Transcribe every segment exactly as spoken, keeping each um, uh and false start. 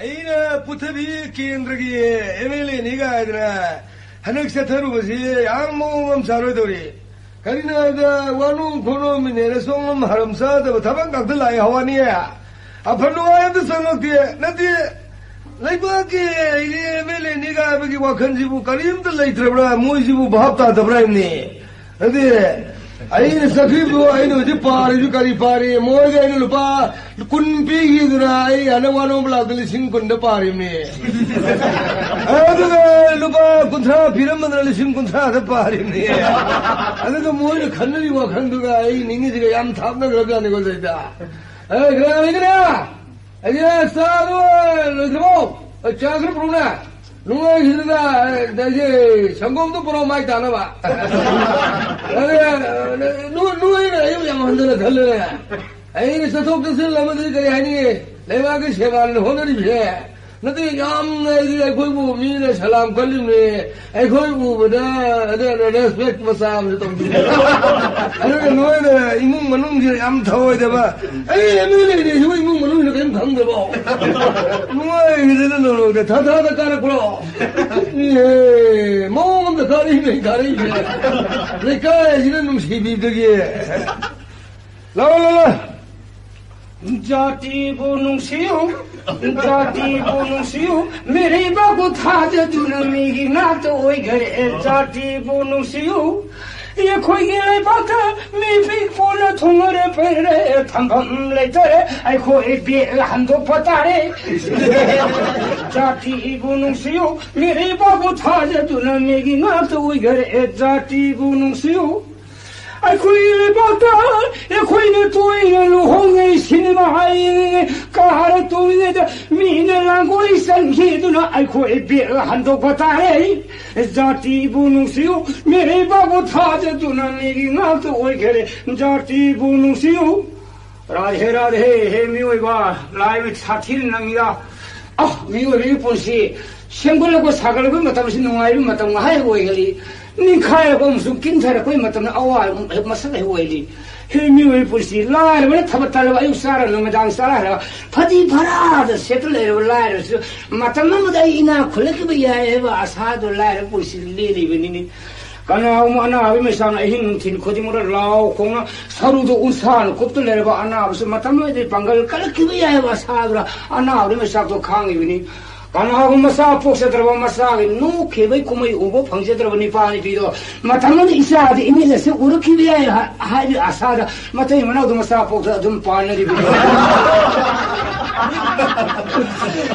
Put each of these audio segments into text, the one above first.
ꯑꯩꯅ ꯄꯨꯊꯕꯤ ꯀꯦꯟꯗ꯭ꯔꯒꯤ M L ꯑꯦꯅꯤ ꯀꯥꯏꯗꯅ ꯍꯟꯗꯛ ꯆꯠꯊꯔꯨꯕꯁꯤ ꯌꯥꯝ ꯃꯑꯣꯡ ꯑꯃ ꯆꯥꯔꯣꯏꯗꯧꯔꯤ꯫ ꯀꯔꯤꯅꯣ ꯍꯥꯏꯕꯗ ꯋꯥꯅꯣꯝ ꯈꯣꯠꯅꯣꯝ ꯃꯤꯅꯦꯅ ꯁꯣꯝ ꯍꯔꯝ ꯆꯥꯗꯕ ꯊꯕꯛ ꯉꯥꯛꯇ ꯂꯥꯛꯑꯦ ꯍꯋꯥꯅꯤ꯫ ꯑꯐ ꯅꯨꯡꯉꯥꯏ ꯑꯝꯇ ꯆꯪꯉꯛꯇꯦ꯫ ꯅꯠꯇꯦ, ꯂꯩꯕꯥꯛꯀꯤ ꯑꯩꯒꯤ ꯑꯦꯝ ꯑꯦꯜ ꯑꯦꯅꯤ ꯀꯥꯏꯕꯒꯤ ꯋꯥꯈꯜꯁꯤꯕꯨ ꯀꯔꯤꯝꯇ ꯂꯩꯇ꯭ꯔꯕ꯭ꯔꯥ? ꯃꯣꯏꯁꯤꯕꯨ ꯚꯥꯞ ꯇꯥꯗꯕ꯭ꯔꯥ ꯍꯥꯏꯕꯅꯤ꯫ ꯑꯗꯨꯗꯤ ꯑꯩꯅ ꯆꯠꯈꯤꯕꯗꯣ ꯑꯩꯅ ꯍꯧꯖꯤꯛ ꯄꯥꯔꯤꯁꯨ ꯀꯔꯤ ꯄꯥꯔꯤ? ꯃꯣꯏꯗ ꯑꯩꯅ ꯂꯨꯄꯥ ꯀꯨꯟ ꯄꯤꯈꯤꯗꯅ ꯑꯩ ꯍꯟꯗꯛ ꯋꯥꯅꯣꯝ ꯂꯥꯛꯇ ꯂꯤꯁꯤꯡ ꯀꯨꯟꯗ ꯄꯥꯔꯤꯕꯅꯤ꯫ ꯑꯗꯨꯒ ꯂꯨꯄꯥ ꯀꯨꯟꯊ꯭ꯔꯥ ꯄꯤꯔꯝꯕꯗꯅ ꯂꯤꯁꯤꯡ ꯀꯨꯟꯊ꯭ꯔꯥꯗ ꯄꯥꯔꯤꯕꯅꯤ꯫ ꯑꯗꯨꯒ ꯃꯣꯏꯅ ꯈꯟꯅꯔꯤ ꯋꯥꯈꯜꯗꯨꯒ ꯑꯩ ꯅꯤꯡꯉꯤꯁꯤꯒ ꯌꯥꯝ ꯊꯥꯞꯅꯈ꯭ꯔꯕꯖꯥꯠꯅꯤꯀꯣ ꯁꯤꯗ꯫ ꯑꯦ, ꯀꯅꯥ ꯂꯩꯒꯦꯅꯦ? ꯑꯩꯁꯦ ꯆꯥꯗꯣ ꯂꯣꯏꯗ꯭ꯔꯤꯕꯣ? ꯑꯩ ꯆꯥ ꯈꯔ ꯄꯨꯔꯛꯎꯅꯦ꯫ ꯅꯨꯡꯉꯥꯏꯈꯤꯗꯅ, ꯑꯗꯒꯤ ꯁꯪꯒꯣꯝꯗꯣ ꯄꯨꯔꯛꯑꯣ ꯃꯥꯏ ꯇꯥꯅꯕ꯫ ꯑꯗ, ꯅꯣꯏ, ꯅꯣꯏꯅ ꯑꯩꯕꯨ ꯌꯥꯝ ꯍꯟꯊꯅ ꯈꯜꯂꯦꯅꯦ꯫ ꯑꯩꯅ ꯆꯠꯊꯣꯛ ꯆꯠꯁꯤꯟ ꯑꯃꯗꯤ ꯀꯔꯤ ꯍꯥꯏꯅꯤ? ꯂꯩꯕꯥꯛꯀꯤ ꯁꯦꯕꯥꯅ ꯍꯣꯠꯅꯔꯤꯕꯁꯦ꯫ ꯅꯠꯇꯦ, ꯌꯥꯝꯅ ꯑꯩꯗꯤ ꯑꯩꯈꯣꯏꯕꯨ ꯃꯤꯅ ꯁꯂꯥꯝ ꯀꯜꯂꯤꯕꯅꯦ꯫ ꯑꯩꯈꯣꯏ ꯎꯕꯗ ꯑꯗꯨꯅ respect ꯃꯆꯥ ꯑꯃꯁꯨ ꯇꯧꯕꯤꯔꯦ꯫ ꯑꯗꯨꯒ ꯅꯣꯏꯅ ꯏꯃꯨꯡ ꯃꯅꯨꯡꯁꯤꯗ ꯌꯥꯝ ꯊꯑꯣꯏꯗꯕ꯫ ꯑꯩ ꯑꯦꯝ ꯑꯦꯜ ꯑꯦꯅꯦ ꯁꯤꯕꯨ ꯏꯃꯨꯡ ꯃꯅꯨꯡꯁꯤꯅ ꯀꯔꯤꯝ ꯈꯪꯗꯕꯣ? ꯅꯨꯡꯉꯥꯏꯈꯤꯗꯅ ꯅꯣꯡꯃꯗ ꯊꯥ ꯊꯥꯗ ꯀꯥꯔꯛꯄ꯭ꯔꯣ? ꯏꯍꯦ, ꯃꯑꯣꯡ ꯑꯃꯗ ꯀꯥꯔꯛꯏꯅꯦ, ꯀꯥꯔꯛꯏꯁꯦ꯫ ꯂꯩꯀꯥꯏꯁꯤꯅ ꯅꯨꯡꯁꯤꯕꯤꯕꯗꯒꯤ꯫ ꯂꯥꯎ, ꯂꯥꯎ, ꯂꯥꯎ꯫ ꯖꯥꯇꯤꯕꯨ ꯅꯨꯡꯁꯤꯌꯨ, ꯖꯥꯇꯤꯕꯨ ꯅꯨꯡꯁꯤꯌꯨ, ꯃꯤꯔꯩꯕꯥꯛꯄꯨ ꯊꯥꯖꯗꯨꯅ ꯃꯤꯒꯤ ꯉꯥꯛꯇ ꯑꯣꯏꯈꯔꯦ꯫ ꯖꯥꯇꯤꯕꯨ ꯅꯨꯡꯁꯤꯌꯨ, ꯑꯩꯈꯣꯏꯒꯤ ꯂꯩꯕꯥꯛꯇ ꯃꯤ ꯄꯤꯛꯄꯅ ꯊꯨꯡꯉꯔꯦ ꯄꯩꯔꯦ, ꯊꯝꯐꯝ ꯂꯩꯇꯔꯦ, ꯑꯩꯈꯣꯏ ꯕꯦꯛ ꯍꯟꯗꯣꯛꯄ ꯇꯥꯔꯦ꯫ ꯖꯥꯇꯤꯕꯨ ꯅꯨꯡꯁꯤꯌꯨ, ꯃꯤꯔꯩꯕꯥꯛꯄꯨ ꯊꯥꯖꯗꯨꯅ ꯃꯤꯒꯤ ꯉꯥꯛꯇ ꯑꯣꯏꯈꯔꯦ꯫ ꯖꯥꯇꯤꯕꯨ ꯅꯨꯡꯁꯤꯌꯨ, ꯑꯩꯈꯣꯏ ꯂꯩꯕꯥꯛꯇ ꯑꯩꯈꯣꯏꯅ ꯇꯣꯏꯅ ꯂꯨꯍꯣꯡꯉꯤ, ꯁꯤꯅꯦꯃꯥ ꯍꯥꯏꯌꯦ, ꯀꯥꯔ ꯇꯣꯡꯉꯤꯉꯩꯗ ꯃꯤꯅ ꯂꯥꯡꯒꯣꯏ ꯆꯟꯈꯤꯗꯨꯅ ꯑꯩꯈꯣꯏ ꯕꯦꯛ ꯍꯟꯗꯣꯛꯄ ꯇꯥꯔꯦ꯫ ꯖꯥꯇꯤꯕꯨ ꯅꯨꯡꯁꯤꯌꯨ, ꯃꯤꯔꯩꯕꯥꯛꯄꯨ ꯊꯥꯖꯗꯨꯅ ꯃꯤꯒꯤ ꯉꯥꯛꯇ ꯑꯣꯏꯈꯔꯦ꯫ ꯖꯥꯇꯤꯕꯨ ꯅꯨꯡꯁꯤꯌꯨ꯫ ꯔꯥꯙꯦ ꯔꯥꯙꯦ, ꯍꯦ ꯃꯤꯑꯣꯏꯕ, ꯂꯥꯏ ꯃꯤꯠ ꯁꯥꯊꯤꯅ ꯅꯪꯉꯤꯗ꯫ ꯑ, ꯃꯤꯑꯣꯏꯕꯒꯤ ꯄꯨꯟꯁꯤ ꯁꯦꯝꯒꯠꯂꯛꯄ ꯁꯥꯒꯠꯂꯛꯄꯒꯤ ꯃꯇꯝꯁꯤ ꯅꯨꯡꯉꯥꯏꯕ ꯃꯇꯝ ꯉꯥꯏꯍꯥꯛ ꯑꯣꯏꯒꯜꯂꯤ꯫ ꯅꯤꯡꯈꯥꯏꯔꯛꯄ ꯑꯃꯁꯨꯡ ꯀꯤꯟꯊꯔꯛꯄꯒꯤ ꯃꯇꯝꯗ ꯑꯋꯥꯕ ꯃꯁꯛ ꯍꯦꯛ ꯑꯣꯏꯔꯤ꯫ ꯍꯦ, ꯃꯤꯑꯣꯏꯕꯒꯤ ꯄꯨꯟꯁꯤ ꯂꯥꯏꯔꯕꯅ ꯊꯕꯛ ꯇꯜꯂꯕ, ꯑꯌꯨꯛ ꯆꯥꯔ ꯅꯨꯃꯤꯗꯥꯡ ꯆꯥꯔ ꯍꯜꯂꯛꯑ ꯐꯗꯤ ꯐꯔꯥꯗ ꯁꯦꯠꯇ ꯂꯩꯔꯕ ꯂꯥꯏꯔꯕꯁꯨ ꯃꯇꯝ ꯑꯃꯗ ꯑꯩ ꯏꯅꯥꯛ ꯈꯨꯜꯂꯛꯈꯤꯕ ꯌꯥꯏ ꯍꯥꯏꯕ ꯑꯁꯥꯗꯣ ꯂꯥꯏꯔꯕ ꯄꯨꯟꯁꯤ ꯂꯦꯜꯂꯤꯕꯅꯤꯅꯦ꯫ ꯀꯅꯥꯒꯨꯝꯕ ꯑꯅꯥꯕꯒꯤ ꯃꯩꯁꯥꯅ ꯑꯍꯤꯡ ꯅꯨꯡꯊꯤꯜ ꯈꯨꯗꯤꯡꯃꯛꯇ ꯂꯥꯎ ꯈꯣꯡꯅ ꯁꯔꯨꯗ ꯎꯟꯁꯥꯅ ꯀꯨꯞꯇꯨ ꯂꯩꯔꯕ ꯑꯅꯥꯕꯁꯨ ꯃꯇꯝ ꯑꯃꯗꯗꯤ ꯄꯥꯡꯒꯜ ꯀꯜꯂꯛꯈꯤꯕ ꯌꯥꯏ ꯍꯥꯏꯕ ꯑꯁꯥꯗꯨꯅ ꯑꯅꯥꯕꯒꯤ ꯃꯩꯁꯥꯛꯇꯣ ꯈꯥꯡꯉꯤꯕꯅꯤ꯫ ꯀꯅꯥꯒꯨꯝꯕ ꯃꯆꯥ ꯄꯣꯛꯆꯗ꯭ꯔꯕ, ꯃꯆꯥꯒꯤ ꯅꯣꯛꯈꯤꯕꯒꯤ ꯀꯨꯝꯍꯩ ꯎꯕ ꯐꯪꯖꯗ꯭ꯔꯕ ꯅꯤꯄꯥ ꯅꯨꯄꯤꯗꯣ ꯃꯇꯝ ꯑꯃꯗ ꯏꯆꯥꯗꯤ ꯏꯃꯤꯠꯅꯁꯨ ꯎꯔꯛꯈꯤꯕ ꯌꯥꯏ ꯍꯥ-, ꯍꯥꯏꯕꯒꯤ ꯑꯁꯥꯗ ꯃꯇꯩ ꯃꯅꯥꯎꯗ ꯃꯆꯥ ꯄꯣꯛꯇ ꯑꯗꯨꯝ ꯄꯥꯟꯅꯔꯤꯕꯅꯤ꯫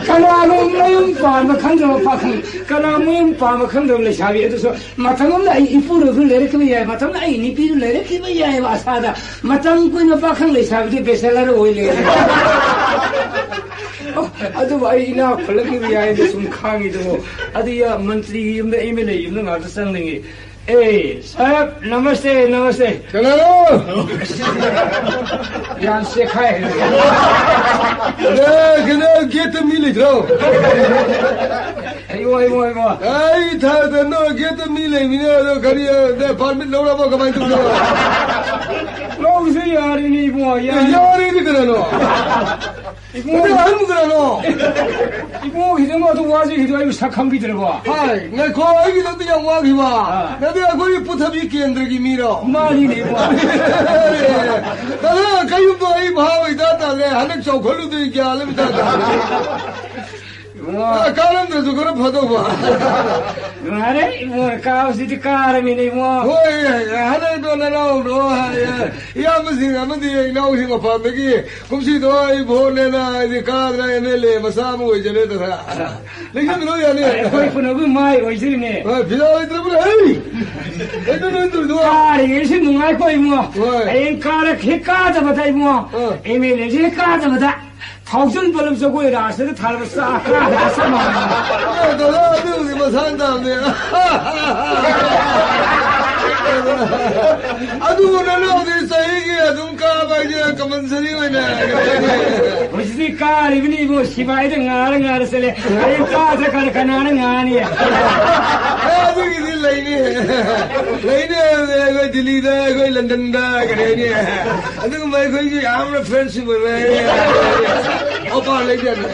ꯀꯅꯥꯒꯨꯝꯕ ꯃꯌꯨꯝ ꯄꯥꯟꯕ ꯈꯪꯗꯕ ꯄꯥꯈꯪ, ꯀꯅꯥꯒꯨꯝꯕ ꯃꯌꯨꯝ ꯄꯥꯟꯕ ꯈꯪꯗꯕ ꯂꯩꯁꯥꯕꯤ ꯑꯗꯨꯁꯨ ꯃꯇꯝ ꯑꯃꯗ ꯑꯩ ꯏꯄꯨꯔꯣꯏꯕꯗꯨ ꯂꯩꯔꯛꯈꯤꯕ ꯌꯥꯏ, ꯃꯇꯝ ꯑꯃꯗ ꯑꯩ ꯅꯨꯄꯤꯗꯨ ꯂꯩꯔꯛꯈꯤꯕ ꯌꯥꯏꯑꯕ ꯑꯁꯥꯗ꯫ ꯃꯇꯝ ꯀꯨꯏꯅ ꯄꯥꯈꯪ ꯂꯩꯁꯥꯕꯤꯗꯤ bachelor ꯑꯣꯏ ꯂꯩꯔꯦ꯫ ꯑꯣ, ꯑꯗꯨꯕꯨ ꯑꯩ ꯏꯅꯥꯛ ꯈꯨꯜꯂꯛꯈꯤꯕ ꯌꯥꯏꯅ ꯁꯨꯝ ꯈꯥꯡꯉꯤꯗꯨꯕꯨ꯫ ꯑꯗꯨ ꯌꯥ-, ꯃꯟꯇ꯭ꯔꯤꯒꯤ ꯌꯨꯝꯗ, MLA ꯌꯨꯝꯗ ꯉꯥꯛꯇ ꯆꯪꯅꯤꯡꯉꯤ꯫ ꯑꯦ, ꯁꯥꯍꯦꯕ, ꯅꯃꯁꯇꯦ, ꯅꯃꯁꯇꯦ꯫ ꯀꯅꯥꯅꯣ? ꯌꯥꯝ ꯆꯦꯈꯥꯏ꯫ ꯑꯦ, ꯀꯩꯅꯣ, ꯒꯦꯠꯇ ꯃꯤ ꯂꯩꯇ꯭ꯔꯣ? ꯑꯩꯉꯣ, ꯑꯩꯉꯣ, ꯑꯩꯉꯣ꯫ ꯑꯩ ꯊꯥꯗ ꯅꯣ ꯒꯦꯠꯇ ꯃꯤ ꯂꯩꯃꯤꯅꯦ, ꯑꯗꯣ ꯀꯔꯤ, ꯑ, ꯅ permit ꯂꯧꯔꯕꯣ? ꯀꯃꯥꯏꯅ ꯇꯧꯕꯅꯣ? ꯂꯧꯕꯁꯨ ꯌꯥꯔꯤꯅꯤ, ꯏꯕꯨꯡꯉꯣ, ꯑꯦ, ꯌꯥꯔꯤ꯫ ꯌꯥꯔꯤꯅꯤ ꯀꯅꯥꯅꯣ? ꯏꯕꯨꯡꯉꯣ꯫ ꯅꯪ ꯑꯍꯟꯕ ꯀꯅꯥꯅꯣ? ꯏꯕꯨꯡꯉꯣ, ꯈꯤꯇꯪ ꯑꯗꯨ ꯋꯥꯁꯦ ꯈꯤꯇꯪ ꯑꯩꯕꯨ ꯁꯛ ꯈꯪꯕꯤꯗ꯭ꯔꯕꯣ? ꯍꯥꯏ, ꯉꯥꯏꯈꯣ, ꯑꯩꯒꯤꯗꯃꯛꯇ ꯌꯥꯝ ꯋꯥꯈꯤꯕ꯫ ꯑꯥ꯫ ꯅꯪꯗꯤ ꯑꯩꯈꯣꯏꯒꯤ ꯄꯨꯊꯕꯤ ꯀꯦꯟꯗ꯭ꯔꯒꯤ ꯃꯤꯔꯣ? ꯃꯥꯅꯤꯅꯦ, ꯏꯕꯨꯡꯉꯣ꯫ ꯀꯅꯥ ꯀꯌꯨꯝꯗꯣ ꯑꯩ ꯚꯥꯕ ꯏꯇꯥ ꯇꯥꯗ꯭ꯔꯦ꯫ ꯍꯟꯗꯛ ꯆꯥꯎꯈꯠꯂꯨꯗꯣꯏ ꯒ꯭ꯌꯥꯟ ꯑꯃ ꯏꯇꯥ ꯇꯥꯗ꯭ꯔꯦ꯫ ꯏꯕꯨꯡꯉꯣ꯫ ꯑ, ꯀꯥꯔꯝꯗ꯭ꯔꯁꯨ ꯈꯔ ꯐꯗꯧꯕ꯫ ꯅꯨꯡꯉꯥꯏꯔꯦ, ꯏꯕꯨꯡꯉꯣ, ꯀꯥꯕꯁꯤꯗꯤ ꯀꯥꯔꯃꯤꯅꯦ, ꯏꯕꯨꯡꯉꯣ꯫ ꯍꯣꯏ, ꯍꯟꯗꯛꯇꯣ ꯅꯅꯥꯎꯗꯣ, ꯏꯌꯥꯝꯕꯁꯤꯡ ꯑꯃꯗꯤ ꯏꯅꯥꯎꯁꯤꯡ ꯃꯄꯥꯟꯗꯒꯤ ꯀꯨꯝꯁꯤꯗꯣ ꯑꯩ ꯚꯣꯠꯅꯦꯅ ꯑꯩꯗꯤ ꯀꯥꯗꯅ MLA ꯃꯆꯥ ꯑꯃ ꯑꯣꯏꯖꯔꯦꯗꯅ꯫ ꯂꯦꯡꯁꯤꯟꯕꯤꯔꯣ ꯌꯥꯅꯤ꯫ ꯑꯩꯈꯣꯏ ꯄꯨꯝꯅꯃꯛ ꯃꯥꯏ ꯑꯣꯏꯖꯔꯤꯅꯦ꯫ ꯍꯣꯏ, ꯐꯤꯗꯥ ꯂꯩꯇ꯭ꯔꯕꯅꯦ, ꯍꯩ! ꯀꯩꯅꯣ ꯅꯣꯏ ꯇꯧꯔꯤꯗꯣ? ꯀꯥꯔꯤꯉꯩꯁꯨ ꯅꯨꯡꯉꯥꯏꯀꯣ, ꯏꯕꯨꯡꯉꯣ꯫ ꯍꯣꯏ꯫ ꯍꯌꯦꯡ ꯀꯥꯔꯛ-, ꯍꯦꯛ ꯀꯥꯗꯕꯗ, ꯏꯕꯨꯡꯉꯣ, ꯑꯥ꯫ MLA ꯁꯦ ꯍꯦꯛ ꯀꯥꯗꯕꯗ ꯊꯥꯎꯖꯟ ꯄꯣꯂꯝ ꯖꯒꯣꯏ ꯔꯥꯁꯇꯒ ꯊꯥꯔꯒ ꯆꯥ ꯀꯥꯗꯕ ꯆꯞ ꯃꯥꯟꯅꯩ꯫ ꯑꯦ, ꯗꯥꯗꯥ, ꯑꯗꯨꯕꯨꯗꯤ ꯃꯁꯥꯅ ꯇꯥꯕꯅꯦ꯫ ꯑꯗꯨꯕꯨ ꯅꯅꯥꯎꯗꯤ ꯆꯍꯤꯒꯤ ꯑꯗꯨꯝ ꯀꯥꯕ ꯍꯥꯏꯁꯦ ꯀꯝꯄꯜꯁꯔꯤ ꯑꯣꯏꯅ꯫ ꯍꯧꯖꯤꯛꯇꯤ ꯀꯥꯔꯤꯕꯅꯤ ꯏꯕꯣ, ꯁꯤꯐꯥꯏꯗ ꯉꯥꯔ ꯉꯥꯔ ꯆꯠꯂꯦ꯫ ꯑꯩ ꯀꯥꯗ꯭ꯔ ꯀꯥꯗ ꯀꯅꯥꯅ ꯉꯥꯅꯤ? ꯑꯦ, ꯑꯗꯨꯒꯤꯗꯤ ꯂꯩꯅꯤ꯫ ꯂꯩꯅꯤ ꯍꯥꯏꯕꯗꯤ ꯑꯩꯈꯣꯏ ꯗꯤꯜꯂꯤꯗ, ꯑꯩꯈꯣꯏ ꯂꯟꯗꯟꯗ, ꯀꯔꯤ ꯍꯥꯏꯅꯤ? ꯑꯗꯨꯒꯨꯝꯕ ꯑꯩꯈꯣꯏꯒꯤ ꯌꯥꯝꯅ ꯐ꯭ꯔꯦꯟꯁꯤꯞ ꯑꯣꯏꯕ ꯑꯣꯐꯔ ꯂꯩꯖꯅꯤ꯫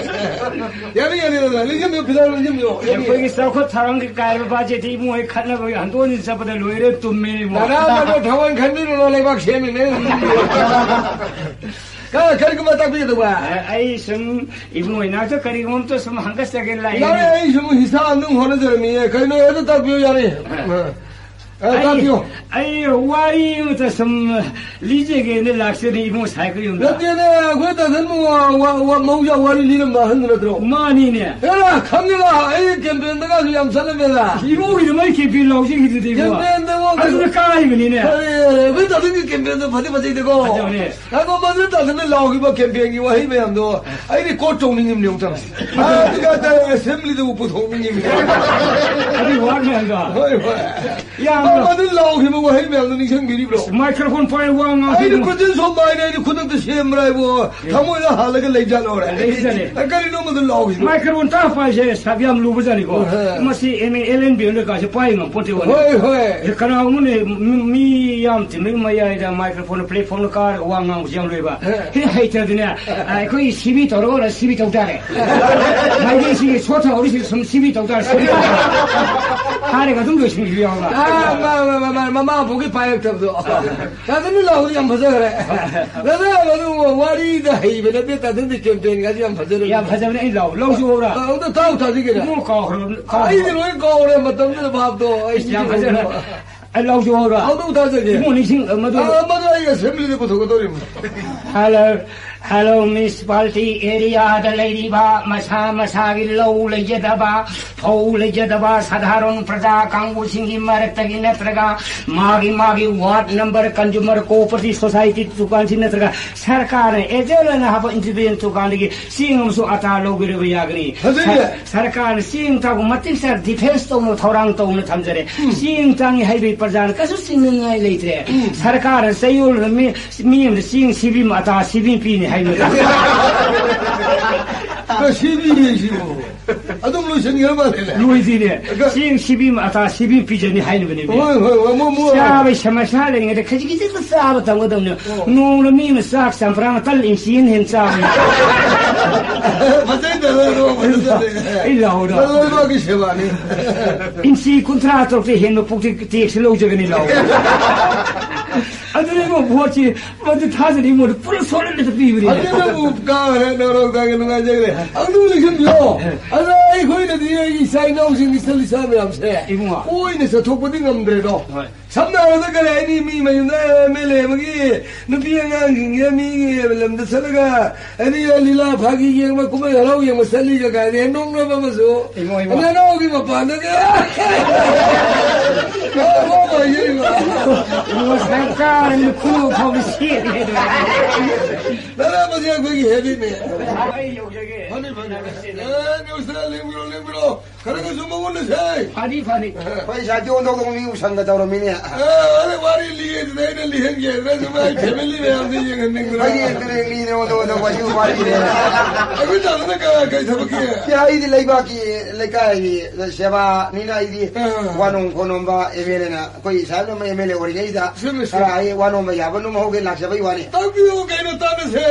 ꯌꯥꯅꯤ, ꯌꯥꯅꯤ, ꯌꯥꯅꯤ꯫ ꯂꯩꯖꯟꯕꯤꯌꯨ, ꯐꯤꯗꯥ ꯂꯩꯖꯟꯕꯤꯌꯨ꯫ ꯌꯥꯅꯤ꯫ ꯑꯩꯈꯣꯏꯒꯤ ꯆꯥꯎꯈꯠ ꯊꯧꯔꯥꯡꯒꯤ ꯀꯥꯏꯔꯕ ꯕꯥꯖꯦꯠꯇꯤ ꯏꯕꯨꯡꯉꯣ ꯑꯩ ꯈꯠꯅꯕꯒꯤ ꯍꯟꯗꯣꯛ ꯍꯟꯖꯤꯟ ꯆꯠꯄꯗ ꯂꯣꯏꯔꯦ, ꯇꯨꯝꯃꯦ ꯏꯕꯨꯡꯉꯣ꯫ ꯅꯅꯥ ꯅꯅꯥ ꯊꯋꯥꯏ ꯈꯟꯕꯤꯔꯨꯅꯣ, ꯂꯩꯕꯥꯛ ꯁꯦꯝꯃꯤꯅꯦ꯫ ꯀ-, ꯀꯔꯤꯒꯨꯝꯕ ꯇꯥꯛꯄꯤꯒꯗꯧꯕ? ꯑꯩ ꯁꯨꯝ ꯏꯕꯨꯡꯉꯣ ꯏꯅꯥꯛꯇ ꯀꯔꯤꯒꯨꯝꯕ ꯑꯝꯇ ꯁꯨꯝ ꯍꯪꯒꯠꯆꯒꯦꯅ ꯂꯥꯛꯏꯅꯦ꯫ ꯌꯥꯔꯦ, ꯑꯩ ꯁꯨꯝ ꯍꯤꯁꯥ ꯑꯗꯨꯝ ꯍꯣꯠꯅꯖꯔꯝꯃꯤꯌꯦ꯫ ꯀꯩꯅꯣ ꯍꯦꯛꯇ ꯇꯥꯛꯄꯤꯌꯨ, ꯌꯥꯔꯦ꯫ ꯑ, ꯑꯩ, ꯇꯥꯛꯄꯤꯌꯨ꯫ ꯑꯩ ꯋꯥꯔꯤ ꯑꯃꯇ ꯁꯨꯝ ꯂꯤꯖꯒꯦꯅ ꯂꯥꯛꯆꯅꯤ ꯏꯕꯨꯡꯉꯣ ꯁꯥꯏꯀꯜ ꯌꯨꯝꯗ꯫ ꯅꯠꯇꯦꯅꯦ, ꯑꯩꯈꯣꯏ ꯗꯥ ꯙꯟꯕꯨ ꯋꯥ-, ꯋꯥ-, ꯋꯥ-, ꯃꯍꯧꯁꯥ ꯋꯥꯔꯤ ꯂꯤꯔꯝꯕ ꯑꯍꯟꯗꯨ ꯅꯠꯇ꯭ꯔꯣ? ꯃꯥꯅꯤꯅꯦ꯫ ꯍꯦꯔꯥ, ꯈꯪꯉꯤꯗ, ꯑꯩ ꯀꯦꯝꯄꯦꯟꯗꯒꯁꯨ ꯌꯥꯝ ꯆꯠꯂꯝꯃꯦꯗ꯫ ꯏꯕꯨꯡꯉꯣꯒꯤꯗ ꯃꯩ ꯀꯦꯝꯄꯦꯟ ꯂꯥꯎꯖꯈꯤꯗꯨꯗꯤ ꯏꯕꯨꯡꯉꯣ꯫ ꯀꯦꯝꯄꯦꯟꯗ ꯏꯕꯨꯡꯉꯣ ꯑꯗꯨꯅ ꯀꯥꯔꯤꯕꯅꯤꯅꯦ꯫ ꯑꯔꯦ, ꯑꯔꯦ, ꯑꯩꯈꯣꯏ ꯗꯥ ꯙꯟꯒꯤ ꯀꯦꯝꯄꯦꯟꯗꯣ ꯐꯗꯤ ꯐꯖꯩꯗꯀꯣ꯫ ꯐꯖꯕꯅꯦ꯫ ꯉꯥꯏꯈꯣ, ꯃꯗꯨ ꯇꯥꯗꯅ ꯂꯥꯎꯈꯤꯕ ꯀꯦꯝꯄꯦꯟꯒꯤ ꯋꯥꯍꯩ ꯃꯌꯥꯝꯗꯣ ꯑꯩ ꯔꯦꯀꯣꯔꯗ ꯇꯧꯅꯤꯡꯉꯤꯕꯅꯦ ꯑꯃꯨꯛꯇꯪ꯫ ꯑꯗꯨꯒ ꯑꯦꯁꯦꯝꯕ꯭ꯂꯤꯗꯕꯨ ꯄꯨꯊꯣꯛꯅꯤꯡꯉꯤꯕꯅꯦ꯫ ꯑꯗꯨꯒꯤ ꯋꯥ ꯃꯌꯥꯝꯗꯣ꯫ ꯍꯣꯏ, ꯍꯣꯏ꯫ ꯌꯥꯝꯅ ꯃꯗꯨ ꯂꯥꯎꯈꯤꯕ ꯋꯥꯍꯩ ꯃꯌꯥꯝꯗꯣ ꯅꯤꯡꯁꯤꯡꯕꯤꯔꯤꯕ꯭ꯔꯣ? ꯃꯥꯏꯀ꯭ꯔꯣꯐꯣꯟ ꯄꯥꯏꯔ ꯋꯥ ꯑꯩꯗꯤ ꯉꯥꯡꯊꯣꯛꯏꯗꯣ꯫ ꯈꯨꯖꯤꯟ ꯁꯣꯝꯕ ꯍꯥꯏꯅ ꯑꯩꯗꯤ ꯈꯨꯗꯛꯇ ꯁꯦꯝꯕ꯭ꯔꯥ ꯍꯥꯏꯕꯨ ꯊꯃꯣꯏꯗ ꯍꯥꯜꯂꯒ ꯂꯩꯖꯥꯠꯂꯣꯔꯦ꯫ ꯂꯩꯖꯥꯠꯅꯤ꯫ ꯀꯔꯤꯅꯣ ꯃꯗꯨ ꯂꯥꯎꯈꯤꯕ? ꯃꯥꯏꯀ꯭ꯔꯣꯐꯣꯟ ꯇꯥꯛꯄ ꯍꯥꯏꯁꯦ ꯁꯥꯕ ꯌꯥꯝ ꯂꯨꯕꯖꯥꯠꯅꯤꯀꯣ꯫ ꯍꯣꯏ꯫ ꯃꯁꯤ M A, L N B ꯑꯦꯝꯗ ꯀꯥꯁꯦ ꯄꯥꯏ ꯉꯝꯄꯣꯠꯇꯦ ꯋꯥꯅꯤ꯫ ꯍꯣꯏ, ꯍꯣꯏ꯫ ꯑꯦ, ꯀꯅꯥꯒꯨꯝꯕꯅꯦ ꯃꯤ, ꯃꯤ ꯌꯥꯝ ꯇꯤꯟꯕꯒꯤ ꯃꯌꯥꯏꯗ ꯃꯥꯏꯀ꯭ꯔꯣꯐꯣꯟ ꯄ꯭ꯂꯦꯠꯐꯣꯝꯗ ꯀꯥꯔꯒ ꯋꯥ ꯉꯥꯡꯕꯁꯨ ꯌꯥꯝ ꯂꯣꯏꯕ꯫ ꯍꯦ꯫ ꯍꯦ, ꯍꯩꯇ꯭ꯔꯗꯤꯅꯦ, ꯑ, ꯑꯩꯈꯣꯏ ꯁꯤꯕꯤ ꯇꯧꯔꯒ ꯁꯤꯕꯤ ꯇꯧ ꯇꯥꯔꯦ꯫ ꯃꯥꯏꯀꯩꯁꯤꯒꯤ ꯁꯣꯠ ꯊꯍꯧꯔꯤꯁꯤ ꯁꯨꯝ ꯁꯤꯕꯤ ꯇꯧ ꯇꯥꯔꯦ, ꯁꯤꯕꯤ ꯇꯧ ꯇꯥꯔꯦ꯫ ꯍꯥꯏꯔꯒ ꯑꯗꯨꯝ ꯂꯣꯏꯁꯤꯟꯈꯤꯕ ꯌꯥꯎꯕ꯫ ꯑꯥ, ꯃꯥ, ꯃꯥ, ꯃꯥ, ꯃꯥ, ꯃꯃꯥ ꯑꯕꯣꯛꯀꯤ ꯄꯥꯏꯔꯛꯇꯕꯗꯣ꯫ ꯌꯥꯗꯕꯅꯤ ꯂꯥꯎꯕꯗꯤ ꯌꯥꯝ ꯐꯖꯈ꯭ꯔꯦ꯫ ꯗꯥꯗꯥ, ꯃꯗꯨ ꯋꯥꯔꯤꯗ ꯍꯩꯕ ꯅꯠꯇꯦ, ꯇꯥꯗꯨꯗꯤ ꯀꯦꯝꯄꯦꯟꯒꯁꯤ ꯌꯥꯝ ꯐꯖꯔꯦ꯫ ꯌꯥꯝ ꯐꯖꯕꯅꯦ, ꯑꯩ ꯂꯥꯎ-, ꯂꯧꯁꯨ ꯍꯧꯔꯥ꯫ ꯑ, ꯑꯝꯇ ꯇꯥꯎ ꯇꯥꯁꯤ ꯀꯩꯅꯣ꯫ ꯏꯕꯨꯡꯉꯣ ꯀꯥꯎꯈ꯭ꯔꯕ, ꯀꯥꯎꯈ꯭ꯔꯕ꯫ ꯑꯩꯗꯤ ꯂꯣꯏ ꯀꯥꯎꯔꯦ, ꯃꯇꯝꯗꯨꯗ ꯚꯥꯞꯇꯣ꯫ ꯑꯩꯁ, ꯌꯥꯝ ꯐꯖꯅ꯫ ꯑꯩ ꯂꯧꯁꯨ ꯍꯧꯔꯥ꯫ ꯑꯃꯨꯛ ꯇꯥꯖꯒꯦ꯫ ꯏꯕꯨꯡꯉꯣ ꯅꯤꯡꯁꯤꯡ-, ꯃꯗꯨ ꯑ, ꯃꯗꯨ ꯑꯩ ꯑꯦꯁꯦꯝꯕ꯭ꯂꯤꯗ ꯄꯨꯊꯣꯛꯀꯗꯧꯔꯤꯕꯅꯤ꯫ ꯍꯜꯂꯣ꯫ ꯍꯦꯂꯣ, ꯃ꯭ꯌꯨꯅꯤꯁꯤꯄꯥꯂꯤꯇꯤ ꯑꯦꯔꯤꯌꯥꯗ ꯂꯩꯔꯤꯕ ꯃꯁꯥ ꯃꯁꯥꯒꯤ ꯂꯧ ꯂꯩꯖꯗꯕ, ꯐꯧ ꯂꯩꯖꯗꯕ ꯁꯥꯙꯥꯔꯟ ꯄ꯭ꯔꯖꯥ ꯀꯥꯡꯕꯨꯁꯤꯡꯒꯤ ꯃꯔꯛꯇꯒꯤ ꯅꯠꯇ꯭ꯔꯒ ꯃꯥꯒꯤ ꯃꯥꯒꯤ ward number consumer cooperative society ꯗꯨꯀꯥꯟꯁꯤ ꯅꯠꯇ꯭ꯔꯒ ꯁꯔꯀꯥꯔꯅ ꯑꯦꯖꯦꯟ ꯑꯣꯏꯅ ꯍꯥꯞꯄ ꯏꯟꯗꯤꯄꯦꯟꯗꯦꯟ ꯗꯨꯀꯥꯟꯗꯒꯤ ꯆꯦꯡ ꯑꯃꯁꯨ ꯑꯇꯥ ꯂꯧꯕꯤꯔꯕ ꯌꯥꯒꯅꯤ꯫ ꯐꯖꯩꯅꯦ꯫ ꯁꯔ-, ꯁꯔꯀꯥꯔꯅ ꯆꯦꯡ ꯊꯥꯕ ꯃꯇꯤꯛ ꯆꯥꯅ ꯗꯤꯐꯦꯟꯁ ꯇꯧꯅ ꯊꯧꯔꯥꯡ ꯇꯧꯅ ꯊꯝꯖꯔꯦ꯫ ꯎꯝ꯫ ꯆꯦꯡ ꯇꯥꯡꯉꯤ ꯍꯥꯏꯕꯒꯤ ꯄ꯭ꯔꯖꯥꯅ ꯀꯩꯁꯨ ꯆꯤꯡꯅꯅꯤꯡꯉꯥꯏ ꯂꯩꯇ꯭ꯔꯦ꯫ ꯎꯝ꯫ ꯁꯔꯀꯥꯔꯅ ꯆꯌꯣꯜꯗ ꯃꯤ ꯃꯤ ꯑꯃꯗ ꯆꯦꯡ ꯁꯤꯕꯤ ꯑꯃ ꯑꯇꯥ ꯁꯤꯕꯤ ꯄꯤꯅꯤ ꯍꯥꯏꯅꯕ꯫ ꯀ ꯁꯤꯕꯤꯅꯤ ꯁꯤꯕꯨ꯫ ꯑꯗꯨꯝ ꯂꯣꯏꯁꯤꯟꯈ꯭ꯔ ꯃꯥꯜꯂꯦꯅꯦ꯫ ꯂꯣꯏꯗ꯭ꯔꯤꯅꯦ꯫ ꯀ- ꯆꯦꯡ ꯁꯤꯕꯤ ꯑꯃ ꯑꯇꯥ ꯁꯤꯕꯤ ꯄꯤꯖꯅꯤ ꯍꯥꯏꯅꯕꯅꯦ꯫ ꯍꯣꯏ, ꯍꯣꯏ, ꯍꯣꯏ, ꯃꯣꯏ, ꯃꯣꯏ꯫ ꯆꯥꯕꯩ ꯁꯃꯁ꯭ꯌꯥ ꯂꯩꯔꯤꯉꯩꯗ ꯈꯖꯤꯛ ꯈꯖꯤꯛꯇ ꯆꯥꯕ ꯇꯝꯒꯗꯕꯅꯦ꯫ ꯑꯣ꯫ ꯅꯣꯡꯃꯗ ꯃꯤ ꯑꯃ ꯆꯥꯛ ꯆꯝꯄ꯭ꯔꯥ ꯑꯃ ꯇꯜ ꯏꯟꯆꯤ ꯑꯃ ꯍꯦꯟꯅ ꯆꯥꯕ ꯌꯥꯏ꯫ ꯐꯖꯩꯗ, ꯅꯪ ꯅꯣꯡꯃꯗ ꯇꯜ꯫ ꯑꯩ ꯂꯥꯎꯔꯣ꯫ ꯅꯪ ꯂꯣꯏꯅꯃꯛꯀꯤ ꯁꯦꯕꯥꯅꯤ꯫ ꯏꯟꯆꯤ ꯀꯨꯟꯊ꯭ꯔꯥ ꯇꯔꯨꯛꯇ ꯍꯦꯟꯕ ꯄꯨꯛꯇꯤ ꯇꯦꯛꯁ ꯂꯧꯖꯒꯅꯤ ꯂꯥꯎ꯫ ꯑꯗꯨꯅ ꯏꯕꯨꯡ ꯚꯣꯠꯁꯤ ꯃꯗꯨ ꯊꯥꯖꯅ ꯏꯕꯨꯡꯗ ꯄꯨꯔꯥ ꯁꯣꯜꯍꯜꯂꯒ ꯄꯤꯕꯅꯤ꯫ ꯑꯗꯨꯅꯕꯨ ꯀꯥꯔꯦ, ꯅꯔꯣꯛꯇꯒꯤ ꯅꯨꯡꯉꯥꯏꯖꯈ꯭ꯔꯦ꯫ ꯑꯗꯨ ꯏꯂꯦꯛꯁꯟꯗꯣ, ꯑꯗ ꯑꯩꯈꯣꯏꯅꯗꯤ ꯑꯩꯒꯤ ꯏꯆꯥ ꯏꯅꯥꯎꯁꯤꯡ, ꯏꯆꯜ ꯏꯆꯥ ꯃꯌꯥꯝꯁꯦ ꯏꯕꯨꯡꯉꯣ꯫ ꯀꯣꯏꯅ ꯆꯠꯊꯣꯛꯄꯗꯤ ꯉꯝꯗ꯭ꯔꯦꯗꯣ꯫ ꯍꯣꯏ꯫ ꯁꯝꯅ ꯍꯥꯏꯔꯕꯗ ꯀꯔꯤ ꯍꯥꯏꯅꯤ, ꯃꯤ ꯃꯌꯨꯝꯗ ꯑꯦꯝ ꯑꯦꯜ ꯑꯦ ꯑꯃꯒꯤ ꯅꯨꯄꯤ ꯑꯉꯥꯡꯁꯤꯡꯁꯦ ꯃꯤꯒꯤ ꯂꯝꯗ ꯆꯠꯂꯒ ꯑꯩꯗꯤ ꯂꯤꯂꯥ ꯐꯥꯒꯤ ꯌꯦꯡꯕ, ꯀꯨꯝꯍꯩ ꯍꯔꯥꯎ ꯌꯦꯡꯕ ꯆꯠꯂꯤꯒ ꯀꯥꯏꯅ ꯍꯦꯛ ꯅꯣꯛꯅꯕ ꯑꯃꯁꯨ꯫ ꯏꯃꯣ, ꯏꯃꯣ꯫ ꯅꯅꯥꯎꯒꯤ ꯃꯄꯥꯟꯗꯒ ꯅꯣꯛꯄ ꯍꯥꯏꯖꯔꯤꯕ꯫ ꯏꯃꯣ, ꯁꯔꯀꯥꯔ ꯃꯤꯈꯨ ꯐꯥꯎꯕ ꯁꯦꯠꯂꯦ ꯑꯗꯨꯃꯥꯏꯅ꯫ ꯅꯅꯥꯎ ꯃꯁꯤ ꯑꯩꯈꯣꯏꯒꯤ ꯍꯦꯕꯤꯠꯅꯦ꯫ ꯑꯩ ꯌꯧꯖꯒꯦ꯫ ꯐꯅꯤ, ꯐꯅꯤ꯫ ꯑꯦ, ꯅꯦ, ꯎꯁꯤꯗ ꯂꯦꯡꯕꯤꯔꯣ, ꯂꯦꯡꯕꯤꯔꯣ꯫ ꯈꯔ ꯈꯔꯁꯨ ꯃꯉꯣꯟꯗꯁꯦ꯫ ꯐꯅꯤ, ꯐꯅꯤ꯫ ꯑꯩꯈꯣꯏ ꯁꯥꯏꯠꯇꯤ ꯑꯣꯟꯊꯣꯛꯇꯧꯕ ꯃꯤ ꯎꯁꯪꯒ ꯇꯧꯔꯝꯃꯤꯅꯦ꯫ ꯑꯦ, ꯑꯗ ꯋꯥꯔꯤ ꯂꯤꯒꯦꯗꯅ ꯑꯩꯅ ꯂꯤꯍꯟꯒꯦꯗꯅ ꯁꯨꯝ ꯑꯩ ꯐꯦꯃꯤꯂꯤ ꯃꯌꯥꯝꯁꯦ ꯌꯦꯡꯍꯟꯅꯤꯡꯗꯅ꯫ ꯑꯩꯗꯤ ꯑꯦꯛꯇꯔ ꯂꯤꯅꯦ ꯑꯣꯟꯊꯣꯛ ꯑꯣꯟꯊꯣꯛꯄ ꯁꯤ ꯋꯥꯔꯤꯁꯦ꯫ ꯑꯩꯈꯣꯏ ꯇꯥꯃꯣꯅ ꯀ-, ꯀꯩ ꯊꯕꯛꯀꯤ? ꯁꯤ ꯑꯩꯗꯤ ꯂꯩꯕꯥꯛꯀꯤ ꯂꯩꯀꯥꯏꯒꯤ ꯁꯦꯕꯥꯅꯤꯅ ꯑꯩꯗꯤ ꯑꯥ꯫ ꯋꯥ ꯅꯣꯡ ꯈꯣꯟꯅꯣꯝꯕ ꯑꯦꯝ ꯑꯦꯜ ꯑꯦꯅ ꯑꯩꯈꯣꯏ ꯁꯥꯍꯦꯕꯅ ꯑꯦꯝ ꯑꯦꯜ ꯑꯦ ꯑꯣꯏꯔꯤꯉꯩꯗ ꯆꯨꯝꯃꯦ, ꯆꯨꯝꯃꯦ꯫ ꯈꯔ ꯑꯩ ꯋꯥ ꯅꯣꯝꯕ ꯌꯥꯕ ꯅꯣꯝꯍꯧꯒꯦ ꯂꯥꯛꯆꯕꯩ ꯋꯥꯅꯤ꯫ ꯇꯥꯛꯄꯤꯌꯨ ꯀꯩꯅꯣ ꯇꯥꯟꯅꯁꯦ꯫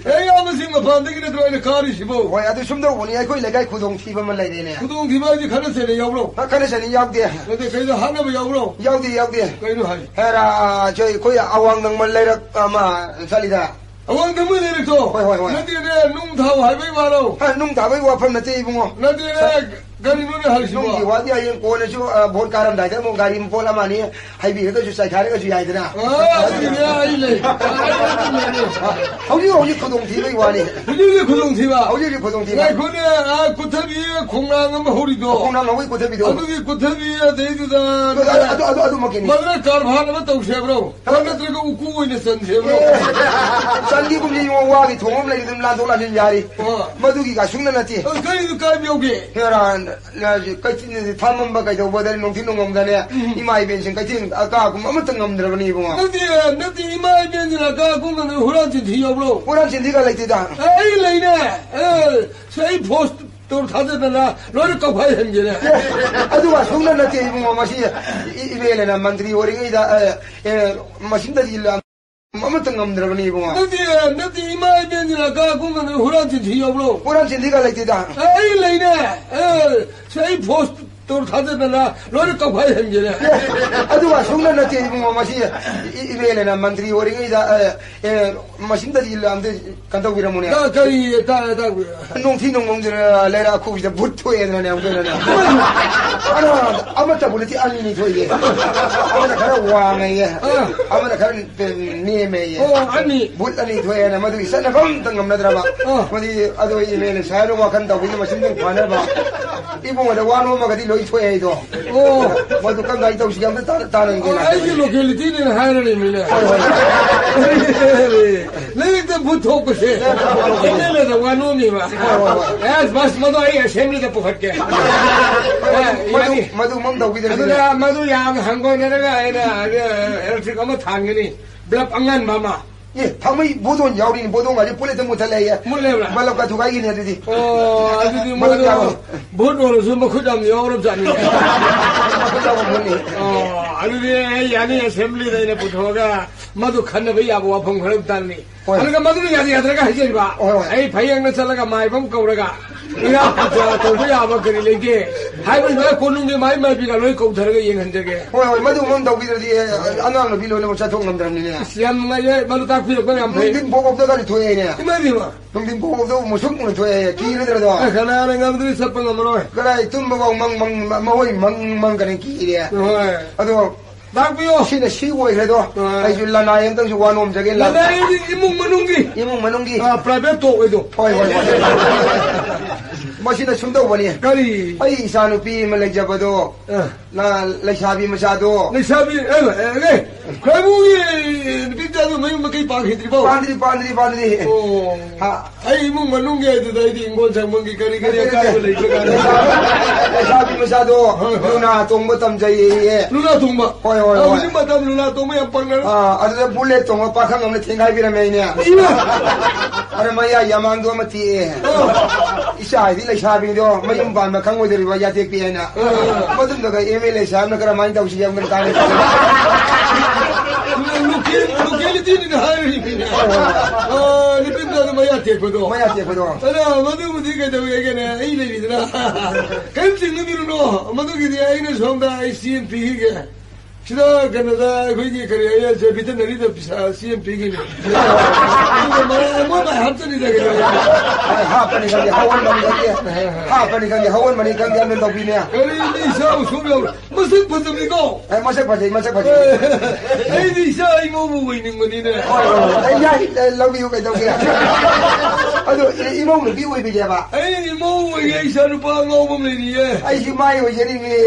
ꯑꯦ, ꯏꯌꯥꯝꯕꯁꯤꯡ ꯃꯄꯥꯟꯗꯒꯤ ꯅꯠꯇ꯭ꯔꯣ ꯑꯩꯅ ꯀꯥꯔꯤꯁꯤꯕꯣ? ꯍꯣꯏ, ꯑꯗꯨ ꯁꯨꯝ ꯇꯧꯕꯅꯤ, ꯑꯩꯈꯣꯏ ꯂꯩꯀꯥꯏ ꯈꯨꯗꯣꯡꯊꯤꯕ ꯑꯃ ꯂꯩꯔꯦꯅꯦ꯫ ꯈꯨꯗꯣꯡꯊꯤꯕ ꯍꯥꯏꯗꯤ ꯈꯠꯅ ꯆꯩꯅ ꯌꯥꯎꯕ꯭ꯔꯣ? ꯑ, ꯈꯠꯅ ꯆꯩꯅ ꯌꯥꯎꯗꯦ꯫ ꯅꯠꯇꯦ, ꯀꯩꯅꯣ ꯍꯥꯠꯅꯕ ꯌꯥꯎꯕ꯭ꯔꯣ? ꯌꯥꯎꯗꯦ, ꯌꯥꯎꯗꯦ꯫ ꯀꯩꯅꯣ ꯍꯥꯏ? ꯍꯦꯔꯥ, ꯑꯩꯈꯣꯏ ꯑꯋꯥꯡ ꯅꯪꯃ ꯂꯩꯔꯛ ꯑꯃ ꯆꯠꯂꯤꯗ꯫ ꯑꯋꯥꯡ ꯅꯪꯃ ꯂꯩꯔꯛꯇꯣ? ꯍꯣꯏ, ꯍꯣꯏ, ꯍꯣꯏ꯫ ꯅꯠꯇꯦꯅꯦ, ꯅꯨꯡ ꯊꯥꯎ ꯍꯥꯏꯕꯩ ꯋꯥꯔꯣ? ꯑ, ꯅꯨꯡ ꯊꯥꯕꯩ ꯋꯥꯐꯝ ꯅꯠꯇꯦ, ꯏꯕꯨꯡꯉꯣ꯫ ꯅꯠꯇꯦꯅꯦ, ꯀꯔꯤꯅꯣꯅꯦ ꯍꯥꯏꯁꯤꯕꯣ? ꯅꯨꯡꯒꯤ ꯋꯥꯗꯤ ꯍꯌꯦꯡ ꯀꯣꯟꯅꯁꯨ, ꯑ, ꯚꯣꯠ ꯀꯥꯔꯝꯗꯥꯏꯗ ꯑꯃꯨꯛ ꯒꯥꯔꯤ ꯃꯄꯣꯠ ꯑꯃ ꯑꯅꯤ ꯍꯩꯕꯤꯔꯒꯁꯨ ꯆꯥꯏꯈꯥꯏꯔꯒꯁꯨ ꯌꯥꯏꯗꯅ꯫ ꯑ, ꯑꯗꯨꯒꯤꯗꯤ ꯑꯩ ꯂꯩ꯫ ꯑꯩ ꯑꯗꯨꯝ ꯂꯩꯅꯤ꯫ ꯍꯧꯖꯤꯛ ꯍꯧꯖꯤꯛ ꯈꯨꯗꯣꯡꯊꯤꯕꯒꯤ ꯋꯥꯅꯤ꯫ ꯍꯧꯖꯤꯛ ꯍꯧꯖꯤꯛ ꯈꯨꯗꯣꯡꯊꯤꯕ꯫ ꯍꯧꯖꯤꯛ ꯍꯧꯖꯤꯛ ꯈꯨꯗꯣꯡꯊꯤꯕ꯫ ꯉꯥꯏꯈꯣꯅꯦ, ꯑ, ꯀꯨꯊꯕꯤ ꯈꯣꯡꯅꯥꯡ ꯑꯃ ꯍꯧꯔꯤꯗꯣ꯫ ꯈꯣꯡꯅꯥꯡ ꯍꯧꯕꯒꯤ ꯀꯨꯊꯕꯤꯗꯣ꯫ ꯑꯗꯨꯒꯤ ꯀꯨꯊꯕꯤ ꯑꯗꯩꯗꯨꯗ ꯑꯗꯨ, ꯑꯗꯨ, ꯑꯗꯨ, ꯑꯗꯨꯃꯛꯀꯤꯅꯤ꯫ ꯃꯗꯨꯅ ꯀꯔꯚꯥꯟ ꯑꯃ ꯇꯧꯁꯦ ꯍꯥꯏꯕ꯭ꯔꯣ? ꯑ, ꯅꯠꯇ꯭ꯔꯒ ꯎꯀꯨ ꯑꯣꯏꯅ ꯆꯟꯁꯦ ꯍꯥꯏꯕ꯭ꯔꯣ? ꯑꯦ, ꯆꯟꯗꯤ ꯀꯨꯝꯁꯤ ꯏꯕꯨꯡꯉꯣ, ꯋꯥꯒꯤ ꯊꯣꯡ ꯑꯃ ꯂꯩꯔꯤ, ꯑꯗꯨꯝ ꯂꯥꯟꯊꯣꯛ ꯂꯥꯟꯁꯤꯟ ꯌꯥꯔꯤ꯫ ꯑ꯫ ꯃꯗꯨꯒꯤ ꯀꯥꯁꯨꯡꯅ ꯅꯠꯇꯦ꯫ ꯑ, ꯀꯔꯤꯅꯣ ꯀꯥꯏꯕ ꯌꯧꯒꯦ? ꯍꯦꯔꯥꯟ, ꯅ-, ꯀꯩꯊꯦꯜ ꯐꯝꯃꯝꯕ ꯀꯩꯗꯧꯕꯗ ꯅꯨꯡꯊꯤꯜ ꯅꯣꯡꯃꯝꯗꯅꯦ, ꯎꯝ꯫ ꯏꯃꯥ ꯏꯕꯦꯟꯁꯤꯡ ꯀꯩꯊꯦꯜ ꯑꯀꯥ ꯑꯀꯨꯝ ꯑꯃꯠꯇ ꯉꯝꯗ꯭ꯔꯕꯅꯤ ꯏꯕꯨꯡꯉꯣ꯫ ꯅꯠꯇꯦ, ꯅꯠꯇꯦ, ꯏꯃꯥ ꯏꯕꯦꯟꯁꯤꯅ ꯑꯀꯥ ꯑꯀꯨꯝ ꯉꯝꯗꯅ ꯍꯨꯔꯥꯟ ꯆꯤꯟꯊꯤ ꯌꯥꯎꯕ꯭ꯔꯣ? ꯍꯨꯔꯥꯟ ꯆꯤꯟꯊꯤꯒ ꯂꯩꯇꯦꯗ꯫ ꯑꯦ, ꯑꯩ ꯂꯩꯅꯦ꯫ ꯑꯦ, ꯁꯤ ꯑꯩ ꯐꯣꯁ ꯇꯧꯔ ꯊꯥꯖꯗꯅ ꯂꯣꯏꯅ ꯀꯧꯈꯥꯏ ꯍꯟꯒꯦꯅꯦ꯫ ꯑꯦ, ꯑꯗꯨ ꯑꯁꯨꯝꯅ ꯅꯠꯇꯦ ꯏꯕꯨꯡꯉꯣ, ꯃꯁꯤ ꯏ-, ꯏꯕꯦꯜꯂꯅ ꯃꯟꯇ꯭ꯔꯤ ꯑꯣꯏꯔꯤꯉꯩꯗ, ꯑꯦ, ꯑꯦ, ꯃꯁꯤꯗꯗꯤ ꯂ-, ꯑꯃꯠꯇ ꯉꯝꯗ꯭ꯔꯕꯅꯤ ꯏꯕꯨꯡꯉꯣ꯫ ꯅꯠꯇꯦ, ꯅꯠꯇꯦ, ꯏꯃꯥ ꯏꯕꯦꯟꯁꯤꯅ ꯑꯀꯥ ꯑꯀꯨꯝ ꯉꯝꯗꯅ ꯍꯨꯔꯥꯟ ꯆꯤꯟꯊꯤ ꯌꯥꯎꯕ꯭ꯔꯣ? ꯍꯨꯔꯥꯟ ꯆꯤꯟꯊꯤꯒ ꯂꯩꯇꯦꯗ꯫ ꯑꯦ, ꯑꯩ ꯂꯩꯅꯦ꯫ ꯑꯦ, ꯁꯤ ꯑꯩ ꯐꯣꯁ ꯇꯧꯔ ꯊꯥꯖꯗꯅ ꯂꯣꯏꯅ ꯀꯧꯈꯥꯏ ꯍꯟꯒꯦꯅꯦ꯫ ꯑꯦ, ꯑꯗꯨ ꯑꯁꯨꯝꯅ ꯅꯠꯇꯦ ꯏꯕꯨꯡꯉꯣ, ꯃꯁꯤ ꯏ-, ꯏꯕꯦꯜꯂꯅ ꯃꯟꯇ꯭ꯔꯤ ꯑꯣꯏꯔꯤꯉꯩꯗ, ꯑꯦ, ꯑꯦ, ꯃꯁꯤꯗꯗꯤ ꯑꯝꯇ ꯀꯩꯅꯣ ꯇꯧꯕꯤꯔꯝꯃꯨꯅꯦ꯫ ꯇꯥ-, ꯀꯔꯤ ꯇꯥ-, ꯇꯥ-, ꯅꯨꯡꯊꯤ ꯅꯣꯡꯃꯝꯁꯤꯅ ꯂꯩꯔꯛ ꯑꯈꯨꯕꯁꯤꯗ ꯕꯨꯠ ꯊꯣꯛꯑꯦꯗꯅꯅꯦ ꯑꯃꯨꯛꯇꯣꯏꯅꯅꯦ꯫ ꯑꯗꯣ ꯑꯃꯠꯇꯕꯨ ꯅꯠꯇꯦ, ꯑꯅꯤꯅꯤ ꯊꯣꯛꯏꯁꯦ꯫ ꯑꯃꯅ ꯈꯔ ꯋꯥꯡꯉꯦꯌꯦ, ꯑꯥ꯫ ꯑꯃꯅ ꯈꯔ ꯅꯦꯝꯃꯦꯌꯦ꯫ ꯑꯣ, ꯑꯅꯤ꯫ ꯕꯨꯠ ꯑꯅꯤ ꯊꯣꯛꯑꯦꯅ ꯃꯗꯨꯒꯤ ꯆꯠꯅꯕ ꯑꯝꯇ ꯉꯝꯅꯗ꯭ꯔꯕ꯫ ꯑꯥ꯫ ꯃꯗꯨꯒꯤ ꯑꯗꯨ ꯏꯃꯦꯅ ꯁꯍꯔ ꯋꯥꯈꯜ ꯇꯧꯕꯒꯤ ꯃꯁꯤꯡꯗꯨ ꯐꯅꯕ꯫ ꯏꯕꯨꯡꯉꯣꯗ ꯋꯥ ꯅꯣꯝꯃꯒꯗꯤ ꯂꯣꯏ ꯊꯣꯛꯑꯦ ꯑꯩꯗꯣ꯫ ꯑꯣ꯫ ꯃꯗꯨ ꯀꯝꯗꯥꯏ ꯇꯧꯁꯤꯒꯦ ꯑꯝꯇ ꯇꯥꯟ-, ꯇꯥꯟꯅꯒꯦꯅ꯫ ꯑꯣ, ꯑꯩꯒꯤ localityꯅꯦꯅ ꯍꯥꯏꯔꯅꯤ ꯃꯤꯅ꯫ ꯍꯣꯏ, ꯍꯣꯏ꯫ ꯂꯩꯔꯤꯛꯇ ꯕꯨꯠ ꯊꯣꯛꯄꯁꯦ꯫ ꯂꯩꯔꯤꯛꯇ ꯕꯨꯠ ꯊꯣꯛꯄꯁꯦ꯫ MLAꯗ ꯋꯥ ꯅꯣꯝꯃꯤꯕ꯫ ꯍꯣꯏ, ꯍꯣꯏ, ꯍꯣꯏ꯫ ꯑꯁ, ꯃꯁ-, ꯃꯗꯨ ꯑꯩ assemblyꯗ ꯄꯨꯈꯠꯀꯦ꯫ ꯃꯗꯨ, ꯌꯥꯅꯤ꯫ ꯃꯗꯨ ꯃꯝ ꯇꯧꯕꯤꯗꯅ ꯑꯗꯨꯗ ꯃꯗꯨ ꯌꯥꯝ ꯍꯪꯒꯣꯏꯅꯔꯒ ꯑꯩꯅ, ꯑ, electric ꯑꯃ ꯊꯥꯟꯒꯅꯤ꯫ Bulb ꯑꯉꯥꯟꯕ ꯑꯃ꯫ ꯑꯦ, ꯊꯥꯡꯃꯩ ꯕꯣꯗꯣꯟ ꯌꯥꯎꯔꯤꯅꯤ, ꯕꯣꯗꯣꯟꯒꯁꯦ ꯄꯨꯂꯤꯁꯇ ꯃꯨꯊꯠꯂꯛꯑꯦ꯫ ꯃꯨꯠꯂꯦꯕ꯭ꯔꯥ? ꯕꯂꯞꯀ ꯊꯨꯒꯥꯏꯈꯤꯅꯤ ꯑꯗꯨꯗꯤ꯫ ꯑꯣ, ꯑꯗꯨꯗꯤ ꯕꯂꯞ ꯃꯣꯏꯗꯣ ꯌꯥꯎꯔꯣꯏ꯫ ꯚꯣꯠ ꯑꯣꯏꯔꯁꯨ ꯃꯈꯨꯠ ꯌꯥꯝ ꯌꯥꯎꯔꯕꯖꯥꯠꯅꯤ꯫ ꯃꯈꯨꯠ ꯌꯥꯎꯕ ꯚꯣꯠꯅꯤ꯫ ꯑꯣ, ꯑꯗꯨꯗꯤ ꯑꯩ ꯌꯥꯅꯤ, assemblyꯗ ꯑꯩꯅ ꯄꯨꯊꯣꯛꯑꯒ ꯃꯗꯨ ꯈꯟꯅꯕ ꯌꯥꯕ ꯋꯥꯐꯝ ꯈꯔ ꯇꯥꯅꯤ꯫ ꯍꯣꯏ꯫ ꯑꯗꯨꯒ ꯃꯗꯨꯅ ꯌꯥꯗ ꯌꯥꯗ꯭ꯔꯒ ꯍꯥꯏꯖꯔꯤꯕ, ꯍꯣꯏ, ꯍꯣꯏ꯫ ꯑꯩ ꯐꯌꯦꯡꯅ ꯆꯠꯂꯒ ꯃꯥꯏꯕ ꯑꯃ ꯀꯧꯔꯒ, ꯏꯔꯥ ꯄꯨꯖꯥ ꯇꯧꯕ ꯌꯥꯕ ꯀꯔꯤ ꯂꯩꯒꯦ? ꯍꯥꯏꯕꯗꯤ ꯅꯣꯏ ꯀꯣꯅꯨꯡꯒꯤ ꯃꯥꯏ ꯃꯥꯏꯕꯤꯒ ꯂꯣꯏ ꯀꯧꯊꯔꯒ ꯌꯦꯡꯍꯟꯖꯒꯦ꯫ ꯍꯣꯏ, ꯍꯣꯏ, ꯃꯗꯨꯒꯨꯝꯕ ꯑꯃ ꯇꯧꯕꯤꯗ꯭ꯔꯗꯤ, ꯑꯦ, ꯑꯉꯥꯡ ꯅꯨꯄꯤ ꯂꯣꯏꯅꯃꯛ ꯆꯠꯊꯣꯛ ꯉꯝꯗ꯭ꯔꯕꯅꯤꯅꯦ꯫ ꯑꯁ, ꯌꯥꯝ ꯅꯨꯡꯉꯥꯏꯖꯔꯦ꯫ ꯃꯗꯨ ꯇꯥꯛꯄꯤꯔꯛꯄ ꯌꯥꯝ ꯐꯩ꯫ ꯅꯨꯡꯊꯤꯟ ꯐꯥꯎꯕꯗꯒꯗꯤ ꯊꯣꯛꯑꯦꯅꯦ꯫ ꯏꯃꯥꯏ ꯕꯦꯝꯃ! ꯅꯨꯡꯊꯤꯟ ꯐꯥꯎꯕꯗ ꯃꯨꯁꯨꯛ ꯃꯨꯅ ꯊꯣꯛꯑꯦ꯫ ꯀꯤꯔꯗ꯭ꯔꯗꯣ? ꯑꯦ, ꯀꯅꯥꯅ ꯉꯝꯗꯣꯏꯅꯣ? ꯆꯠꯄ ꯉꯝꯃꯔꯣꯏ꯫ ꯀꯗꯥꯏ ꯇꯨꯝꯕꯐꯥꯎ ꯃꯪ, ꯃꯪ, ꯃꯍꯣꯏ ꯃꯪ, ꯃꯪ ꯀꯅꯤ ꯀꯤꯔꯦ꯫ ꯍꯣꯏ꯫ ꯑꯗꯣ ꯇꯥꯛꯄꯤꯌꯣ꯫ ꯁꯤꯅ ꯁꯤ ꯑꯣꯏꯈ꯭ꯔꯦꯗꯣ꯫ ꯑꯥ꯫ ꯑꯩꯁꯨ ꯂꯅꯥꯏ ꯑꯃꯇꯪꯁꯨ ꯋꯥ ꯅꯣꯝꯖꯒꯦ꯫ ꯂꯅꯥꯏ ꯍꯥꯏꯗꯤ ꯏꯃꯨꯡ ꯃꯅꯨꯡꯒꯤ꯫ ꯏꯃꯨꯡ ꯃꯅꯨꯡꯒꯤ꯫ ꯑꯥ, private talk ꯑꯣꯏꯗꯣ꯫ ꯍꯣꯏ, ꯍꯣꯏ, ꯍꯣꯏ꯫ ꯃꯁꯤꯅ ꯁꯨꯝ ꯇꯧꯕꯅꯤ꯫ ꯀꯔꯤ? ꯑꯩ ꯏꯆꯥ ꯅꯨꯄꯤ ꯑꯃ ꯂꯩꯖꯕꯗꯣ, ꯑꯥ꯫ ꯅ-, ꯂꯩꯁꯥꯕꯤ ꯃꯆꯥꯗꯣ꯫ ꯂꯩꯁꯥꯕꯤ, ꯑꯦ, ꯑꯦ, ꯑꯦ, ꯈꯣꯏꯃꯨꯒꯤ ꯅꯨꯄꯤ ꯃꯆꯥꯗꯣ ꯃꯌꯨꯝ ꯃꯀꯩ ꯄꯥꯟꯈꯤꯗ꯭ꯔꯤꯕꯣ? ꯄꯥꯟꯗ꯭ꯔꯤ, ꯄꯥꯟꯗ꯭ꯔꯤ, ꯄꯥꯟꯗ꯭ꯔꯤ꯫ ꯑꯣ꯫ ꯍꯥ? ꯑꯩ ꯏꯃꯨꯡ ꯃꯅꯨꯡꯒꯤ ꯍꯥꯏꯗꯨꯗ ꯑꯩꯗꯤ ꯍꯤꯡꯒꯣꯜ ꯁꯝꯕꯜꯒꯤ ꯀꯔꯤ ꯀꯔꯤ ꯑꯀꯥꯏꯕ ꯂꯩꯕ꯭ꯔꯥ ꯀꯥꯏꯅ꯫ ꯂꯩꯁꯥꯕꯤ ꯃꯆꯥꯗꯣ ꯍꯣꯏ, ꯍꯣꯏ꯫ ꯂꯨꯅꯥ ꯇꯣꯡꯕ ꯇꯝꯖꯩꯌꯦ꯫ ꯂꯨꯅꯥ ꯇꯣꯡꯕ? ꯍꯣꯏ, ꯍꯣꯏ, ꯑ, ꯍꯣꯏ꯫ ꯍꯧꯖꯤꯛ ꯃꯇꯝ ꯂꯨꯅꯥ ꯇꯣꯡꯕ ꯌꯥꯝ ꯄꯪꯅꯔꯦ꯫ ꯑꯥ, ꯑꯗꯨꯗ bullet ꯇꯣꯡꯕ ꯄꯥꯈꯪ ꯑꯃꯅ ꯊꯦꯡꯒꯥꯏꯕꯤꯔꯝꯃꯦ ꯑꯩꯅꯦ꯫ ꯏꯃꯥ! ꯑꯗ ꯃꯌꯥ ꯌꯥꯃꯥꯡꯗꯣ ꯑꯃ ꯇꯦꯛꯑꯦ꯫ ꯑꯥ꯫ ꯏꯆꯥ ꯍꯥꯏꯗꯤ ꯂꯩꯁꯥꯕꯤꯗꯣ ꯃꯌꯨꯝ ꯄꯥꯟꯕ ꯈꯪꯉꯣꯏꯗꯧꯔꯤꯕ ꯌꯥꯇꯦꯛꯄꯤ ꯍꯥꯏꯅ꯫ ꯑꯥ꯫ ꯃꯗꯨꯝꯗꯒ MLA ꯁꯥꯍꯦꯕꯅ ꯀꯔꯝꯍꯥꯏꯅ ꯇꯧꯁꯤꯒꯦ ꯑꯃꯨꯛꯇ ꯇꯥꯟꯅꯁꯤ꯫ Local-, localityꯅꯤꯅ ꯍꯥꯏꯔꯤꯕꯅꯤꯅꯦ꯫ ꯍꯣꯏ, ꯍꯣꯏ, ꯍꯣꯏ꯫ ꯑꯥ, ꯅꯨꯄꯤ ꯃꯆꯥꯗꯣ ꯃꯌꯥ ꯇꯦꯛꯄꯗꯣ꯫ ꯃꯌꯥ ꯇꯦꯛꯄꯗꯣ꯫ ꯑꯗꯣ ꯃꯗꯨꯕꯨꯗꯤ ꯀꯩꯗꯧꯋꯦꯒꯦꯅꯦ? ꯑꯩ ꯂꯩꯔꯤꯗꯅ꯫ ꯀꯔꯤꯝ ꯆꯤꯡꯅꯕꯤꯔꯨꯅꯣ꯫ ꯃꯗꯨꯒꯤꯗꯤ ꯑꯩꯅ ꯁꯣꯝꯗ ꯑꯩ ꯆꯦ ꯑꯃ ꯄꯤꯈꯤꯒꯦ꯫ ꯁꯤꯗ ꯀꯩꯅꯣꯗ ꯑꯩꯈꯣꯏꯒꯤ ꯀꯔꯤ ꯍꯥꯏꯌꯦ, ꯁꯦ, veterineryꯗ ꯄꯩꯁꯥ ꯆꯦ ꯑꯃ ꯄꯤꯈꯤꯅꯦ꯫ ꯑꯗꯨꯒ ꯃꯥ-, ꯃꯣꯏ ꯃꯥꯏ ꯍꯥꯞꯆꯅꯤꯗ ꯀꯩꯗꯧꯔꯒꯦ? ꯍꯣꯏ, ꯍꯥꯞꯄꯅꯤ ꯈꯪꯗꯦ, ꯍꯧꯍꯟꯕꯅꯤ ꯈꯪꯗꯦ꯫ ꯍꯥꯞꯄꯅꯤ ꯈꯪꯗꯦ, ꯍꯧꯍꯟꯕꯅꯤ ꯈꯪꯗꯦ, ꯑꯗꯨꯝ ꯇꯧꯕꯤꯅꯦ꯫ ꯀꯔꯤꯅꯣ ꯏꯆꯥ ꯎꯁꯣꯞ ꯌꯥꯎꯔ-, ꯃꯁꯛ ꯐꯖꯕꯅꯤꯀꯣ꯫ ꯑꯦ, ꯃꯁꯛ ꯐꯖꯩ, ꯃꯁꯛ ꯐꯖꯩ꯫ ꯑꯩꯗꯤ ꯏꯆꯥ ꯏꯃꯧꯕꯨ ꯑꯣꯏꯅꯤꯡꯕꯅꯤꯅꯦ꯫ ꯍꯣꯏ, ꯍꯣꯏ, ꯍꯣꯏ꯫ ꯑꯩ ꯌꯥꯏ, ꯑꯦ, ꯂꯧꯕꯤꯌꯨ ꯀꯩꯗꯧꯒꯦ? ꯑꯗꯣ ꯏ-, ꯏꯃꯧ ꯅꯨꯄꯤ ꯑꯣꯏꯕꯤꯒꯦꯕ? ꯑꯩ ꯏꯃꯧ ꯑꯣꯏꯒꯦ, ꯏꯆꯥ ꯅꯨꯄꯥ ꯑꯉꯥꯎꯕ ꯑꯃ ꯂꯩꯔꯤꯌꯦ꯫ ꯑꯩꯁꯨ ꯃꯥꯏ ꯑꯣꯏꯖꯅꯤꯡꯉꯦ,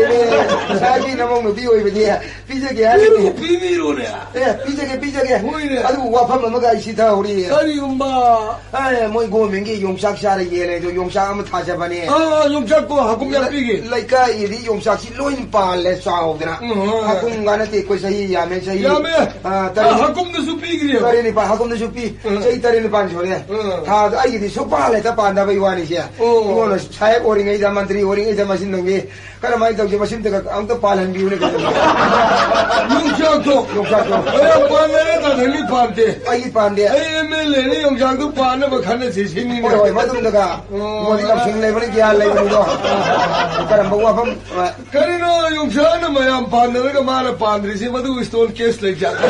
ꯏꯆꯥꯒꯤ ꯅꯃꯧ ꯅꯨꯄꯤ ꯑꯣꯏꯕꯗꯤ ꯄꯤꯖꯒꯦ ꯍꯥꯏꯔꯤꯅꯦ꯫ ꯄꯤꯕꯤꯔꯣꯅꯦ꯫ ꯑꯦ, ꯄꯤꯖꯒꯦ, ꯄꯤꯖꯒꯦ꯫ ꯍꯣꯏꯅꯦ꯫ ꯑꯗꯨꯕꯨ ꯋꯥꯐꯝ ꯑꯃꯒ ꯑꯩ ꯁꯤꯊꯍꯧꯔꯤ꯫ ꯀꯔꯤꯒꯨꯝꯕ? ꯑꯦ, ꯃꯣꯏ governmentꯀꯤ ꯌꯣꯡꯆꯥꯛ ꯆꯥꯔ ꯌꯦꯜꯂꯦ ꯑꯗꯣ ꯌꯣꯡꯆꯥꯛ ꯑꯃ ꯊꯥꯖꯕꯅꯦ꯫ ꯑꯥ, ꯌꯣꯡꯆꯥꯛꯇꯣ ꯍꯥꯀꯨꯝ ꯌꯥꯝ ꯄꯤꯒꯦ꯫ ꯂꯩꯀꯥꯏꯒꯤꯗꯤ ꯌꯣꯡꯆꯥꯛꯁꯤ ꯂꯣꯏ ꯄꯥꯜꯂꯦ ꯆꯥꯎꯗꯅ꯫ ꯎꯝ꯫ ꯍꯥꯀꯨꯝꯒ ꯅꯠꯇꯦ, ꯑꯩꯈꯣꯏ ꯆꯍꯤ ꯌꯥꯝꯃꯦ, ꯆꯍꯤ, ꯌꯥꯝꯃꯦ꯫ ꯑꯥ, ꯇꯔꯦꯠ꯫ ꯑꯥ, ꯍꯥꯀꯨꯝꯗꯁꯨ ꯄꯤꯈ꯭ꯔꯦꯕ꯫ ꯇꯔꯦꯠ ꯅꯤꯄꯥꯜ ꯍꯥꯀꯨꯝꯗꯁꯨ ꯄꯤ꯫ ꯎꯝ꯫ ꯆꯍꯤ ꯇꯔꯦꯠ ꯅꯤꯄꯥꯜ ꯁꯨꯔꯦ꯫ ꯎꯝ꯫ ꯊꯥꯗ ꯑꯩ ꯁꯤꯗꯤ ꯁꯨꯛꯄꯥꯟ ꯍꯦꯛꯇ ꯄꯥꯟꯗꯕꯩ ꯋꯥꯅꯤꯁꯦ꯫ ꯑꯣ꯫ ꯑꯩꯉꯣꯟꯗ ꯁꯥꯍꯦꯕ ꯑꯣꯏꯔꯤꯉꯩꯗ, ꯃꯟꯇ꯭ꯔꯤ ꯑꯣꯏꯔꯤꯉꯩꯗ ꯃꯁꯤꯡꯗꯪꯒꯤ ꯀꯔꯝꯍꯥꯏꯅ ꯇꯧꯁꯦ, ꯃꯁꯤꯝꯇꯒ ꯑꯝꯇ ꯄꯥꯜꯍꯟꯕꯤꯌꯨꯅꯦ ꯀꯩꯅꯣ꯫ ꯌꯣꯡꯆꯥꯛꯇꯣ꯫ ꯌꯣꯡꯆꯥꯛꯇꯣ꯫ ꯃꯌꯥꯝ ꯄꯥꯟꯅꯔꯦ, ꯇꯥ ꯅꯪꯗꯤ ꯄꯥꯟꯗꯦ꯫ ꯑꯩꯗꯤ ꯄꯥꯟꯗꯦ꯫ ꯑꯩ ꯑꯦꯝ ꯑꯦꯜ ꯑꯦꯅꯤ, ꯌꯣꯡꯆꯥꯛꯇꯣ ꯄꯥꯟꯅꯕ ꯈꯟꯅꯁꯤ ꯁꯤꯅꯤꯅꯦ꯫ ꯍꯣꯏ, ꯍꯣꯏ, ꯃꯗꯨꯝꯗꯒ꯫ ꯑꯣ꯫ ꯃꯣꯏꯗꯤ ꯂꯧꯁꯤꯡ ꯂꯩꯕꯅꯤ, ꯒ꯭ꯌꯥꯟ ꯂꯩꯕꯅꯤꯗꯣ꯫ ꯀꯔꯝꯕ ꯋꯥꯐꯝ? ꯀꯔꯤꯅꯣ ꯌꯣꯡꯆꯥꯛꯅ ꯃꯌꯥꯝ ꯄꯥꯟꯅꯔꯒ ꯃꯥꯅ ꯄꯥꯟꯗ꯭ꯔꯤꯁꯤ? ꯃꯗꯨ ꯏꯁꯇꯣꯟ ꯀꯦꯁ ꯂꯩꯖꯥꯠꯂ?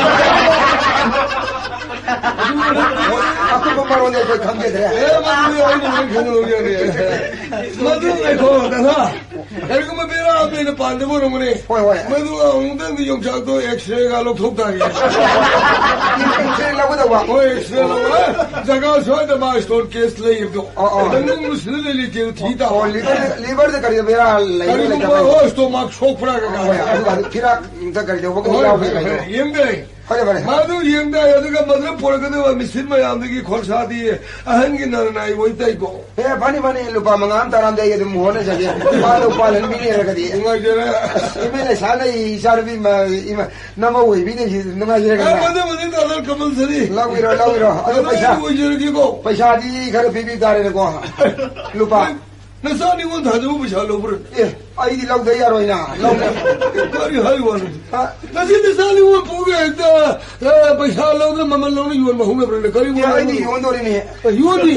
ꯑꯀꯨꯞꯄ ꯃꯔꯣꯜꯗꯤ ꯑꯩꯈꯣꯏ ꯈꯪꯖꯗ꯭ꯔꯦ꯫ ꯑꯦ, ꯃꯗꯨꯗꯤ ꯑꯩꯅ ꯂꯣꯏ ꯈꯪꯍꯧꯖꯔꯦ꯫ ꯃꯗꯨ ꯉꯥꯏꯈꯣ, ꯗꯥꯗꯥ꯫ ꯀꯔꯤꯒꯨꯝꯕ ꯕꯦꯔꯥ ꯑꯃ ꯂꯩꯅ ꯄꯥꯟꯗꯕ ꯑꯣꯏꯔꯝꯒꯅꯤ꯫ ꯍꯣꯏ, ꯍꯣꯏ꯫ ꯃꯗꯨ ꯑꯃꯨꯛꯇꯪꯗꯤ ꯌꯣꯡꯆꯥꯛꯇꯣ ꯑꯦꯛꯁꯔꯦꯒ ꯂꯧꯊꯣꯛ ꯇꯥꯔꯦ꯫ ꯑꯦꯛꯁꯔꯦ ꯂꯧꯒꯗꯧꯕ? ꯍꯣꯏ, ꯑꯦꯛꯁꯔꯦ ꯂꯧꯔꯦ꯫ ꯖꯒꯥ ꯁ꯭ꯋꯥꯏꯗ ꯃꯥ ꯏꯁꯇꯣꯟ ꯀꯦꯁ ꯂꯩꯕꯗꯣ꯫ ꯑꯣ, ꯑꯣ꯫ ꯃꯅꯨꯡꯗ ꯁꯤꯗ ꯂꯩ ꯂꯩꯇꯦ ꯊꯤ ꯇꯥꯕ꯫ ꯑꯣ, ꯂꯤꯚꯔꯗ, ꯂꯤꯚꯔꯗ ꯀꯔꯤꯗ ꯕꯦꯔꯥ ꯂꯩꯕ꯭ꯔꯥ ꯀꯔꯤꯒꯨꯝꯕ ꯂꯩꯇꯕ꯭ꯔꯥ? ꯍꯣꯏ, ꯏꯁꯇꯣꯃꯥꯛ ꯁꯣꯛꯄ꯭ꯔꯥ ꯀꯩꯀꯥ꯫ ꯍꯣꯏ, ꯑꯗꯨꯒ ꯑꯗꯨ ꯐꯤꯔꯥꯛꯇ ꯀꯔꯤ ꯇꯧꯕ ꯀꯔꯤ ꯍꯣꯏ, ꯌꯥꯎꯒꯦ ꯍꯣꯏ, ꯀꯩꯅꯣ? ꯍꯣꯏ, ꯌꯦꯡꯗꯦ꯫ ꯐꯔꯦ, ꯐꯔꯦ꯫ ꯃꯗꯨ ꯌꯦꯡꯗꯦ, ꯑꯗꯨꯒ ꯃꯗꯨꯗ ꯄꯨꯔꯛꯀꯗꯕ ꯃꯦꯆꯤꯟ ꯃꯌꯥꯝꯗꯒꯤ ꯈꯣꯔꯁꯥꯗꯤ ꯑꯍꯟꯒꯤ ꯅꯥꯅꯥꯏ ꯑꯣꯏ ꯇꯩꯀꯣ꯫ ꯑꯦ, ꯐꯅꯤ, ꯐꯅꯤ, ꯂꯨꯄꯥ ꯃꯉꯥ ꯑꯃ ꯇꯔꯥ ꯑꯃꯗꯤ ꯑꯩ ꯑꯗꯨꯝ ꯍꯣꯠꯅꯖꯒꯦ꯫ ꯃꯥꯗꯣ ꯄꯥꯜꯍꯟꯕꯤꯅꯤ ꯍꯥꯏꯔꯒꯗꯤ꯫ ꯅꯨꯡꯉꯥꯏꯖꯔꯦ꯫ ꯑꯦꯝ ꯑꯦꯜ ꯑꯦ ꯁꯥꯅ ꯑꯩ ꯏꯆꯥꯅꯨꯄꯤ ꯃ-, ꯏꯃ-, ꯅꯃꯧ ꯑꯣꯏꯕꯤꯅꯤ ꯁꯤ ꯅꯨꯡꯉꯥꯏꯖꯔꯦ ꯑꯦ, ꯀꯩꯅꯣ꯫ ꯃꯗꯨ, ꯃꯗꯨ ꯇꯥꯗ ꯀꯝꯄꯜꯁꯔꯤ꯫ ꯂꯧꯕꯤꯔꯣ, ꯂꯧꯕꯤꯔꯣ꯫ ꯑꯗꯣ ꯀꯩꯅꯣ, ꯄꯩꯁꯥ, ꯑꯩ ꯑꯣꯏꯖꯔꯒꯦꯀꯣ꯫ ꯄꯩꯁꯥꯗꯤ ꯈꯔ ꯄꯤꯕꯤ ꯇꯥꯔꯦꯅꯦꯀꯣ꯫ ꯂꯨꯄꯥ꯫ ꯅꯆꯥ ꯅꯤꯉꯣꯜ ꯊꯥꯗꯣꯛꯄ ꯄꯩꯁꯥ ꯂꯧꯕ꯭ꯔꯥ? ꯑꯦ, ꯑꯩꯗꯤ ꯂꯧꯗ ꯌꯥꯔꯣꯏꯅ꯫ ꯂꯧꯗ꯫ ꯀꯔꯤ ꯍꯥꯏ ꯋꯥꯅꯣ? ꯍꯥ? ꯅꯆꯤꯟ ꯅꯆꯥ ꯅꯤꯉꯣꯜ ꯄꯨꯒꯦ ꯍꯦꯛꯇ, ꯑ, ꯄꯩꯁꯥ ꯂꯧꯗ ꯃꯃꯜ ꯂꯧꯅ ꯌꯣꯟꯕ ꯍꯧꯅꯕ꯭ꯔꯅꯦ? ꯀꯔꯤ ꯑꯦ, ꯋꯥꯅꯣ? ꯑꯩꯗꯤ ꯌꯣꯟꯗꯣꯔꯤꯅꯦ꯫ ꯑ, ꯌꯣꯟꯅꯤ?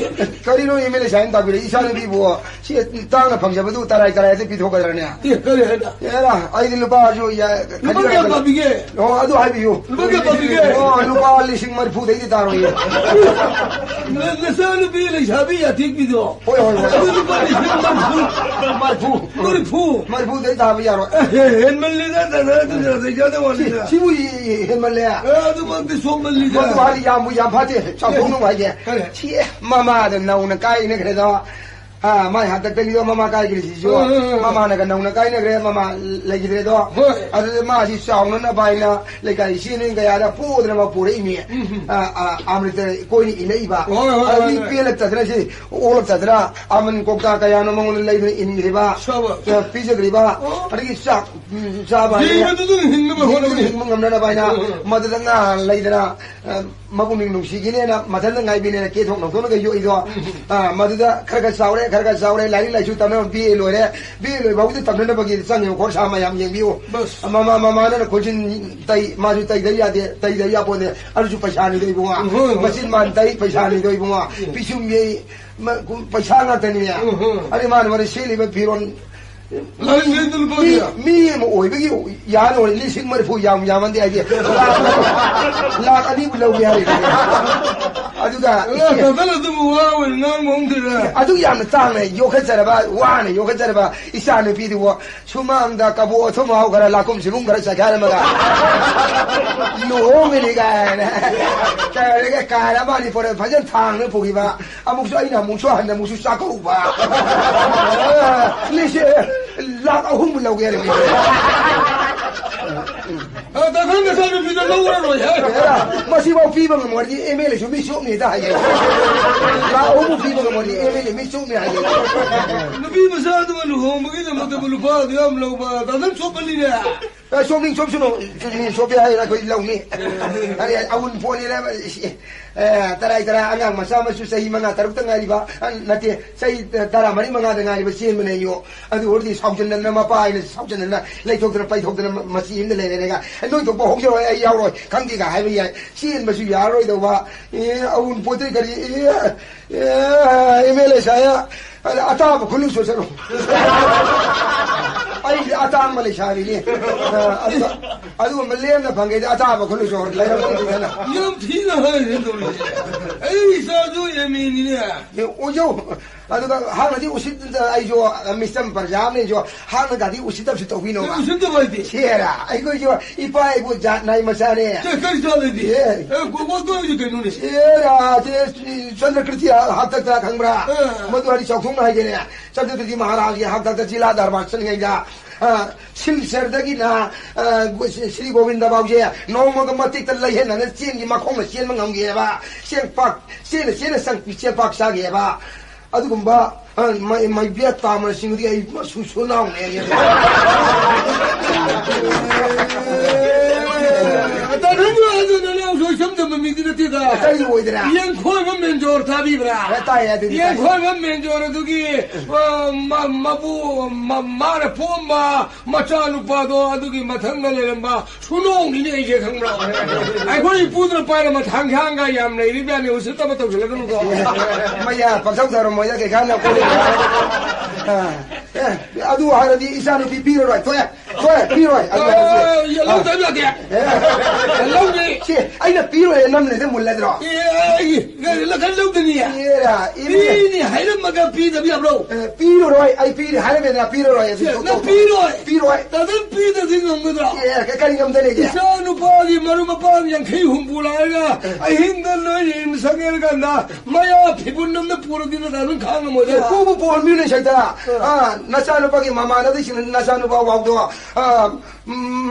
ꯀꯔꯤꯅꯣ ꯑꯦꯝ ꯑꯦꯜ ꯑꯦ ꯁꯥꯏꯟ ꯇꯥꯕꯤꯔꯛꯏ? ꯏꯆꯥꯅꯨꯄꯤꯕꯨ ꯁꯤ ꯇꯥꯡꯅ ꯐꯪꯖꯕꯗꯨ ꯇꯔꯥꯏ ꯇꯔꯥꯏꯗ ꯄꯤꯊꯣꯛꯀꯗ꯭ꯔꯅꯦ? ꯑꯦ, ꯀꯔꯤ ꯍꯥꯏꯅ? ꯑꯦꯔꯥ, ꯑꯩꯗꯤ ꯂꯨꯄꯥꯁꯨ ꯌꯥ-, ꯂꯨꯄꯥ ꯀꯌꯥ ꯄꯥꯝꯕꯤꯒꯦ? ꯑꯣ, ꯑꯗꯨ ꯍꯥꯏꯕꯤꯌꯨ꯫ ꯂꯨꯄꯥ ꯀꯌꯥ ꯄꯥꯝꯕꯤꯒꯦ? ꯑꯣ, ꯂꯨꯄꯥ ꯂꯤꯁꯤꯡ ꯃꯔꯤꯐꯨꯗꯩꯗꯤ ꯇꯥꯔꯣꯏꯌꯦ꯫ ꯅ-, ꯅꯆꯥꯅꯨꯄꯤ ꯂꯩꯁꯥꯕꯤ ꯑꯊꯦꯛꯄꯤꯗꯣ? ꯍꯣꯏ, ꯍꯣꯏ, ꯍꯣꯏ꯫ ꯑꯗꯨ ꯂꯨꯄꯥ ꯂꯤꯁꯤꯡ ꯃꯔꯤꯐꯨ꯫ ꯃꯔꯤꯐꯨ꯫ ꯃꯔꯤꯐꯨ꯫ ꯃꯔꯤꯐꯨꯗꯩ ꯇꯥꯕ ꯌꯥꯔꯣꯏ꯫ ꯑꯦ, ꯍꯦꯟꯃꯜꯂꯤꯗ, ꯗꯥꯗꯥ, ꯑꯗꯨ ꯌꯥꯗꯦ, ꯌꯥꯗꯦ ꯋꯥꯅꯤꯗ꯫ ꯁꯤ-, ꯁꯤꯕꯨ ꯍꯦꯟꯃꯜꯂꯦ꯫ ꯑꯦ, ꯑꯗꯨꯃꯛꯇꯤ ꯁꯣꯝꯗ ꯂꯤꯗ꯫ ꯃꯗꯨ ꯍꯥꯏꯗꯤ ꯌꯥꯝꯕꯨ ꯌꯥꯝ ꯐꯠꯇꯦ꯫ ꯆꯥꯎꯊꯣꯛꯅꯕ ꯍꯥꯏꯒꯦ꯫ ꯀꯔꯤ? ꯁꯤ ꯃꯃꯥꯗ ꯅꯧꯅ ꯀꯥꯏꯅꯈ꯭ꯔꯦꯗꯣ꯫ ꯑꯥ, ꯃꯥꯏ ꯍꯟꯗꯛꯇ ꯂꯤꯗꯣ ꯃꯃꯥ ꯀꯥꯏꯈ꯭ꯔꯤꯁꯤꯁꯨ꯫ ꯎꯝ, ꯎꯝ, ꯎꯝ꯫ ꯃꯃꯥꯅꯒ ꯅꯧꯅ ꯀꯥꯏꯅꯈ꯭ꯔꯦ, ꯃꯃꯥ ꯂꯩꯈꯤꯗ꯭ꯔꯦꯗꯣ꯫ ꯍꯣꯏ꯫ ꯑꯗꯨꯗ ꯃꯥꯁꯤ ꯆꯥꯎꯅꯅꯕ ꯍꯥꯏꯅ ꯂꯩꯀꯥꯏ ꯏꯆꯦ ꯅꯣꯏ ꯀꯌꯥꯗ ꯄꯣꯗꯅ ꯃꯥ ꯄꯨꯔꯛꯏꯅꯦ꯫ ꯎꯝ, ꯎꯝ꯫ ꯑꯥ, ꯑꯥ, ꯑꯃ꯭ꯔꯤꯇ ꯀꯣꯏꯅ ꯏꯜꯂꯛꯏꯕ꯫ ꯍꯣꯏ, ꯍꯣꯏ, ꯑꯗꯨꯗꯤ ꯍꯣꯏ, ꯍꯣꯏ꯫ ꯄꯦꯜꯂꯛꯇꯗꯅ ꯁꯤ ꯑꯣꯜꯂꯛꯇꯗꯅ ꯑꯃꯟ ꯀꯧꯇꯥ ꯀꯌꯥꯅꯣ ꯃꯉꯣꯟꯗ ꯂꯩꯗꯨꯅ ꯏꯟꯈ꯭ꯔꯤꯕ, ꯁꯥꯕ꯫ ꯑ, ꯄꯤꯖꯈ꯭ꯔꯤꯕ, ꯑꯣ꯫ ꯑꯗꯒꯤ ꯆꯥꯛ, ꯎꯝ, ꯆꯥꯕ ꯍꯥꯏꯗꯅ ꯖꯤꯕꯗꯨꯗ ꯍꯤꯡꯅꯕ ꯖꯤꯕꯗꯨꯗ ꯍꯣꯠꯅꯕꯅꯤ꯫ ꯍꯤꯡꯕ ꯉꯝꯅꯅꯕ ꯍꯥꯏꯅ ꯎꯝ, ꯎꯝ꯫ ꯃꯗꯨꯗ ꯉꯥ ꯂꯩꯗꯅ, ꯑ, ꯃꯄꯨꯛꯅꯤꯡ ꯅꯨꯡꯁꯤꯒꯤꯅꯦꯅ ꯃꯊꯟꯇ ꯉꯥꯏꯕꯤꯅꯦꯅ ꯀꯦꯊꯣꯛ ꯅꯧꯊꯣꯛꯅꯒ ꯌꯣꯛꯏꯗꯣ꯫ ꯑ, ꯃꯗꯨꯗ ꯈꯔ ꯈꯔ ꯆꯥꯎꯔꯦ, ꯈꯔ ꯈꯔ ꯆꯥꯎꯔꯦ, ꯂꯥꯏꯔꯤꯛ ꯂꯥꯏꯁꯨ ꯇꯝꯅꯕ ꯕꯤ ꯑꯦ ꯂꯣꯏꯔꯦ꯫ ꯕꯤ ꯑꯦ ꯂꯣꯏꯕ ꯐꯥꯎꯗ ꯇꯝꯅꯅꯕꯒꯤ ꯆꯪꯉꯤꯕ ꯈꯣꯔꯁꯥ ꯃꯌꯥꯝ ꯌꯦꯡꯕꯤꯌꯨ꯫ ꯕꯁ꯫ ꯃꯃꯥ, ꯃꯃꯥꯅ ꯈꯣꯟꯖꯤꯟ ꯇꯩ, ꯃꯥꯁꯨ ꯇꯩꯗ ꯌꯥꯗꯦ, ꯇꯩꯗ ꯌꯥꯄꯣꯟꯇꯦ꯫ ꯑꯗꯨꯁꯨ ꯄꯩꯁꯥꯅꯤꯗꯣ ꯏꯕꯨꯡꯉꯣ꯫ ꯎꯝ, ꯍꯣꯏ, ꯍꯣꯏ꯫ ꯃꯆꯤꯟ ꯃꯥꯟ ꯇꯩ, ꯄꯩꯁꯥꯅꯤꯗꯣ ꯏꯕꯨꯡꯉꯣ꯫ ꯎꯝ꯫ ꯄꯤꯁꯨꯝ ꯌꯩ, ꯃ-, ꯄꯩꯁꯥ ꯉꯥꯛꯇꯅꯤꯅꯦ꯫ ꯎꯝ, ꯍꯣꯏ꯫ ꯑꯗꯩ ꯃꯥꯅ ꯃꯔꯩ ꯁꯦꯠꯂꯤꯕ ꯐꯤꯔꯣꯟ ꯂꯥꯏꯔꯤꯛ ꯂꯩꯇꯅ ꯃꯤ, ꯐꯥꯎꯗꯤ꯫ ꯃꯤ ꯑꯃ ꯑꯣꯏꯕꯒꯤ ꯌꯥꯅ ꯑꯣꯏ ꯂꯤꯁꯤꯡ ꯃꯔꯤꯐꯨ ꯌꯥꯝ ꯌꯥꯝꯃꯟꯗꯦ ꯍꯥꯏꯗꯤ ꯂꯥꯛ, ꯂꯥꯛ ꯑꯅꯤꯕꯨ ꯂꯧꯒꯦ ꯍꯥꯏꯔꯤꯕꯅꯦ꯫ ꯑꯗꯨꯒ ꯑꯦ, ꯇꯥꯇꯟ ꯑꯗꯨꯕꯨ ꯋꯥ ꯑꯣꯏꯅ ꯉꯥꯡꯕ ꯍꯧꯅꯗꯦꯗ꯫ ꯑꯗꯨꯛ ꯌꯥꯝꯅ ꯇꯥꯡꯅ ꯌꯣꯛꯈꯠꯆꯔꯕ, ꯋꯥꯅ ꯌꯣꯛꯈꯠꯆꯔꯕ ꯏꯆꯥ ꯅꯨꯄꯤꯗꯨꯕꯨ ꯁꯨꯃꯥꯡꯗ ꯀꯕꯣꯛ ꯑꯊꯨꯝ ꯑꯍꯥꯎ ꯈꯔ ꯂꯥꯀꯨꯝ ꯁꯤꯒꯨꯝ ꯈꯔ ꯆꯥꯏꯈꯥꯏꯔꯝꯃꯒ ꯂꯨꯍꯣꯡꯒꯅꯤ ꯀꯥꯏꯅ ꯇꯧꯔꯒ ꯀꯥꯔ ꯑꯃ ꯑꯅꯤ ꯄꯣꯔꯛꯑ ꯐꯖꯅ ꯊꯥꯡꯅ ꯄꯨꯈꯤꯕ꯫ ꯑꯃꯨꯛꯁꯨ ꯑꯩꯅ ꯑꯃꯨꯛꯁꯨ ꯍꯟꯅ ꯑꯃꯨꯛꯁꯨ ꯆꯥꯛꯀꯧꯕ꯫ ꯂꯤꯁꯤꯡ ꯂꯥꯛ ꯑꯍꯨꯝ ꯂꯧꯒꯦ ꯍꯥꯏꯔꯝꯃꯤ꯫ ꯑ, ꯇꯥꯇꯟ ꯅꯆꯥꯅꯨꯄꯤꯗꯣ ꯂꯧꯔꯔꯣꯏ ꯍꯥꯏ꯫ ꯑꯦꯔꯥ, ꯃꯁꯤꯐꯥꯎ ꯄꯤꯕ ꯉꯝꯃꯣꯏꯗꯤ ꯑꯦꯝ ꯑꯦꯜ ꯑꯦꯁꯨ ꯃꯤ ꯆꯣꯞꯅꯤꯗ ꯍꯥꯏꯌꯦ꯫ ꯂꯥꯛ ꯑꯍꯨꯝ ꯄꯤꯕ ꯉꯝꯃꯣꯏꯗꯤ ꯑꯦꯝ ꯑꯦꯜ ꯑꯦ ꯃꯤ ꯆꯣꯞꯅꯤ ꯍꯥꯏꯌꯦ꯫ ꯅꯨꯄꯤ ꯃꯆꯥꯗꯨꯒ ꯂꯨꯍꯣꯡꯕꯒꯤꯗꯃꯛꯇꯕꯨ ꯂꯨꯄꯥ ꯑꯗꯨ ꯌꯥꯝ ꯂꯧꯕ ꯇꯥꯇꯟ ꯆꯣꯞꯄꯅꯤꯅꯦ꯫ ꯑꯦ, ꯁꯣꯛꯅꯤꯡ ꯁꯣꯛꯁꯅꯨ, ꯁꯣꯛꯄ ꯌꯥꯏ, ꯑꯩꯈꯣꯏ ꯂꯧꯅꯤ꯫ ꯑꯗꯩ ꯑꯎꯟꯄꯣꯠꯅꯤꯅ, ꯑꯦ, ꯇꯔꯥꯏ ꯇꯔꯥ ꯑꯉꯥꯡ ꯃꯆꯥ ꯃꯁꯨ ꯆꯍꯤ ꯃꯉꯥ ꯇꯔꯨꯛꯇ ꯉꯥꯏꯔꯤꯕ, ꯑ, ꯅꯠꯇꯦ, ꯆꯍꯤ ꯇꯔꯥꯃꯔꯤ ꯃꯉꯥꯗ ꯉꯥꯏꯔꯤꯕ ꯆꯦꯟꯕꯅꯦ ꯑꯌꯣ꯫ ꯑꯗꯨ ꯑꯣꯏꯔꯗꯤ ꯁꯥꯎꯖꯟꯅꯅ ꯃꯄꯥ ꯍꯥꯏꯅ ꯁꯥꯎꯖꯟꯅꯅ ꯂꯩꯊꯣꯛꯇꯅ ꯄꯩꯊꯣꯛꯇꯅ ꯃ-, ꯃꯆꯤ ꯑꯃꯗ ꯂꯩꯔꯦꯒ, "ꯑꯦ, ꯅꯣꯏ ꯊꯣꯛꯄ ꯍꯧꯖꯔꯣꯏ, ꯑꯩ ꯌꯥꯎꯔꯣꯏ, ꯈꯪꯗꯦꯒ" ꯍꯥꯏꯕ ꯌꯥꯏ꯫ ꯆꯦꯟꯕꯁꯨ ꯌꯥꯔꯔꯣꯏꯗꯧꯕ, ꯑꯦ, ꯑꯎꯟꯄꯣꯠꯇꯩ ꯀꯔꯤ, ꯑꯦ, ꯑꯦ, ꯑꯦꯝ ꯑꯦꯜ ꯑꯦ ꯁꯥꯏ, ꯑꯗ ꯑꯇꯥꯕ ꯈꯨꯜꯂꯨ ꯆꯠꯂꯣ꯫ ꯑꯩꯗꯤ ꯑꯇꯥꯡꯕ ꯂꯩꯁꯥꯕꯤꯅꯤ꯫ ꯑ, ꯑꯗꯨꯒ, ꯑꯗꯨꯒꯨꯝꯕ ꯂꯦꯝꯅ ꯐꯪꯒꯦꯗꯤ ꯑꯇꯥꯕ ꯈꯨꯜꯂꯨ ꯆꯠꯂꯣ꯫ ꯂꯩꯔꯝꯃꯣꯏ ꯑꯗꯨꯗꯅ꯫ ꯌꯥꯝ ꯊꯤꯅ ꯍꯥꯏꯔꯦ ꯇꯧꯔꯤꯁꯦ꯫ ꯑꯩ ꯏꯆꯥꯁꯨ ꯑꯦꯝ ꯑꯦꯅꯤꯅꯦ꯫ ꯑꯦ, ꯑꯣꯏꯖꯧ꯫ ꯑꯗꯨꯒ ꯍꯥꯟꯅꯗꯤ ꯎꯁꯤꯠꯇ ꯑꯩꯁꯨ, ꯑ, ꯃꯤꯁꯇꯔ ꯄ꯭ꯔꯖꯥ ꯑꯃꯅ ꯑꯩꯁꯨ ꯍꯥꯟꯅꯒꯗꯤ ꯎꯁꯤꯠꯇꯕꯁꯨ ꯇꯧꯕꯤꯅꯣꯕ꯫ ꯎꯁꯤꯠꯇꯕ ꯍꯥꯏꯗꯤ? ꯁꯦꯔꯥ, ꯑꯩꯈꯣꯏꯁꯨ ꯏꯄꯥ ꯏꯄꯨ ꯖꯥꯠ ꯅꯥꯏ ꯃꯆꯥꯅꯦ꯫ ꯀꯩ, ꯀꯔꯤ ꯖꯥꯠ ꯂꯩꯗꯤ? ꯑꯦ꯫ ꯑꯦ, ꯒꯣ-, ꯒꯣ-, ꯒꯣ-, ꯍꯥꯏꯗꯤ ꯀꯩꯅꯣꯅꯦ? ꯁꯦꯔꯥ, ꯆꯦ, ꯆꯟꯗ꯭ꯔꯀ꯭ꯔꯤꯇꯤ ꯍꯥꯛꯇꯛꯇ ꯈꯪꯕ꯭ꯔꯥ? ꯑꯥ꯫ ꯃꯗꯨ ꯍꯥꯏꯗꯤ ꯆꯥꯎꯊꯣꯛꯅ ꯍꯥꯏꯒꯦꯅꯦ꯫ ꯆꯟꯗ꯭ꯔꯀ꯭ꯔꯤꯇꯤ ꯃꯍꯥꯔꯥꯖꯒꯤ ꯍꯥꯛꯇꯛꯇ ꯖꯤꯂꯥ ꯗꯔꯕꯥꯔ ꯆꯠꯂꯤꯉꯩꯗ, ꯑ, ꯁꯤꯜꯆꯔꯗꯒꯤꯅ, ꯑ, ꯒꯣ-, ꯁꯤ-, ꯁ꯭ꯔꯤ ꯒꯣꯕꯤꯟꯗ ꯐꯥꯎꯁꯦ ꯅꯣꯡꯃꯒ ꯃꯇꯦꯛꯇ ꯂꯩꯍꯦꯟꯅꯅ ꯆꯦꯟꯒꯤ ꯃꯈꯣꯡꯅ ꯆꯦꯟꯕ ꯉꯝꯒꯦꯕ꯫ ꯆꯦꯡꯄꯥꯛ, ꯆꯦꯟꯅ ꯆꯦꯟꯅ ꯆꯪ-, ꯆꯦꯡꯄꯥꯛ ꯆꯥꯒꯦꯕ꯫ ꯑꯗꯨꯒꯨꯝꯕ, ꯑ, ꯃꯩ-, ꯃꯩꯕꯦꯠ ꯇꯥꯃꯅꯁꯤꯡꯗꯨꯗꯤ ꯑꯩ ꯃꯁꯨ ꯁꯨ ꯅꯥꯎꯅꯦ꯫ ꯇꯥꯅꯤꯡꯕ꯭ꯔꯣ ꯑꯗꯨ ꯅꯅꯥꯎ ꯁꯣꯏꯁꯝꯗ ꯃꯤꯗꯤ ꯅꯠꯇꯦꯗ꯫ ꯀꯔꯤ ꯑꯣꯏꯗꯅ? ꯌꯦꯡꯈꯣꯏꯕ ꯃꯦꯟꯖꯣꯔ ꯇꯥꯕꯤꯕ꯭ꯔꯥ? ꯑꯦ, ꯇꯥꯏ, ꯑꯗꯨꯗꯤ ꯇꯥꯏ꯫ ꯌꯦꯡꯈꯣꯏꯕ ꯃꯦꯟꯖꯣꯔ ꯑꯗꯨꯒꯤ, ꯑ, ꯃ-, ꯃꯄꯨ, ꯃ-, ꯃꯥꯅ ꯄꯣꯝꯕ ꯃꯆꯥꯅꯨꯄꯥꯗꯣ ꯑꯗꯨꯒꯤ ꯃꯊꯪꯗ ꯂꯩꯔꯝꯕ ꯁꯨꯅꯣꯡꯅꯤꯅꯦ ꯑꯩꯁꯦ, ꯈꯪꯕ꯭ꯔꯥ? ꯑꯩꯈꯣꯏ ꯏꯄꯨꯗꯨꯅ ꯄꯥꯏꯔꯝꯕ ꯊꯥꯡꯁꯥꯡꯒ ꯌꯥꯝ ꯂꯩꯔꯤꯕꯖꯥꯠꯅꯤ, ꯎꯁꯤꯠꯇꯕ ꯇꯧꯁꯤꯜꯂꯗꯅꯨꯀꯣ꯫ ꯃꯌꯥ ꯄꯪꯊꯧ ꯊꯧꯔꯝꯃꯣꯏꯗ ꯀꯩꯀꯥꯟꯗ ꯑꯩꯈꯣꯏ꯫ ꯑ, ꯑꯦ, ꯑꯗꯨ ꯍꯥꯏꯔꯗꯤ ꯏꯆꯥꯅꯨꯄꯤ ꯄꯤꯔꯔꯣꯏ, ꯊꯣꯛꯑꯦ꯫ ꯍꯣꯏ, ꯄꯤꯔꯣꯏ꯫ ꯑꯗꯨ ꯑ, ꯍꯥꯏꯔꯁꯤ꯫ ꯂꯧꯗꯕ ꯌꯥꯗꯦ꯫ ꯑꯦ꯫ ꯂꯧꯅꯤ꯫ ꯁꯤ ꯑꯩꯅ ꯄꯤꯔꯣꯏ ꯅꯝꯂꯦꯗ ꯃꯨꯜꯂꯗ꯭ꯔꯣ? ꯑꯦ, ꯑꯦ, ꯑꯦ, ꯂꯧꯗꯅꯤ꯫ ꯑꯦꯔꯥ, ꯏꯃꯦ꯫ ꯄꯤꯅꯤ ꯍꯥꯏꯔꯝꯃꯒ ꯄꯤꯗꯕ ꯌꯥꯕ꯭ꯔꯣ? ꯑꯦ, ꯄꯤꯔꯔꯣꯏ, ꯑꯩ ꯄꯤꯔꯦ ꯍꯥꯏꯔꯝꯃꯦꯗꯅ, ꯄꯤꯔꯔꯣꯏ ꯑꯗꯨ ꯁꯦ, ꯅꯪ ꯇꯣꯛꯊꯣꯛ꯫ ꯄꯤꯔꯣꯏ꯫ ꯄꯤꯔꯣꯏ꯫ ꯇꯗ ꯄꯤꯗꯗꯤ ꯉꯝꯒꯗ꯭ꯔꯣ? ꯑꯦ, ꯀ-, ꯀꯔꯤ ꯉꯝꯗ ꯂꯩꯒꯦ? ꯏꯆꯥ ꯅꯨꯄꯥꯒꯤ ꯃꯔꯨꯞ ꯃꯄꯥꯡ ꯌꯥꯡꯈꯩ ꯍꯨꯝꯐꯨ ꯂꯥꯛꯑꯒ ꯑꯍꯤꯡꯗ ꯅꯣꯏ ꯌꯦꯡ ꯁꯪꯉꯦ ꯀꯥꯟꯗ ꯃꯌꯥ ꯐꯤꯕꯨꯟ ꯑꯃꯅ ꯄꯨꯔꯗꯤ ꯅꯠꯇ꯭ꯔ ꯑꯗꯨꯝ ꯈꯥꯡꯉꯝꯃꯣꯏꯗ꯫ ꯑꯦ, ꯄꯨꯕꯨ ꯄꯨꯍꯟꯕꯤꯌꯨꯅꯦ ꯁꯩꯇ꯫ ꯑ꯫ ꯑ, ꯅꯆꯥꯅꯨꯄꯥꯒꯤ ꯃꯃꯥꯟꯅꯕꯁꯤꯡ ꯅꯆꯥꯅꯨꯄꯥ ꯐꯥꯎꯗꯣ, ꯑ,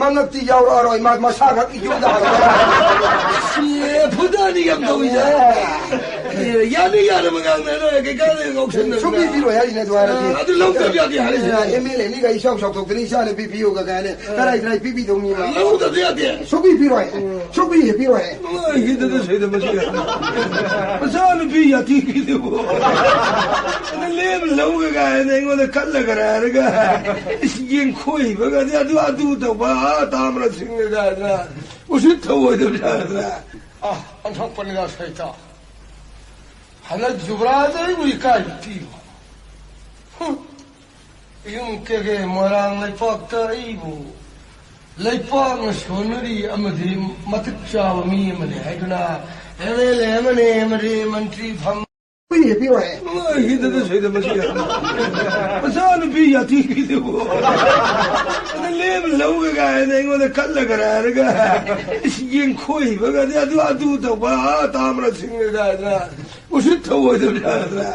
ꯃꯉꯛꯇꯤ ꯌꯥꯎꯔꯛꯑꯔꯣꯏ, ꯃꯥ ꯃꯁꯥꯈꯛ ꯌꯨꯝꯗ ꯍꯜꯂꯛꯑꯔꯣꯏ꯫ ꯁꯤ ꯐꯨꯗꯅꯤ ꯌꯥꯝ ꯇꯧꯏꯗ꯫ ꯑꯦ꯫ ꯑꯦ, ꯌꯥꯅꯤ ꯌꯥꯅꯕ ꯉꯥꯡꯅ ꯂꯣꯏꯔꯦ, ꯀꯩꯀꯥꯟꯗ ꯉꯥꯎꯁꯟꯅꯗꯅ꯫ ꯁꯨꯛꯄꯤ ꯄꯤꯔꯣꯏ ꯍꯥꯏꯔꯤꯅꯦ ꯑꯗꯨ ꯍꯥꯏꯔꯗꯤ꯫ ꯑ, ꯑꯗꯨ ꯂꯧꯗꯕ ꯌꯥꯗꯦ ꯍꯥꯏꯔꯤꯁꯤꯅꯦ꯫ ꯑꯦ, ꯑꯦꯝ ꯑꯦꯜ ꯑꯦꯅꯤꯒ ꯏꯆꯥꯎ ꯆꯥꯎꯊꯣꯛꯇꯅ ꯏꯆꯥ ꯅꯨꯄꯤ ꯄꯤꯌꯨꯒ ꯀꯥꯏꯅ ꯀꯔꯥꯏ ꯀꯔꯥꯏ ꯄꯤꯕꯤꯗꯧ ꯃꯤ ꯃꯥ꯫ ꯂꯧꯗꯕ ꯌꯥꯗꯦ꯫ ꯁꯨꯛꯄꯤ ꯄꯤꯔꯣꯏ꯫ ꯁꯨꯛꯄꯤ ꯍꯦꯛ ꯄꯤꯔꯣꯏ꯫ ꯃꯥ ꯍꯤꯗꯗ ꯁꯣꯏꯗ ꯃꯁꯤ꯫ ꯃꯆꯥ ꯅꯨꯄꯤ ꯌꯥꯇꯤ ꯄꯤꯗꯨꯕꯨ꯫ ꯑꯗ ꯂꯦꯝ ꯂꯧꯒ ꯀꯥꯏꯅ ꯑꯩꯉꯣꯟꯗ ꯀꯠꯂꯒ ꯍꯥꯏꯔꯒ꯫ ꯏꯁ, ꯌꯦꯡꯈꯣꯏꯕꯒꯗꯤ ꯑꯗꯨ, ꯑꯗꯨ ꯇꯧꯕ, ꯑꯥ, ꯇꯥꯃꯔ ꯁꯤꯡꯒ ꯀꯥꯏꯅ꯫ ꯎꯁꯤꯠ ꯊꯧꯑꯣꯏꯗꯕ ꯌꯥꯗꯅ꯫ ꯑꯥ, ꯑꯣꯟꯊꯣꯛꯄꯅꯤꯗ ꯁꯩꯇ꯫ ꯍꯟꯗꯛ ꯖꯨꯕ꯭ꯔꯥꯖ ꯑꯩꯕꯨ ꯏꯀꯥꯏꯕ ꯄꯤꯕ꯫ ꯍꯨꯝ꯫ ꯌꯨꯝ ꯀꯦꯒꯦ ꯃꯣꯏꯔꯥꯡ ꯂꯩꯄꯥꯛꯇ ꯑꯩꯕꯨ ꯂꯩꯄꯥꯛꯅ ꯁꯣꯟꯅꯔꯤ ꯑꯃꯗꯤ ꯃꯇꯤꯛ ꯆꯥꯕ ꯃꯤ ꯑꯃꯅꯤ ꯍꯥꯏꯗꯨꯅ ꯑꯦꯝ ꯑꯦꯜ ꯑꯦ ꯑꯃꯅꯤ ꯑꯃꯗꯤ ꯃꯟꯇ꯭ꯔꯤ ꯐꯝ ꯍꯨꯏ ꯍꯦꯛ ꯄꯤꯔꯣꯏ꯫ ꯍꯤꯗꯗ ꯁꯣꯏꯗ ꯃꯁꯤ꯫ ꯃꯆꯥꯅꯨꯄꯤ ꯌꯥꯇꯤ ꯄꯤꯗꯨꯕꯨ꯫ ꯑꯗ ꯂꯦꯝ ꯂꯧꯒ ꯀꯥꯏꯅ ꯑꯩꯉꯣꯟꯗ ꯀꯠꯂꯒ ꯍꯥꯏꯔꯒ ꯏꯁ ꯌꯦꯡꯈꯣꯏꯕꯒꯗꯤ ꯑꯗꯨ ꯑꯗꯨ ꯇꯧꯕ ꯑꯥ ꯇꯥꯃꯔ ꯁꯤꯡꯒ ꯀꯥꯏꯅ ꯎꯁꯤꯠ ꯊꯧꯑꯣꯏꯗꯕ ꯌꯥꯗ꯭ꯔꯥ?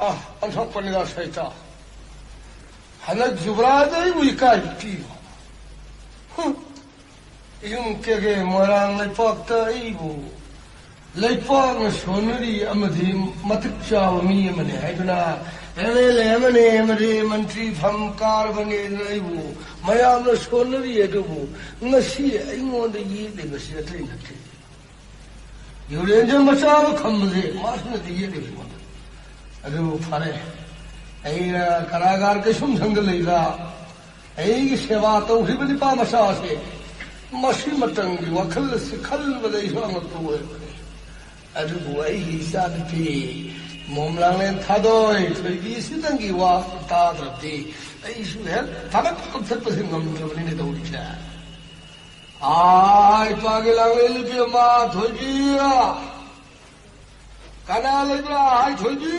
ꯑꯥ, ꯑꯣꯟꯊꯣꯛꯄꯅꯤꯗ ꯁꯩꯇ꯫ ꯍꯟꯗꯛ ꯖꯨꯕ꯭ꯔꯥꯖ ꯑꯩꯕꯨ ꯏꯀꯥꯏꯕ ꯄꯤꯕ꯫ ꯍꯨꯝ꯫ ꯌꯨꯝ ꯀꯦꯒꯦ ꯃꯣꯏꯔꯥꯡ ꯂꯩꯄꯥꯛꯇ ꯑꯩꯕꯨ ꯂꯩꯄꯥꯛꯅ ꯁꯣꯟꯅꯔꯤ ꯑꯃꯗꯤ ꯃꯇꯤꯛ ꯆꯥꯕ ꯃꯤ ꯑꯃꯅꯤ ꯍꯥꯏꯗꯨꯅ ꯑꯦꯝ ꯑꯦꯜ ꯑꯦ ꯑꯃꯅꯤ ꯑꯃꯗꯤ ꯃꯟꯇ꯭ꯔꯤ ꯐꯝ ꯀꯥꯔꯕꯅꯦꯅ ꯑꯩꯕꯨ ꯃꯌꯥꯝꯅ ꯁꯣꯟꯅꯔꯤ ꯑꯗꯨꯕꯨ ꯉꯁꯤ ꯑꯩꯉꯣꯟꯗ ꯌꯦꯠꯂꯤꯕꯁꯤ ꯑꯇꯩ ꯅꯠꯇꯦ꯫ ꯌꯨꯔꯦꯟꯁꯦ ꯃꯆꯥ ꯑꯃ ꯈꯝꯕꯁꯦ ꯃꯥꯁꯤꯅꯗꯤ ꯌꯦꯠꯂꯤꯕ ꯑꯩꯉꯣꯟꯗ꯫ ꯑꯗꯨꯕꯨ ꯐꯔꯦ, ꯑꯩꯅ ꯀꯔꯥꯒꯥꯔ ꯀꯩꯁꯨꯝꯁꯪꯗ ꯂꯩꯕ ꯑꯩꯒꯤ ꯁꯦꯕꯥ ꯇꯧꯈ꯭ꯔꯤꯕ ꯅꯤꯄꯥ ꯃꯆꯥ ꯑꯁꯦ ꯃꯁꯤꯃꯇꯪꯒꯤ ꯋꯥꯈꯜ ꯑꯁꯤ ꯈꯜꯂꯨꯕꯗ ꯑꯩꯁꯨ ꯑꯉꯛꯄ ꯑꯣꯏꯔꯕꯅꯤ꯫ ꯑꯗꯨꯕꯨ ꯑꯩꯒꯤ ꯏꯆꯥꯅꯨꯄꯤ ꯃꯣꯝ ꯂꯥꯡꯂꯦꯟ ꯊꯥꯗꯣꯏ ꯊꯣꯏꯕꯤꯁꯤꯗꯪꯒꯤ ꯋꯥ ꯇꯥꯗ꯭ꯔꯕꯗꯤ ꯑꯩꯁꯨ ꯍꯦꯛ ꯊꯥꯒꯠꯄ ꯀꯛꯊꯠꯄꯁꯦ ꯉꯝꯗ꯭ꯔꯕꯅꯤꯅꯦ ꯇꯧꯔꯤꯁꯦ꯫ ꯑꯥ, ꯏꯄꯥꯒꯤ ꯂꯥꯡꯂꯦꯟ ꯅꯨꯄꯤ ꯑꯃ ꯊꯣꯏꯕꯤ꯫ ꯀꯅꯥ ꯂꯩꯕ꯭ꯔꯥ, ꯍꯥꯏ ꯊꯣꯏꯕꯤ?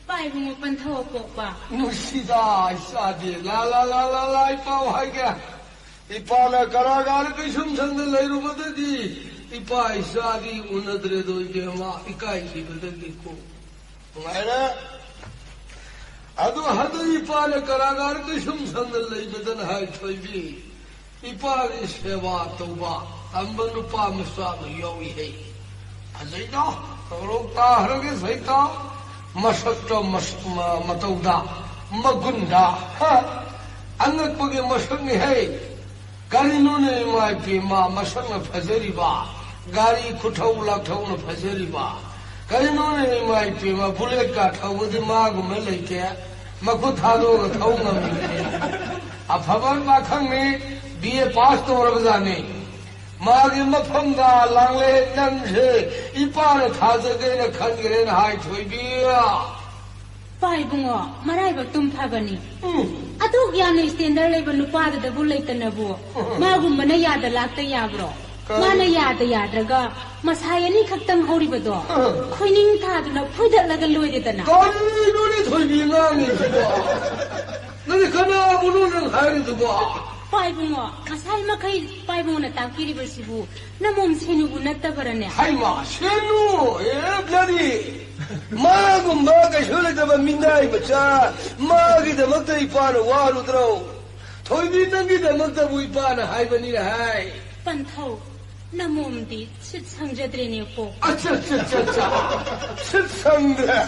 ꯄꯥꯏꯕꯨꯡꯉꯣ ꯄꯟꯊꯧ ꯄꯣꯛꯄ꯫ ꯅꯨꯡꯁꯤꯗ, ꯏꯆꯥꯗꯤ꯫ ꯂꯥ, ꯂꯥ, ꯂꯥ, ꯂꯥ, ꯂꯥ, ꯏꯄꯥꯎ ꯍꯥꯏꯒꯦ꯫ ꯏꯄꯥꯅ ꯀꯔꯥꯒꯥꯔ ꯀꯩꯁꯨꯝꯁꯪꯗ ꯂꯩꯔꯨꯕꯗꯒꯤ ꯏꯄꯥ ꯏꯆꯥꯗꯤ ꯎꯅꯗ꯭ꯔꯦꯗꯣ, ꯏꯕꯦꯝꯃ, ꯏꯀꯥꯏꯈꯤꯕꯗꯒꯤꯀꯣ꯫ ꯅꯨꯡꯉꯥꯏꯔꯦ꯫ ꯑꯗꯨ ꯍꯟꯗꯛ ꯏꯄꯥꯅ ꯀꯔꯥꯒꯥꯔ ꯀꯩꯁꯨꯝꯁꯪꯗ ꯂꯩꯕꯗꯅ, ꯍꯥꯏ ꯊꯣꯏꯕꯤ, ꯏꯄꯥꯒꯤ ꯁꯦꯕꯥ ꯇꯧꯕ ꯇꯝꯕ ꯅꯨꯄꯥ ꯃꯆꯥ ꯑꯃ ꯌꯥꯎꯏ ꯍꯩ꯫ ꯐꯖꯩꯗ, ꯇꯧꯔꯣꯛ ꯇꯥꯈ꯭ꯔꯒꯦ ꯁꯩꯇ, ꯃꯁꯛꯇ, ꯃꯁ-, ꯃ-, ꯃꯇꯧꯗ, ꯃꯒꯨꯟꯗ, ꯍ, ꯑꯉꯛꯄꯒꯤ ꯃꯁꯛꯅꯤ ꯍꯩ꯫ ꯀꯔꯤꯅꯣꯅꯦ ꯏꯃꯥ ꯏꯄꯦꯝꯃ, ꯃꯁꯛꯅ ꯐꯖꯔꯤꯕ, ꯒꯥꯔꯤ ꯈꯨꯊꯧ ꯂꯥꯛꯊꯧꯅ ꯐꯖꯔꯤꯕ, ꯀꯔꯤꯅꯣꯅꯦ ꯏꯃꯥ ꯏꯄꯦꯝꯃ, ꯕꯨꯂꯦꯠꯀ ꯊꯧꯕꯗꯤ ꯃꯥꯒꯨꯝꯕ ꯂꯩꯇꯦ꯫ ꯃꯈꯨꯠ ꯊꯥꯗꯣꯛꯑꯒ ꯊꯧ ꯉꯝꯃꯤꯕꯅꯤ꯫ ꯑꯐꯕ ꯄꯥꯈꯪꯅꯤ, ꯕꯤ ꯑꯦ ꯄꯥꯁ ꯇꯧꯔꯕꯖꯥꯠꯅꯤ꯫ ꯃꯥꯒꯤ ꯃꯐꯝꯗ ꯂꯥꯡꯂꯦ ꯅꯪꯁꯦ ꯏꯄꯥꯅ ꯊꯥꯖꯒꯦꯅ ꯈꯟꯈ꯭ꯔꯦꯅ ꯍꯥꯏ ꯊꯣꯏꯕꯤ꯫ ꯄꯥꯏꯕꯨꯡꯉꯣ, ꯃꯔꯥꯏꯕꯛꯇꯨꯝ ꯐꯕꯅꯤ꯫ ꯎꯝ꯫ ꯑꯗꯨꯛ ꯌꯥꯝꯅ ꯁ꯭ꯇꯦꯟꯗꯔ ꯂꯩꯕ ꯅꯨꯄꯥꯗꯨꯗꯕꯨ ꯂꯩꯇꯅꯕꯨ ꯎꯝ꯫ ꯃꯥꯒꯨꯝꯕꯅ ꯌꯥꯗ ꯂꯥꯛꯇ ꯌꯥꯕ꯭ꯔꯣ? ꯀꯔꯤ? ꯃꯥꯅ ꯌꯥꯗ ꯌꯥꯗ꯭ꯔꯒ ꯃꯁꯥꯏ ꯑꯅꯤꯈꯛꯇꯪ ꯍꯧꯔꯤꯕꯗꯣ ꯎꯝ꯫ ꯈꯣꯏꯅꯤꯡ ꯊꯥꯗꯨꯅ ꯐꯣꯏꯗꯠꯂꯒ ꯂꯣꯏꯔꯦꯗꯅ꯫ ꯀꯔꯤꯅꯣꯅꯦ ꯊꯣꯏꯕꯤ ꯉꯥꯡꯉꯤꯁꯤꯕꯣ? ꯅꯪꯗꯤ ꯀꯅꯥꯕꯨꯅꯣ ꯅꯪ ꯍꯥꯏꯔꯤꯗꯨꯕꯣ? ꯄꯥꯏꯕꯨꯡꯉꯣ, ꯉꯁꯥꯏ ꯃꯈꯩ ꯄꯥꯏꯕꯨꯡꯉꯣꯅ ꯇꯥꯛꯄꯤꯔꯤꯕꯁꯤꯕꯨ ꯅꯃꯣꯝ ꯁꯦꯅꯨꯕꯨ ꯅꯠꯇꯕꯔꯅꯦ? ꯍꯩꯃꯥ, ꯁꯦꯅꯨ! ꯑꯦ, ꯕ꯭ꯂꯗꯤ! ꯃꯥꯒꯨꯝꯕ ꯀꯩꯁꯨ ꯂꯩꯇꯕ ꯃꯤꯅꯥꯏ ꯃꯆꯥ, ꯃꯥꯒꯤꯗꯃꯛꯇ ꯏꯄꯥꯅ ꯋꯥꯔꯨꯗ꯭ꯔꯣ? ꯊꯣꯏꯕꯤ, ꯅꯪꯒꯤꯗꯃꯛꯇꯕꯨ ꯏꯄꯥꯅ ꯍꯥꯏꯕꯅꯤꯅ ꯍꯥꯏ꯫ ꯄꯟꯊꯧ, ꯅꯃꯣꯝꯗꯤ ꯁꯤꯠ ꯁꯪꯖꯗ꯭ꯔꯦꯅꯦꯀꯣ꯫ ꯑꯠꯆꯥ, ꯑꯠꯆꯥ, ꯑꯠꯆꯥ, ꯑꯠꯆꯥ꯫ ꯁꯤꯠ ꯁꯪꯗ꯭ꯔꯦ꯫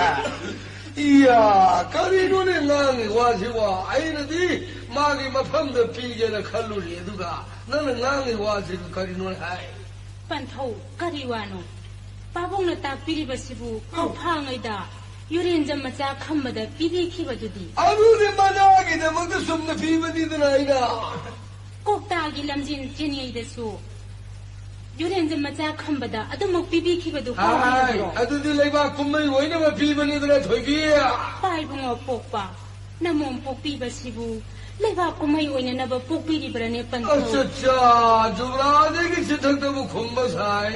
ꯏꯌꯥ, ꯀꯔꯤꯅꯣꯅꯦ ꯉꯥꯡꯉꯤ ꯋꯥꯁꯤꯕꯣ? ꯑꯩꯅꯗꯤ ꯃꯥꯒꯤ ꯃꯐꯝꯗ ꯄꯤꯒꯦꯅ ꯈꯜꯂꯨꯔꯤ, ꯑꯗꯨꯒ ꯅꯪꯅ ꯉꯥꯡꯉꯤ ꯋꯥꯁꯤꯕꯨ ꯀꯔꯤꯅꯣꯅꯦ ꯍꯥꯏ? ꯄꯟꯊꯧ, ꯀꯔꯤ ꯋꯥꯅꯣ? ꯄꯥꯕꯨꯡꯅ ꯇꯥꯛꯄꯤꯔꯤꯕꯁꯤꯕꯨ ꯀꯧꯐꯥꯉꯩꯗ ꯌꯨꯔꯦꯟꯖꯝ ꯃꯆꯥ ꯈꯝꯕꯗ ꯄꯤꯕꯤꯈꯤꯕꯗꯨꯗꯤ? ꯑꯗꯨꯗꯤ ꯃꯅꯥꯒꯤꯗꯃꯛꯇ ꯆꯨꯝꯅ ꯄꯤꯕꯅꯤꯗꯅ ꯑꯩꯅ꯫ ꯀꯣꯛꯇꯥꯒꯤ ꯂꯝꯖꯦꯟ ꯆꯦꯟꯉꯩꯗꯁꯨ ꯌꯨꯔꯦꯟꯖꯝ ꯃꯆꯥ ꯈꯝꯕꯗ ꯑꯗꯨꯃꯛ ꯄꯤꯕꯤꯈꯤꯕꯗꯨ ꯍꯥꯏ, ꯀꯥꯎꯕꯤꯔꯕ꯭ꯔꯣ? ꯑꯗꯨꯗꯤ ꯂꯩꯕꯥꯛ ꯀꯨꯝꯍꯩ ꯑꯣꯏꯅꯕ ꯄꯤꯕꯅꯤꯗꯅ, ꯊꯣꯏꯕꯤ꯫ ꯄꯥꯏꯕꯨꯡꯉꯣ ꯄꯣꯛꯄ, ꯅꯃꯣꯝ ꯄꯣꯛꯄꯤꯕꯁꯤꯕꯨ ꯂꯩꯕꯥꯛ ꯀꯨꯝꯍꯩ ꯑꯣꯏꯅꯅꯕ ꯄꯣꯛꯄꯤꯔꯤꯕ꯭ꯔꯅꯦ, ꯄꯟꯊꯧ? ꯑꯆꯥ, ꯆꯥ, ꯖꯨꯕ꯭ꯔꯥꯖꯒꯤ ꯆꯤꯊꯛꯇꯕꯨ ꯈꯨꯝꯕ ꯁꯥꯏ꯫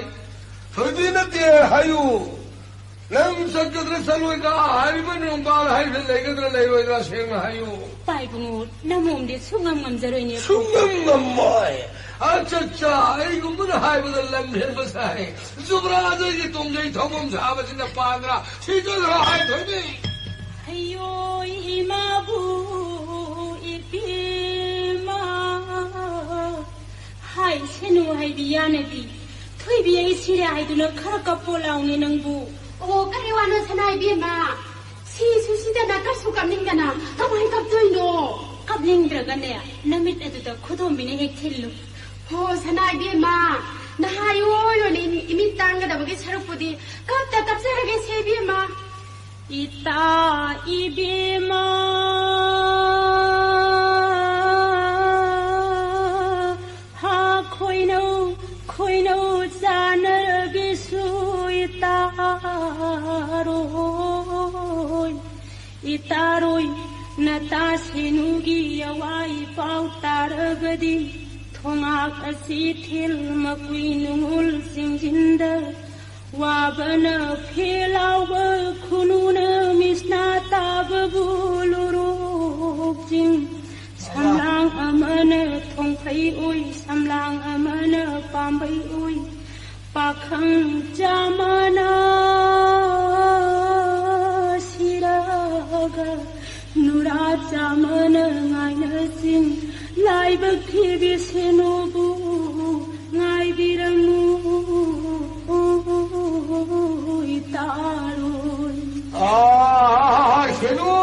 ꯊꯣꯏꯕꯤ ꯅꯠꯇꯦ ꯍꯥꯏꯌꯨ꯫ ꯅꯪ ꯆꯠꯀꯗ꯭ꯔꯥ ꯆꯠꯂꯣꯏꯗ꯭ꯔꯥ ꯍꯥꯏꯔꯤꯕ ꯅꯣꯡꯕꯥꯜ ꯍꯥꯏꯔꯤꯕ ꯂꯩꯒꯗ꯭ꯔꯥ ꯂꯩꯔꯣꯏꯗ꯭ꯔꯥ ꯁꯦꯡꯅ ꯍꯥꯏꯌꯨ꯫ ꯄꯥꯏꯕꯨꯡꯉꯣ, ꯅꯃꯣꯝꯗꯤ ꯁꯨꯡꯉꯝ ꯉꯝꯖꯔꯣꯏꯅꯦ꯫ ꯁꯨꯡꯉꯝ ꯉꯝꯃꯣꯏ꯫ ꯑꯆꯥ, ꯆꯥ, ꯑꯩꯒꯨꯝꯕꯅ ꯍꯥꯏꯕꯗ ꯂꯝ ꯍꯦꯟꯕ ꯁꯥꯏ꯫ ꯖꯨꯕ꯭ꯔꯥꯖꯒꯤ ꯇꯣꯡꯖꯩ ꯊꯧꯐꯝ ꯁꯥꯕꯁꯤꯅ ꯄꯥꯟꯗ꯭ꯔꯥ ꯁꯤꯗ꯭ꯔꯥ ꯍꯥꯏ ꯊꯣꯏꯕꯤ꯫ ꯍꯩꯌꯣꯏ ꯏꯃꯥꯕꯨ ꯏꯕꯦꯝꯃ꯫ ꯍꯥꯏ ꯁꯦꯅꯨ ꯍꯥꯏꯕꯤ ꯌꯥꯅꯕꯤ꯫ ꯊꯣꯏꯕꯤ ꯑꯩ ꯁꯤꯔꯦ ꯍꯥꯏꯗꯨꯅ ꯈꯔ ꯀꯞꯄꯣ ꯂꯥꯎꯅꯦ ꯅꯪꯕꯨ꯫ ꯑꯣ, ꯀꯔꯤ ꯋꯥꯅꯣ ꯁꯅꯥ ꯏꯕꯦꯝꯃ? ꯁꯤꯁꯨ ꯁꯤꯗꯅ ꯀꯞꯁꯨ ꯀꯞꯅꯤꯡꯗꯅ ꯀꯃꯥꯏ ꯀꯞꯇꯣꯏꯅꯣ? ꯀꯞꯅꯤꯡꯗ꯭ꯔꯒꯅꯦ, ꯅꯃꯤꯠ ꯑꯗꯨꯗ ꯈꯨꯗꯣꯝꯕꯤꯅ ꯍꯦꯛ ꯊꯤꯜꯂꯨ꯫ ꯍꯣ, ꯁꯅꯥ ꯏꯕꯦꯝꯃ, ꯅꯍꯥ ꯏꯑꯣꯏ ꯑꯣꯏꯅ ꯏꯃꯤꯠ ꯇꯥꯡꯒꯗꯕꯒꯤ ꯁꯔꯨꯛꯄꯨꯗꯤ ꯀꯞꯇ ꯀꯞꯆꯔꯒꯦꯁꯦ ꯏꯕꯦꯝꯃ꯫ ꯏꯇꯥ ꯏꯕꯦꯝꯃ, ꯍꯥ ꯈꯣꯏꯅꯧ ꯈꯣꯏꯅꯧ ꯆꯥꯅꯔꯕꯤꯁꯨ ꯏꯇꯥꯔꯣꯏ, ꯏꯇꯥꯔꯣꯏ ꯅꯇꯥ ꯁꯦꯅꯨꯒꯤ ꯑꯋꯥ ꯏꯄꯥꯎ ꯇꯥꯔꯕꯗꯤ ꯊꯣꯉꯥꯛ ꯑꯁꯤ ꯊꯤꯜ ꯃꯀꯨꯏ ꯅꯨꯡꯉꯨꯜ ꯆꯤꯡꯖꯤꯟꯗ ꯋꯥꯕꯅ ꯐꯦ ꯂꯥꯎꯕ ꯈꯨꯅꯨꯅ ꯃꯤꯁꯅꯥ ꯇꯥꯕꯕꯨ ꯂꯣꯔꯣꯛ ꯆꯤꯡ꯫ ꯁꯝꯂꯥꯡ ꯑꯃꯅ ꯊꯣꯡꯐꯩ ꯑꯣꯏ, ꯁꯝꯂꯥꯡ ꯑꯃꯅ ꯄꯥꯝꯕꯩ ꯑꯣꯏ꯫ ꯄꯥꯈꯪ ꯆꯥꯃꯅ ꯁꯤꯔꯒ ꯅꯨꯔꯥ ꯆꯥꯃꯅ ꯉꯥꯏꯅ ꯆꯤꯡ꯫ ꯂꯥꯏꯕꯛ ꯊꯤꯕꯤ ꯁꯦꯅꯨꯕꯨ ꯉꯥꯏꯕꯤꯔꯝꯃꯨ ꯏꯇꯥꯔꯣꯏ꯫ ꯑꯥ, ꯁꯦꯅꯨ!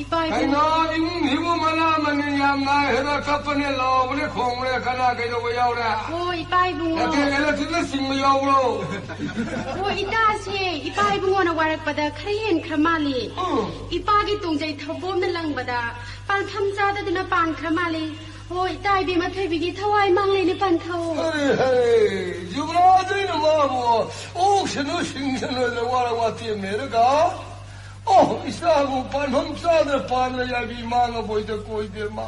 ꯏꯄꯥ ꯏꯕꯨꯡ꯫ ꯀꯩꯅꯣ, ꯏꯃꯨꯡꯁꯤꯕꯨ ꯃꯅꯥ ꯃꯅꯤꯟ ꯅꯥꯏ ꯍꯦꯗ ꯀꯞꯄꯅꯦ, ꯂꯥꯎꯕꯅꯦ, ꯈꯣꯡꯕꯅꯦ, ꯀꯅꯥ ꯀꯩꯗꯧꯕ ꯌꯥꯎꯔꯦ? ꯍꯣ, ꯏꯄꯥ ꯏꯕꯨꯡꯉꯣ꯫ ꯅꯠꯇꯦ, ꯏꯂꯦꯛꯇ꯭ꯔꯤꯛꯅ ꯆꯤꯡꯕ ꯌꯥꯎꯕ꯭ꯔꯣ? ꯍꯣ, ꯏꯇꯥꯁꯦ ꯏꯄꯥ ꯏꯕꯨꯡꯉꯣꯅ ꯋꯥꯔꯛꯄꯗ ꯈꯔ ꯍꯦꯟꯈ꯭ꯔ ꯃꯥꯜꯂꯤ꯫ ꯎꯝ꯫ ꯏꯄꯥꯒꯤ ꯇꯣꯡꯖꯩ ꯊꯧꯕꯣꯝꯅ ꯂꯪꯕꯗ ꯄꯥꯟꯐꯝ ꯆꯥꯗꯗꯨꯅ ꯄꯥꯟꯈ꯭ꯔ ꯃꯥꯜꯂꯤ꯫ ꯍꯣ, ꯏꯇꯥ ꯏꯕꯦꯝꯃ ꯊꯣꯏꯕꯤꯒꯤ ꯊꯋꯥꯏ ꯃꯥꯡꯂꯦꯅꯦ ꯄꯟꯊꯧ꯫ ꯍꯔꯦ, ꯍꯔꯦ, ꯖꯨꯕꯔꯥꯖꯩꯅ ꯃꯥꯕꯨ ꯑꯣꯛꯁꯅꯨ, ꯁꯤꯡꯁꯅꯨ, ꯋꯥꯔ ꯋꯥꯇꯦꯝ ꯃꯦꯔꯒ꯫ ꯑꯣ, ꯏꯆꯥꯕꯨ ꯄꯥꯟꯐꯝ ꯆꯥꯗꯅ ꯄꯥꯟꯕ ꯌꯥꯏꯕꯤ ꯃꯥꯡꯉꯕꯣꯏꯗ ꯀꯣꯏꯗꯦ ꯃꯥ꯫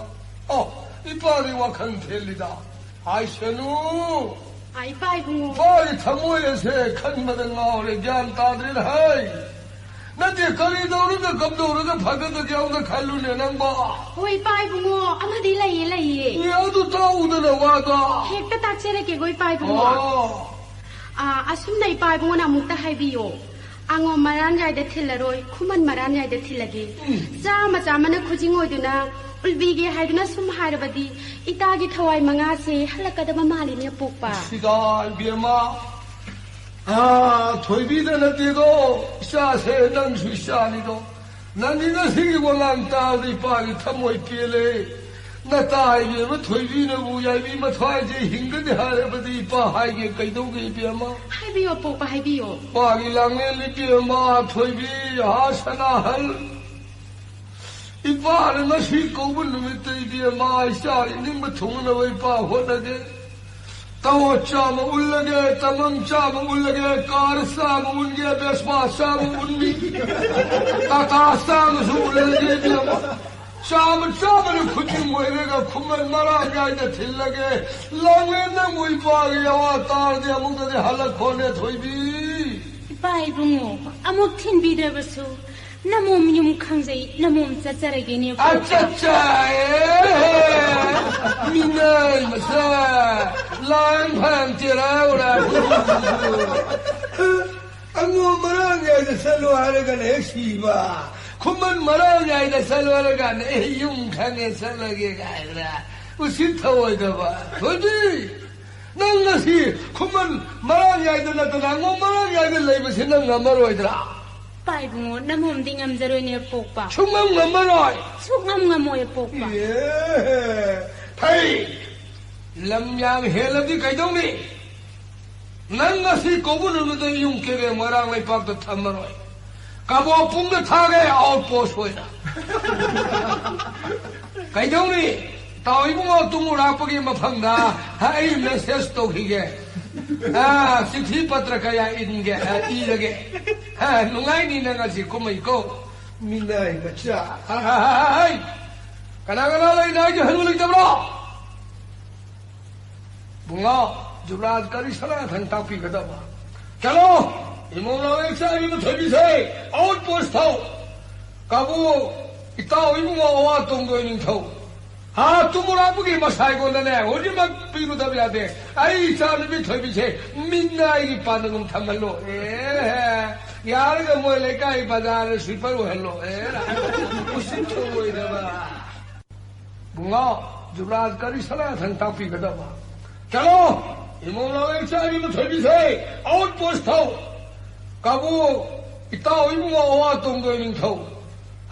ꯑꯣ, ꯏꯄꯥꯗꯤ ꯋꯥꯈꯜ ꯊꯦꯜꯂꯤꯗ꯫ ꯍꯥꯏꯁꯅꯨ꯫ ꯑꯥ, ꯏꯄꯥ ꯏꯕꯨꯡꯉꯣ꯫ ꯏꯄꯥꯒꯤ ꯊꯃꯣꯏ ꯑꯁꯦ ꯈꯟꯕꯗ ꯉꯥꯎꯔꯦ, ꯒ꯭ꯌꯥꯟ ꯇꯥꯗ꯭ꯔꯦꯅ ꯍꯥꯏ꯫ ꯅꯠꯇꯦ, ꯀꯔꯤ ꯇꯧꯔꯒ ꯀꯝꯗꯧꯔꯒ ꯐꯒꯗꯒꯦ ꯑꯃꯨꯛꯇ ꯈꯜꯂꯨꯅꯦ ꯅꯪꯕꯣ꯫ ꯍꯣꯏ, ꯏꯄꯥ ꯏꯕꯨꯡꯉꯣ, ꯑꯃꯗꯤ ꯂꯩꯌꯦ, ꯂꯩꯌꯦ꯫ ꯑꯦ, ꯑꯗꯨ ꯇꯥꯛꯎꯗꯅ ꯋꯥꯗꯣ꯫ ꯍꯦꯛꯇ ꯇꯥꯛꯆꯔꯛꯀꯦꯀꯣ, ꯏꯄꯥ ꯏꯕꯨꯡꯉꯣ꯫ ꯑꯣ꯫ ꯑꯥ, ꯑꯁꯨꯝꯅ ꯏꯄꯥ ꯏꯕꯨꯡꯉꯣꯅ ꯑꯃꯨꯛꯇ ꯍꯥꯏꯕꯤꯌꯣ꯫ ꯑꯉꯣꯝ ꯃꯔꯥꯟ ꯌꯥꯏꯗ ꯊꯤꯜꯂꯔꯣꯏ, ꯈꯨꯃꯟ ꯃꯔꯥꯟ ꯌꯥꯏꯗ ꯊꯤꯜꯂꯒꯦ꯫ ꯎꯝ꯫ ꯆꯥꯃ ꯆꯥꯃꯅ ꯈꯨꯖꯤꯡ ꯑꯣꯏꯗꯨꯅ ꯎꯜꯕꯤꯒꯦ ꯍꯥꯏꯗꯨꯅ ꯁꯨꯝ ꯍꯥꯏꯔꯕꯗꯤ ꯏꯇꯥꯒꯤ ꯊꯋꯥꯏ ꯃꯉꯥꯁꯦ ꯍꯜꯂꯛꯀꯗꯕ ꯃꯥꯜꯂꯤꯅꯦ, ꯑꯄꯣꯛꯄ꯫ ꯁꯤꯗ ꯏꯕꯦꯝꯃ, ꯑꯥ, ꯊꯣꯏꯕꯤꯗ ꯅꯠꯇꯦꯗꯣ, ꯏꯆꯥꯁꯦ ꯅꯪꯁꯨ ꯏꯆꯥꯅꯤꯗꯣ꯫ ꯅꯪꯗꯤ ꯉꯁꯤꯒꯤ ꯋꯥꯉꯥꯡ ꯇꯥꯕꯗ ꯏꯄꯥꯒꯤ ꯊꯃꯣꯏ ꯄꯦꯜꯂꯦ꯫ ꯅꯇꯥ ꯏꯕꯦꯝꯃ ꯊꯣꯏꯕꯤꯅꯕꯨ ꯌꯥꯏꯕꯤ ꯃꯊ꯭ꯋꯥꯏꯁꯦ ꯍꯤꯡꯒꯅꯤ ꯍꯥꯏꯔꯕꯗꯤ ꯏꯄꯥ ꯍꯥꯏꯒꯦ ꯀꯩꯗꯧꯒꯦ ꯏꯕꯦꯝꯃ? ꯍꯥꯏꯕꯤꯌꯣ, ꯄꯣꯛꯄ, ꯍꯥꯏꯕꯤꯌꯣ꯫ ꯏꯄꯥꯒꯤ ꯂꯥꯡꯂꯦꯟ ꯏꯕꯦꯝꯃ ꯊꯣꯏꯕꯤ, ꯍꯥ ꯁꯅꯥꯍꯜ꯫ ꯏꯄꯥꯅ ꯉꯁꯤ ꯀꯧꯕ ꯅꯨꯃꯤꯠꯇ ꯏꯕꯦꯝꯃ ꯏꯆꯥꯒꯤ ꯅꯤꯡꯕ ꯊꯨꯡꯅꯕ ꯏꯄꯥ ꯍꯣꯠꯅꯒꯦ꯫ ꯇꯋꯣ ꯆꯥꯃ ꯎꯜꯂꯒꯦ, ꯇꯃꯪ ꯆꯥꯃ ꯎꯜꯂꯒꯦ, ꯀꯥꯔ ꯆꯥꯃ ꯎꯟꯒꯦ, ꯕꯦꯁꯄꯥ ꯆꯥꯃ ꯎꯟꯅꯤ, ꯇꯥꯇꯥ ꯆꯥꯃꯁꯨ ꯎꯜꯂꯒꯦ ꯏꯕꯦꯝꯃ꯫ ꯆꯥꯃ ꯆꯥꯃꯅ ꯈꯨꯖꯤꯡ ꯑꯣꯏꯔꯒ ꯈꯨꯃꯟ ꯃꯔꯥꯡ ꯀꯥꯏꯅ ꯊꯤꯜꯂꯒꯦ꯫ ꯂꯥꯡꯂꯦꯟ ꯅꯪꯕꯨ ꯏꯄꯥꯒꯤ ꯌꯥꯋꯥ ꯇꯥꯔꯗꯤ ꯑꯃꯨꯛꯇꯗꯤ ꯍꯜꯂꯛꯈꯣꯅꯦ ꯊꯣꯏꯕꯤ꯫ ꯏꯄꯥ ꯏꯕꯨꯡꯉꯣ, ꯑꯃꯨꯛ ꯊꯤꯟꯕꯤꯗ꯭ꯔꯕꯁꯨ ꯅꯃꯣꯝ ꯌꯨꯝ ꯈꯪꯖꯩ, ꯅꯃꯣꯝ ꯆꯠꯆꯔꯒꯦꯅꯦ꯫ ꯑꯆꯥ, ꯑꯆꯥ, ꯑꯦ, ꯃꯤꯅꯥꯏ ꯃꯆꯥ, ꯂꯥꯡ ꯐꯥꯝ ꯆꯦꯔꯥꯎꯔꯥ꯫ ꯑꯉꯣꯝ ꯃꯔꯥꯡ ꯌꯥꯏꯗ ꯆꯠꯂꯨ ꯍꯥꯏꯔꯒꯅ ꯍꯦꯛ ꯁꯤꯕ, ꯈꯨꯃꯟ ꯃꯔꯥꯡ ꯌꯥꯏꯗ ꯆꯠꯂꯨ ꯍꯥꯏꯔꯒꯅ ꯑꯦ ꯌꯨꯝ ꯈꯪꯉꯦ ꯆꯠꯂꯒꯦ ꯀꯥꯏꯗꯅ ꯎꯁꯤꯠ ꯊꯑꯣꯏꯗꯕ꯫ ꯊꯣꯏꯕꯤ, ꯅꯪ ꯉꯁꯤ ꯈꯨꯃꯟ ꯃꯔꯥꯡ ꯌꯥꯏꯗ ꯅꯠꯇꯅ ꯑꯉꯣꯝ ꯃꯔꯥꯡ ꯌꯥꯏꯗ ꯂꯩꯕꯁꯤ ꯅꯪ ꯉꯝꯃꯔꯣꯏꯗ꯭ꯔꯥ? ꯄꯥꯏꯕꯨꯡꯉꯣ, ꯅꯃꯣꯝꯗꯤ ꯉꯝꯖꯔꯣꯏꯅꯦ ꯑꯄꯣꯛꯄ꯫ ꯁꯨꯡꯉꯝ ꯉꯝꯃꯔꯣꯏ꯫ ꯁꯨꯡꯉꯝ ꯉꯝꯃꯣꯏ ꯑꯄꯣꯛꯄ꯫ ꯑꯦ, ꯐꯩ꯫ ꯂꯝ ꯌꯥꯝ ꯍꯦꯜꯂꯗꯤ ꯀꯩꯗꯧꯅꯤ? ꯅꯪ ꯉꯁꯤ ꯀꯧꯕ ꯅꯨꯃꯤꯠꯇ ꯌꯨꯝ ꯀꯩꯔꯦ ꯃꯣꯏꯔꯥꯡ ꯂꯩꯄꯥꯛꯇ ꯊꯝꯃꯔꯣꯏ꯫ ꯀꯕꯣꯛꯄꯨꯡꯗ ꯊꯥꯒꯦ, ꯑꯥꯎꯠ ꯄꯣꯁ ꯑꯣꯏꯅ꯫ ꯀꯩꯗꯧꯅꯤ? ꯇꯥꯎ ꯏꯕꯨꯡꯉꯣ, ꯇꯨꯡ ꯎꯔꯥꯛꯄꯒꯤ ꯃꯐꯝꯗ ꯑꯩ ꯃꯦꯁꯦꯖ ꯇꯧꯈꯤꯒꯦ꯫ ꯑꯥ, ꯆꯤꯊꯤ ꯄꯇ꯭ꯔ ꯀꯌꯥ ꯏꯟꯒꯦ, ꯑꯥ, ꯏꯔꯒꯦ꯫ ꯑꯥ, ꯅꯨꯡꯉꯥꯏꯅꯤ ꯅꯪ ꯉꯁꯤ ꯀꯨꯝꯍꯩꯀꯣ꯫ ꯃꯤꯅꯥꯏ ꯃꯆꯥ꯫ ꯍꯥꯏ, ꯍꯥꯏ, ꯍꯥꯏ, ꯍꯥꯏ꯫ ꯀꯅꯥ ꯀꯅꯥ ꯂꯩ? ꯅꯥꯏꯒꯤ ꯍꯅꯨ ꯂꯩꯇꯕ꯭ꯔꯣ? ꯕꯨꯡꯉꯣ, ꯖꯨꯕꯔꯥꯖ ꯀꯔꯤ ꯁꯅꯥꯊꯪ ꯇꯥꯛꯄꯤꯒꯗꯕ? ꯆꯠꯂꯣ! ꯏꯃꯧ ꯅꯥꯎꯔꯦꯝꯆꯥ ꯏꯕꯦꯝꯃ ꯊꯣꯏꯕꯤꯁꯦ ꯑꯥꯎꯠ ꯄꯣꯁ ꯊꯧ! ꯀꯥꯕꯨ, ꯏꯇꯥꯎ ꯏꯕꯨꯡꯉꯣ ꯑꯋꯥ ꯇꯣꯡꯗꯣꯏ ꯅꯤꯡꯊꯧ꯫ ꯍꯥ, ꯇꯨꯃꯨꯔꯥꯕꯨꯒꯤ ꯃꯁꯥꯏꯒꯣꯟꯗꯅꯦ, ꯍꯧꯖꯤꯛꯃꯛ ꯄꯤꯔꯨꯗꯕ ꯌꯥꯗꯦ꯫ ꯑꯩ ꯏꯆꯥ ꯅꯨꯄꯤ ꯊꯣꯏꯕꯤꯁꯦ ꯃꯤꯅꯥꯏꯒꯤ ꯄꯥꯟꯗꯒꯨꯝ ꯊꯝꯍꯜꯂꯣ꯫ ꯑꯦ, ꯌꯥꯔꯒ ꯃꯣꯏ ꯂꯩꯀꯥꯏ ꯕꯖꯥꯔꯗ ꯁ꯭ꯋꯤꯄꯔ ꯑꯣꯏꯍꯜꯂꯣ꯫ ꯑꯦ, ꯎꯁꯤꯠ ꯊꯑꯣꯏꯗꯕ꯫ ꯕꯨꯡꯉꯣ, ꯖꯨꯕꯔꯥꯖ ꯀꯔꯤ ꯁꯅꯥꯊꯪ ꯇꯥꯛꯄꯤꯒꯗꯕ? ꯆꯠꯂꯣ! ꯏꯃꯧ ꯅꯥꯎꯔꯦꯝꯆꯥ ꯏꯕꯦꯝꯃ ꯊꯣꯏꯕꯤꯁꯦ ꯑꯥꯎꯠ ꯄꯣꯁ ꯊꯧ! ꯀꯥꯕꯨ, ꯏꯇꯥꯎ ꯏꯕꯨꯡꯉꯣ ꯑꯋꯥ ꯇꯣꯡꯗꯣꯏ ꯅꯤꯡꯊꯧ꯫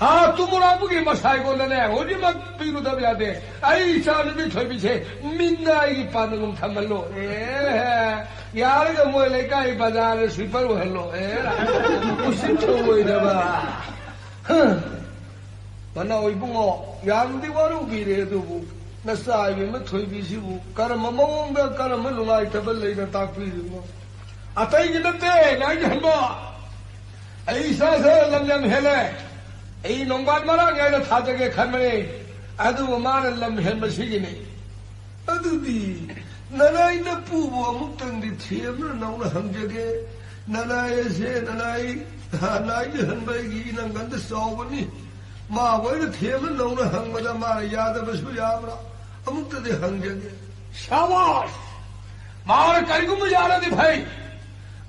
ꯍꯥ, ꯇꯨꯃꯨꯔꯥꯕꯨꯒꯤ ꯃꯁꯥꯏꯒꯣꯟꯗꯅꯦ, ꯍꯧꯖꯤꯛꯃꯛ ꯄꯤꯔꯨꯗꯕ ꯌꯥꯗꯦ꯫ ꯑꯩ ꯏꯆꯥ ꯅꯨꯄꯤ ꯊꯣꯏꯕꯤꯁꯦ ꯃꯤꯅꯥꯏꯒꯤ ꯄꯥꯟꯗꯒꯨꯝ ꯊꯝꯍꯜꯂꯣ꯫ ꯑꯦ, ꯌꯥꯔꯒ ꯃꯣꯏ ꯂꯩꯀꯥꯏ ꯕꯖꯥꯔꯗ ꯁ꯭ꯋꯤꯄꯔ ꯑꯣꯏꯍꯜꯂꯣ꯫ ꯑꯦ, ꯎꯁꯤꯠ ꯊꯑꯣꯏꯗꯕ꯫ ꯍ꯫ ꯃꯅꯥꯎ ꯏꯕꯨꯡꯉꯣ, ꯌꯥꯝꯗꯤ ꯋꯥꯔꯧꯕꯤꯔꯦ, ꯑꯗꯨꯕꯨ ꯅꯆꯥ ꯏꯕꯦꯝꯃ ꯊꯣꯏꯕꯤꯁꯤꯕꯨ ꯀꯔꯝꯕ ꯃꯑꯣꯡꯗ ꯀꯔꯝꯕ ꯅꯨꯡꯉꯥꯏꯇꯕ ꯂꯩꯅ ꯇꯥꯛꯄꯤꯔꯤꯕꯅꯣ? ꯑꯇꯩꯒꯤ ꯅꯠꯇꯦ, ꯅꯥꯏꯒꯤ ꯍꯟꯕ꯫ ꯑꯩ ꯏꯆꯥꯁꯦ ꯂꯝ ꯌꯥꯝ ꯍꯦꯜꯂꯦ꯫ ꯑꯩ ꯅꯣꯡꯕꯥꯜ ꯃꯔꯥꯡ ꯌꯥꯏꯗ ꯊꯥꯖꯒꯦ ꯈꯟꯕꯅꯤ, ꯑꯗꯨꯕꯨ ꯃꯥꯅ ꯂꯝ ꯍꯦꯟꯕꯁꯤꯒꯤꯅꯤ꯫ ꯑꯗꯨꯗꯤ ꯅꯅꯥꯏ ꯅꯄꯨꯕꯨ ꯑꯃꯨꯛꯇꯪꯗꯤ ꯊꯦꯝꯅ ꯅꯧꯅ ꯍꯪꯖꯒꯦ꯫ ꯅꯅꯥꯏ ꯑꯁꯦ ꯅꯅꯥꯏ, ꯅꯥꯏꯒꯤ ꯍꯟꯕ ꯑꯩꯒꯤ ꯏꯅꯪꯒꯟꯗ ꯆꯥꯎꯕꯅꯤ꯫ ꯃꯥꯕꯨ ꯑꯩꯅ ꯊꯦꯝꯅ ꯅꯧꯅ ꯍꯪꯕꯗ ꯃꯥꯅ ꯌꯥꯗꯕꯁꯨ ꯌꯥꯕ꯭ꯔꯥ? ꯑꯃꯨꯛꯇꯗꯤ ꯍꯪꯖꯒꯦ꯫ ꯁꯥꯕꯥꯁ! ꯃꯥꯅ ꯀꯔꯤꯒꯨꯝꯕ ꯌꯥꯔꯗꯤ ꯐꯩ꯫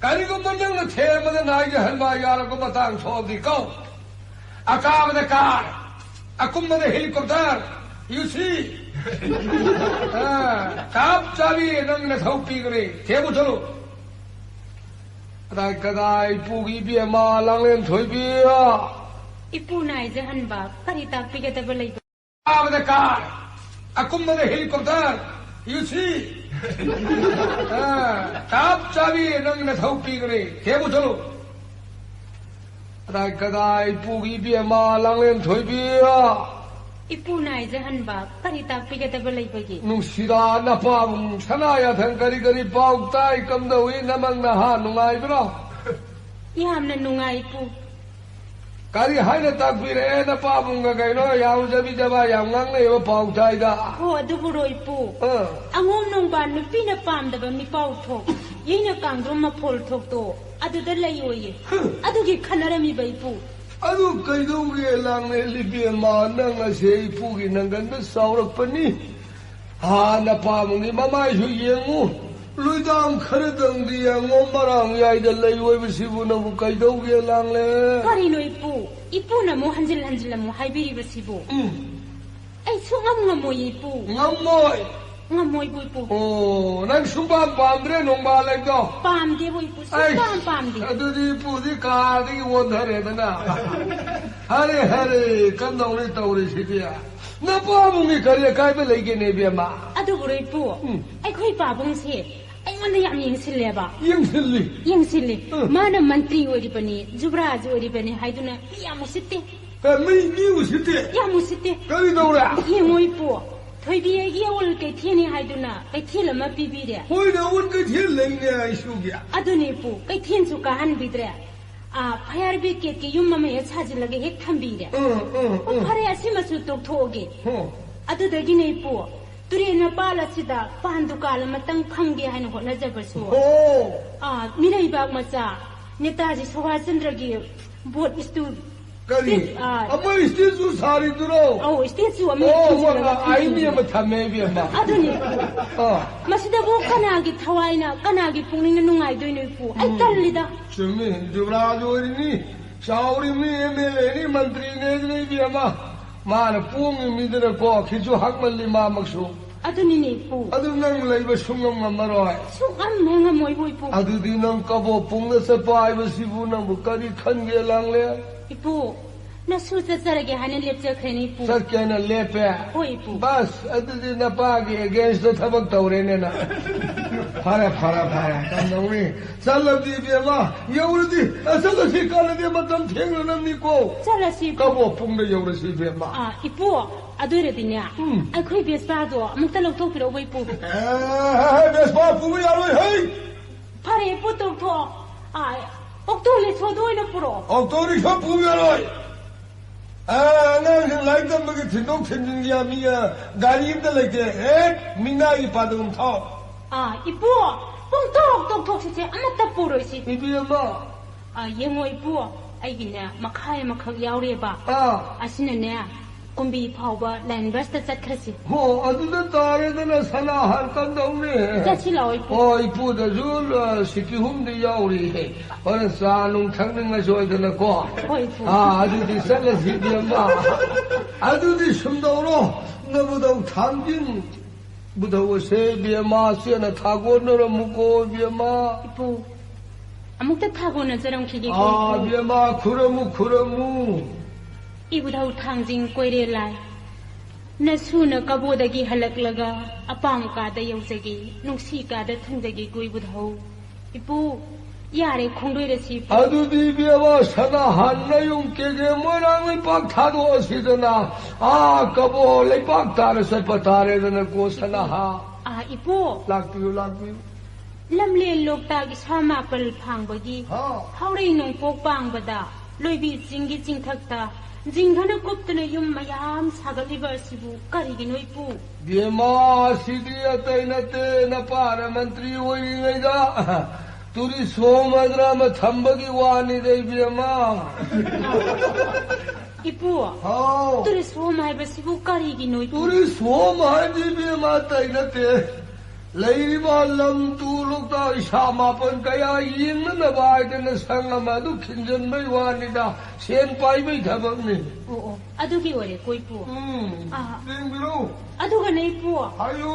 ꯀꯔꯤꯒꯨꯝꯕ ꯅꯪꯅ ꯊꯦꯝꯕꯗ ꯅꯥꯏꯒꯤ ꯍꯟꯕ ꯌꯥꯔꯛꯄ ꯃꯇꯥꯡ ꯊꯣꯛꯑꯗꯤ ꯀꯧ꯫ ꯑꯀꯥꯕꯗ ꯀꯥꯔ, ꯑꯀꯨꯝꯕꯗ ꯍꯦꯂꯤꯀꯣꯞꯇꯔ, you see? ꯑꯥ, ꯆꯞ ꯆꯥꯕꯤ ꯅꯪ ꯅꯊꯧ ꯄꯤꯒꯅꯤ꯫ ꯊꯦꯝꯃꯨ ꯆꯠꯂꯨ꯫ ꯀꯗꯥꯏ ꯀꯗꯥꯏ ꯏꯄꯨꯒꯤ ꯏꯕꯦꯝꯃ ꯂꯥꯡꯂꯦꯟ ꯊꯣꯏꯕꯤ? ꯏꯄꯨꯅ ꯍꯥꯏꯖꯍꯟꯕ ꯀꯔꯤ ꯇꯥꯛꯄꯤꯒꯗꯕ ꯂꯩꯕ? ꯇꯥꯕꯗ ꯀꯥꯔ, ꯑꯀꯨꯝꯕꯗ ꯍꯦꯂꯤꯀꯣꯞꯇꯔ, you see? ꯑ, ꯆꯞ ꯆꯥꯕꯤ ꯅꯪ ꯅꯊꯧ ꯄꯤꯒꯅꯤ꯫ ꯊꯦꯡꯉꯨ ꯆꯠꯂꯨ꯫ ꯀꯗꯥꯏ ꯀꯗꯥꯏ ꯏꯄꯨꯒꯤ ꯏꯕꯦꯝꯃ ꯂꯥꯡꯂꯦꯟ ꯊꯣꯏꯕꯤ? ꯏꯄꯨꯅ ꯍꯥꯏꯖꯍꯟꯕ ꯀꯔꯤ ꯇꯥꯛꯄꯤꯒꯗꯕ ꯂꯩꯕꯒꯦ? ꯅꯨꯡꯁꯤꯔꯥ ꯅꯄꯥꯕꯨꯡ ꯁꯅꯥ ꯌꯥꯊꯪ ꯀꯔꯤ ꯀꯔꯤ ꯄꯥꯎ ꯇꯥꯏ? ꯀꯝꯗꯧꯏ? ꯅꯃꯪ ꯅꯍꯥ ꯅꯨꯡꯉꯥꯏꯕ꯭ꯔꯣ? ꯌꯥꯝꯅ ꯅꯨꯡꯉꯥꯏ, ꯏꯄꯨ꯫ ꯀꯔꯤ ꯍꯥꯏꯅ ꯇꯥꯛꯄꯤꯔꯛꯑꯦ ꯅꯄꯥꯕꯨꯡꯒ? ꯀꯩꯅꯣ ꯌꯥꯝ ꯖꯕꯤ ꯖꯕꯥ ꯌꯥꯝ ꯉꯥꯡꯅꯩꯕ ꯄꯥꯎ ꯇꯥꯏꯗ꯫ ꯍꯣ, ꯑꯗꯨꯕꯨꯔꯣ, ꯏꯄꯨ? ꯑꯥ꯫ ꯑꯉꯣꯝ ꯅꯣꯡꯕꯥꯟ ꯅꯨꯄꯤꯅ ꯄꯥꯝꯗꯕ ꯃꯤꯄꯥꯎ ꯊꯣꯛ, ꯌꯩꯅ ꯀꯥꯡꯗ꯭ꯔꯨꯝ ꯃꯐꯣꯜ ꯊꯣꯛꯇꯣ ꯑꯗꯨꯗ ꯂꯩꯌꯣꯌꯦ꯫ ꯍꯝ꯫ ꯑꯗꯨꯒꯤ ꯈꯟꯅꯔꯝꯃꯤꯕ, ꯏꯄꯨ꯫ ꯑꯗꯨ ꯀꯩꯗꯧꯒꯦ ꯂꯥꯡꯂꯦꯟ ꯏꯕꯦꯝꯃ? ꯅꯪ ꯑꯁꯦ ꯏꯄꯨꯒꯤ ꯅꯪꯒꯟꯗ ꯆꯥꯎꯔꯛꯄꯅꯤ꯫ ꯍꯥ, ꯅꯄꯥꯕꯨꯡꯒꯤ ꯃꯃꯥꯏꯁꯨ ꯌꯦꯡꯉꯨ꯫ ꯂꯨꯏꯗꯥꯝ ꯈꯔꯗꯪꯗꯤ ꯌꯦꯡꯉꯣ, ꯃꯔꯥꯡ ꯌꯥꯏꯗ ꯂꯩ ꯑꯣꯏꯕꯁꯤꯕꯨ ꯅꯪꯕꯨ ꯀꯩꯗꯧꯒꯦ ꯂꯥꯡꯂꯦꯟ? ꯀꯔꯤꯅꯣ, ꯏꯄꯨ? ꯏꯄꯨꯅ ꯑꯃꯨꯛ ꯍꯟꯖꯤꯜ ꯍꯟꯖꯤꯜ ꯑꯃꯨꯛ ꯍꯥꯏꯕꯤꯔꯤꯕꯁꯤꯕꯨ? ꯎꯝ꯫ ꯑꯩ ꯁꯨꯡꯉꯝ ꯉꯝꯃꯣꯏ, ꯏꯄꯨ꯫ ꯉꯝꯃꯣꯏ? ꯉꯝꯃꯣꯏꯕꯨ, ꯏꯄꯨ꯫ ꯑꯣ, ꯅꯪ ꯁꯨꯡꯄꯥꯝ ꯄꯥꯝꯗ꯭ꯔꯦ ꯅꯣꯡꯕꯥꯜ ꯂꯩꯗꯣ? ꯄꯥꯝꯗꯦꯕꯨ, ꯏꯄꯨ, ꯑꯩ, ꯁꯨꯡꯄꯥꯝ ꯄꯥꯝꯗꯦ꯫ ꯑꯗꯨꯗꯤ ꯏꯄꯨꯗꯤ ꯀꯥꯗꯒꯤ ꯑꯣꯟꯊꯔꯦꯗꯅ꯫ ꯍꯔꯦ, ꯍꯔꯦ, ꯀꯝꯗꯧꯅꯤ ꯇꯧꯔꯤꯁꯤꯗꯤ? ꯅꯄꯥꯕꯨꯡꯒꯤ ꯀꯔꯤ ꯑꯀꯥꯏꯕ ꯂꯩꯒꯦꯅꯦ, ꯏꯕꯦꯝꯃ? ꯑꯗꯨꯕꯨꯔꯣ, ꯏꯄꯨ, ꯎꯝ꯫ ꯑꯩꯈꯣꯏ ꯄꯥꯕꯨꯡꯁꯦ ꯑꯩꯉꯣꯟꯗ ꯌꯥꯝ ꯌꯦꯡꯁꯤꯜꯂꯦꯕ꯫ ꯌꯦꯡꯁꯤꯜꯂꯤ? ꯌꯦꯡꯁꯤꯜꯂꯤ꯫ ꯎꯝ꯫ ꯃꯥꯅ ꯃꯟꯇ꯭ꯔꯤ ꯑꯣꯏꯔꯤꯕꯅꯤ, ꯖꯨꯕꯔꯥꯖ ꯑꯣꯏꯔꯤꯕꯅꯤ ꯍꯥꯏꯗꯨꯅ ꯃꯤ ꯌꯥꯝ ꯎꯁꯤꯠꯇꯦ꯫ ꯑꯦ, ꯃꯤ, ꯃꯤ ꯎꯁꯤꯠꯇꯦ? ꯌꯥꯝ ꯎꯁꯤꯠꯇꯦ꯫ ꯀꯔꯤ ꯇꯧꯔꯦ? ꯌꯦꯡꯉꯣ, ꯏꯄꯨ, ꯊꯣꯏꯕꯤ ꯑꯩꯒꯤ ꯑꯋꯜ ꯀꯩꯊꯦꯜꯅꯤ ꯍꯥꯏꯗꯨꯅ ꯀꯩꯊꯦꯜ ꯑꯃ ꯄꯤꯕꯤꯔꯦ꯫ ꯍꯣꯏꯅꯦ, ꯑꯋꯜ ꯀꯩꯊꯦꯜ ꯂꯩꯅꯦ ꯑꯩꯁꯨꯒꯤ꯫ ꯑꯗꯨꯅꯤ, ꯏꯄꯨ, ꯀꯩꯊꯦꯜꯁꯨ ꯀꯥꯍꯟꯕꯤꯗ꯭ꯔꯦ꯫ ꯑꯥ, fire brigade ꯀꯤ ꯌꯨꯝ ꯑꯃ ꯍꯦꯛ ꯁꯥꯖꯤꯜꯂꯒ ꯍꯦꯛ ꯊꯝꯕꯤꯔꯦ꯫ ꯎꯝ, ꯎꯝ, ꯑꯣ, ꯎꯝ꯫ ꯐꯔꯦ, ꯑꯁꯤꯃꯁꯨ ꯇꯣꯛꯊꯣꯛꯑꯒꯦ꯫ ꯍꯣ꯫ ꯑꯗꯨꯗꯒꯤꯅꯦ, ꯏꯄꯨ, ꯇꯨꯔꯦꯜ ꯃꯄꯥꯜ ꯑꯁꯤꯗ ꯄꯥꯟ ꯗꯨꯀꯥꯟ ꯑꯃꯇꯪ ꯐꯝꯒꯦ ꯍꯥꯏꯅ ꯍꯣꯠꯅꯖꯕꯁꯨ, ꯍꯣ꯫ ꯑꯥ, ꯃꯤꯔꯩꯕꯥꯛ ꯃꯆꯥ ꯅꯦꯇꯥꯖꯤ ꯁꯨꯚꯥꯁ ꯆꯟꯗ꯭ꯔꯒꯤ ꯕꯣꯠ ꯏꯁꯇꯨ-, ꯀꯔꯤ? ꯏꯁꯇꯦ-, ꯑꯥ, ꯑꯃ ꯏꯁꯇꯦꯆꯨ ꯁꯥꯔꯤꯗꯨꯔꯣ? ꯑꯧ, ꯏꯁꯇꯦꯆꯨ ꯑꯃ ꯑꯣ, ꯊꯝꯖꯤꯜꯂꯒ ꯑꯣ, ꯑꯥꯏ ꯃꯤ ꯊꯝꯖꯤꯜꯂꯒ꯫ ꯑꯃ ꯊꯝꯃꯦ, ꯏꯕꯦꯝꯃ꯫ ꯑꯗꯨꯅꯤ꯫ ꯑꯥ꯫ ꯃꯁꯤꯗꯕꯨ ꯀꯅꯥꯒꯤ ꯊꯋꯥꯏꯅ, ꯀꯅꯥꯒꯤ ꯄꯨꯛꯅꯤꯡꯅ ꯅꯨꯡꯉꯥꯏꯗꯣꯏꯅꯣ, ꯏꯄꯨ? ꯑꯩ ꯎꯝ꯫ ꯇꯜꯂꯤꯗ꯫ ꯆꯨꯝꯃꯤ, ꯖꯨꯕꯔꯥꯖ ꯑꯣꯏꯔꯤꯅꯤ, ꯆꯥꯎꯔꯤꯃꯤ, ꯑꯦꯝ ꯑꯦꯜ ꯑꯦꯅꯤ, ꯃꯟꯇ꯭ꯔꯤꯅꯦ ꯑꯗꯨꯅ, ꯏꯕꯦꯝꯃ꯫ ꯃꯥꯅ ꯄꯣꯡꯉꯤ ꯃꯤꯗꯨꯅꯀꯣ, ꯈꯤꯠꯁꯨ ꯍꯛꯃꯜꯂꯤ ꯃꯥꯃꯛꯁꯨ꯫ ꯑꯗꯨꯅꯤꯅꯦ, ꯏꯄꯨ꯫ ꯑꯗꯨ ꯅꯪ ꯂꯩꯕ ꯁꯨꯡꯉꯝ ꯉꯝꯃꯔꯣꯏ꯫ ꯁꯨꯡꯉꯝ ꯍꯦꯛ ꯉꯝꯃꯣꯏꯕꯨ, ꯏꯄꯨ꯫ ꯑꯗꯨꯗꯤ ꯅꯪ ꯀꯕꯣꯛ ꯄꯨꯡꯗ ꯆꯠꯄ ꯍꯥꯏꯕꯁꯤꯕꯨ ꯅꯪꯕꯨ ꯀꯔꯤ ꯈꯟꯒꯦ, ꯂꯥꯡꯂꯦ? ꯏꯄꯨ, ꯅꯁꯨ ꯆꯠꯆꯔꯒꯦ ꯍꯥꯏꯅ ꯂꯦꯞꯆꯈ꯭ꯔꯦꯅꯦ, ꯏꯄꯨ꯫ ꯆꯠꯀꯦꯅ ꯂꯦꯞꯄꯦ? ꯍꯣꯏ, ꯏꯄꯨ꯫ ꯕꯁ, ꯑꯗꯨꯗꯤ ꯅꯄꯥꯒꯤ against ꯊꯕꯛ ꯇꯧꯔꯦꯅꯦ ꯅꯪ꯫ ꯐꯔꯦ, ꯐꯔꯦ, ꯐꯔꯦ, ꯀꯝꯗꯧꯅꯤ? ꯆꯠꯂꯗꯤ, ꯏꯕꯦꯝꯃ, ꯌꯧꯔꯗꯤ, ꯑ, ꯆꯠꯂꯁꯤ, ꯀꯥꯟꯅꯗꯦ, ꯃꯇꯝ ꯊꯦꯡꯅꯅꯕꯅꯤꯀꯣ꯫ ꯆꯠꯂꯁꯤ, ꯏꯄꯨ꯫ ꯀꯕꯣꯛ ꯄꯨꯡꯗ ꯌꯧꯔꯁꯤ, ꯏꯕꯦꯝꯃ꯫ ꯑꯥ, ꯏꯄꯨ, ꯑꯗꯨ ꯑꯣꯏꯔꯗꯤꯅꯦ, ꯎꯝ꯫ ꯑꯩꯈꯣꯏ ꯕꯦꯁꯄꯥꯗꯣ ꯑꯃꯨꯛꯇ ꯂꯧꯊꯣꯛꯄꯤꯔꯛꯎꯕ, ꯏꯄꯨ꯫ ꯑꯦ, ꯕꯦꯁꯄꯥ ꯄꯨꯕ ꯌꯥꯔꯣꯏ, ꯍꯩ! ꯐꯔꯦ, ꯏꯄꯨ, ꯇꯣꯛꯊꯣꯛꯑꯣ꯫ ꯑꯥ, ꯑꯣꯛꯇꯣ ꯔꯤꯛꯁꯣꯗꯣ ꯑꯣꯏꯅ ꯄꯨꯔꯛꯑꯣ꯫ ꯑꯣꯛꯇꯣ ꯔꯤꯛꯁꯣ ꯄꯨꯕ ꯌꯥꯔꯣꯏ꯫ ꯑꯥ, ꯑꯉꯥꯡꯁꯤꯡ ꯂꯥꯏꯔꯤꯛ ꯇꯝꯕꯒꯤ ꯊꯤꯟꯗꯣꯛ ꯊꯤꯟꯖꯤꯟꯒꯤ ꯌꯥꯝ ꯃꯤ, ꯑꯥ, ꯒꯥꯔꯤ ꯑꯝꯇ ꯂꯩꯇꯦ꯫ ꯍꯦꯛ ꯃꯤꯅꯥꯏꯒꯤ ꯄꯥꯗꯒꯨꯝ ꯊꯥꯎ꯫ ꯑꯥ, ꯏꯄꯨ, ꯄꯨꯡ ꯇꯔꯨꯛ ꯇꯣꯛꯊꯣꯛꯁꯤꯁꯦ, ꯑꯃꯠꯇ ꯄꯨꯔꯣꯏꯁꯤ꯫ ꯏꯕꯦꯝꯃ꯫ ꯑꯥ, ꯌꯦꯡꯉꯣ, ꯏꯄꯨ, ꯑꯩꯒꯤꯅꯦ ꯃꯈꯥꯏ ꯑꯃꯈꯛ ꯌꯥꯎꯔꯤꯑꯕ꯫ ꯑꯥ꯫ ꯑꯁꯤꯅꯅꯦ, ꯀꯨꯝꯕꯤ ꯐꯥꯎꯕ ꯂꯥꯏꯟ ꯕꯁꯇ ꯆꯠꯈ꯭ꯔꯁꯤ꯫ ꯍꯣ, ꯑꯗꯨꯗ ꯇꯥꯔꯦꯗꯅ ꯁꯅꯥꯍꯥꯟ ꯀꯝꯗꯧꯅꯤ? ꯆꯠꯁꯤ ꯂꯥꯛꯑꯣ, ꯏꯄꯨ꯫ ꯍꯣ, ꯏꯄꯨꯗꯁꯨ, ꯑ, ꯁꯤꯀꯤ ꯍꯨꯝꯗꯤ ꯌꯥꯎꯔꯤꯍꯦ꯫ ꯍꯣꯔꯦꯟ ꯆꯥ ꯅꯨꯡ ꯊꯛꯅꯤꯡꯉꯁꯨ ꯑꯣꯏꯗꯅꯀꯣ꯫ ꯍꯣꯏ, ꯏꯄꯨ꯫ ꯑꯥ, ꯑꯗꯨꯗꯤ ꯆꯠꯂꯁꯤ, ꯏꯕꯦꯝꯃ꯫ ꯑꯗꯨꯗꯤ ꯁꯨꯝ ꯇꯧꯔꯣ, ꯅꯕꯨꯙꯧ ꯊꯥꯡꯖꯤꯡ ꯕꯨꯙꯧ ꯑꯁꯦ, ꯏꯕꯦꯝꯃ, ꯆꯦꯅ ꯊꯥꯒꯣꯟꯅꯔꯝꯃꯨꯀꯣ, ꯏꯕꯦꯝꯃ꯫ ꯏꯄꯨ, ꯑꯃꯨꯛꯇ ꯊꯥꯒꯣꯟꯅꯖꯔꯝꯈꯤꯒꯦꯀꯣ, ꯑꯥ, ꯏꯄꯨ꯫ ꯏꯕꯦꯝꯃ, ꯈꯨꯔꯨꯝꯃꯨ, ꯈꯨꯔꯨꯝꯃꯨ꯫ ꯏꯕꯨꯙꯧ ꯊꯥꯡꯖꯤꯡ ꯀꯣꯏꯔꯦꯜ ꯂꯥꯏ, ꯅꯁꯨꯅ ꯀꯕꯣꯗꯒꯤ ꯍꯜꯂꯛꯂꯒ ꯑꯄꯥꯝ ꯀꯥꯗ ꯌꯧꯖꯒꯦ, ꯅꯨꯡꯁꯤ ꯀꯥꯗ ꯊꯨꯡꯖꯒꯦꯀꯣ, ꯏꯕꯨꯙꯧ꯫ ꯏꯄꯨ, ꯌꯥꯔꯦ, ꯈꯣꯡꯗꯣꯏꯔꯁꯤ, ꯏꯄꯨ꯫ ꯑꯗꯨꯗꯤ ꯏꯕꯦꯝꯃ, ꯁꯅꯥꯍꯥꯟ ꯅꯌꯨꯝ ꯀꯦꯒꯦ ꯃꯣꯏꯔꯥꯡ ꯂꯩꯄꯥꯛ ꯊꯥꯗꯣꯛꯑꯁꯤꯗꯅ, ꯑꯥ, ꯀꯕꯣ ꯂꯩꯄꯥꯛ ꯇꯥꯅ ꯆꯠꯄ ꯇꯥꯔꯦꯗꯅꯀꯣ, ꯁꯅꯥꯍꯥ꯫ ꯑꯥ, ꯏꯄꯨ꯫ ꯂꯥꯛꯄꯤꯌꯨ, ꯂꯥꯛꯄꯤꯌꯨ꯫ ꯂꯝꯂꯦꯟ ꯂꯣꯛꯇꯥꯛ ꯏꯁꯥ ꯃꯥꯄꯜ ꯐꯥꯡꯕꯒꯤ ꯍꯥ꯫ ꯍꯥꯎꯔꯩ ꯅꯣꯡꯄꯣꯛ ꯄꯥꯡꯕꯗ ꯂꯣꯏꯕꯤ ꯆꯤꯡꯒꯤ ꯆꯤꯡꯊꯛꯇ ꯖꯤꯡꯒꯅ ꯀꯨꯞꯇꯨꯅ ꯌꯨꯝ ꯃꯌꯥꯝ ꯁꯥꯒꯠꯂꯤꯕ ꯑꯁꯤꯕꯨ ꯀꯔꯤꯒꯤꯅꯣ, ꯏꯄꯨ? ꯕꯦꯝꯃ, ꯁꯤꯗꯤ ꯑꯇꯩ ꯅꯠꯇꯦ, ꯅꯄꯥꯅ ꯃꯟꯇ꯭ꯔꯤ ꯑꯣꯏꯔꯤꯉꯩꯗ ꯇꯨꯔꯤꯁ ꯍꯣꯝ ꯍꯥꯏꯗꯅ ꯑꯃ ꯊꯝꯕꯒꯤ ꯋꯥꯅꯤꯗ, ꯏꯕꯦꯝꯃ꯫ ꯏꯄꯨ, ꯍꯥꯎ꯫ ꯇꯨꯔꯤꯁ ꯍꯣꯝ ꯍꯥꯏꯕꯁꯤꯕꯨ ꯀꯔꯤꯒꯤꯅꯣ, ꯏꯄꯨ? ꯇꯨꯔꯤꯁ ꯍꯣꯝ ꯍꯥꯏꯗꯤ, ꯏꯕꯦꯝꯃ, ꯑꯇꯩ ꯅꯠꯇꯦ꯫ ꯂꯩꯔꯤꯕ ꯂꯝ ꯇꯨ ꯂꯣꯛꯇꯥꯛ ꯏꯁꯥ ꯃꯥꯄꯟ ꯀꯌꯥ ꯌꯦꯡꯅꯅꯕ ꯍꯥꯏꯗꯅ ꯁꯪ ꯑꯃ ꯑꯗꯨ ꯈꯤꯟꯖꯟꯕꯩ ꯋꯥꯅꯤꯗ, ꯁꯦꯟ ꯄꯥꯏꯕꯩ ꯊꯕꯛꯅꯤ꯫ ꯑꯣ, ꯑꯣ, ꯑꯗꯨꯒꯤ ꯑꯣꯏꯔꯦꯀꯣ, ꯏꯄꯨ꯫ ꯎꯝ, ꯑꯥ꯫ ꯌꯦꯡꯕꯤꯔꯣ꯫ ꯑꯗꯨꯒꯅꯦ, ꯏꯄꯨ꯫ ꯍꯥꯏꯌꯨ꯫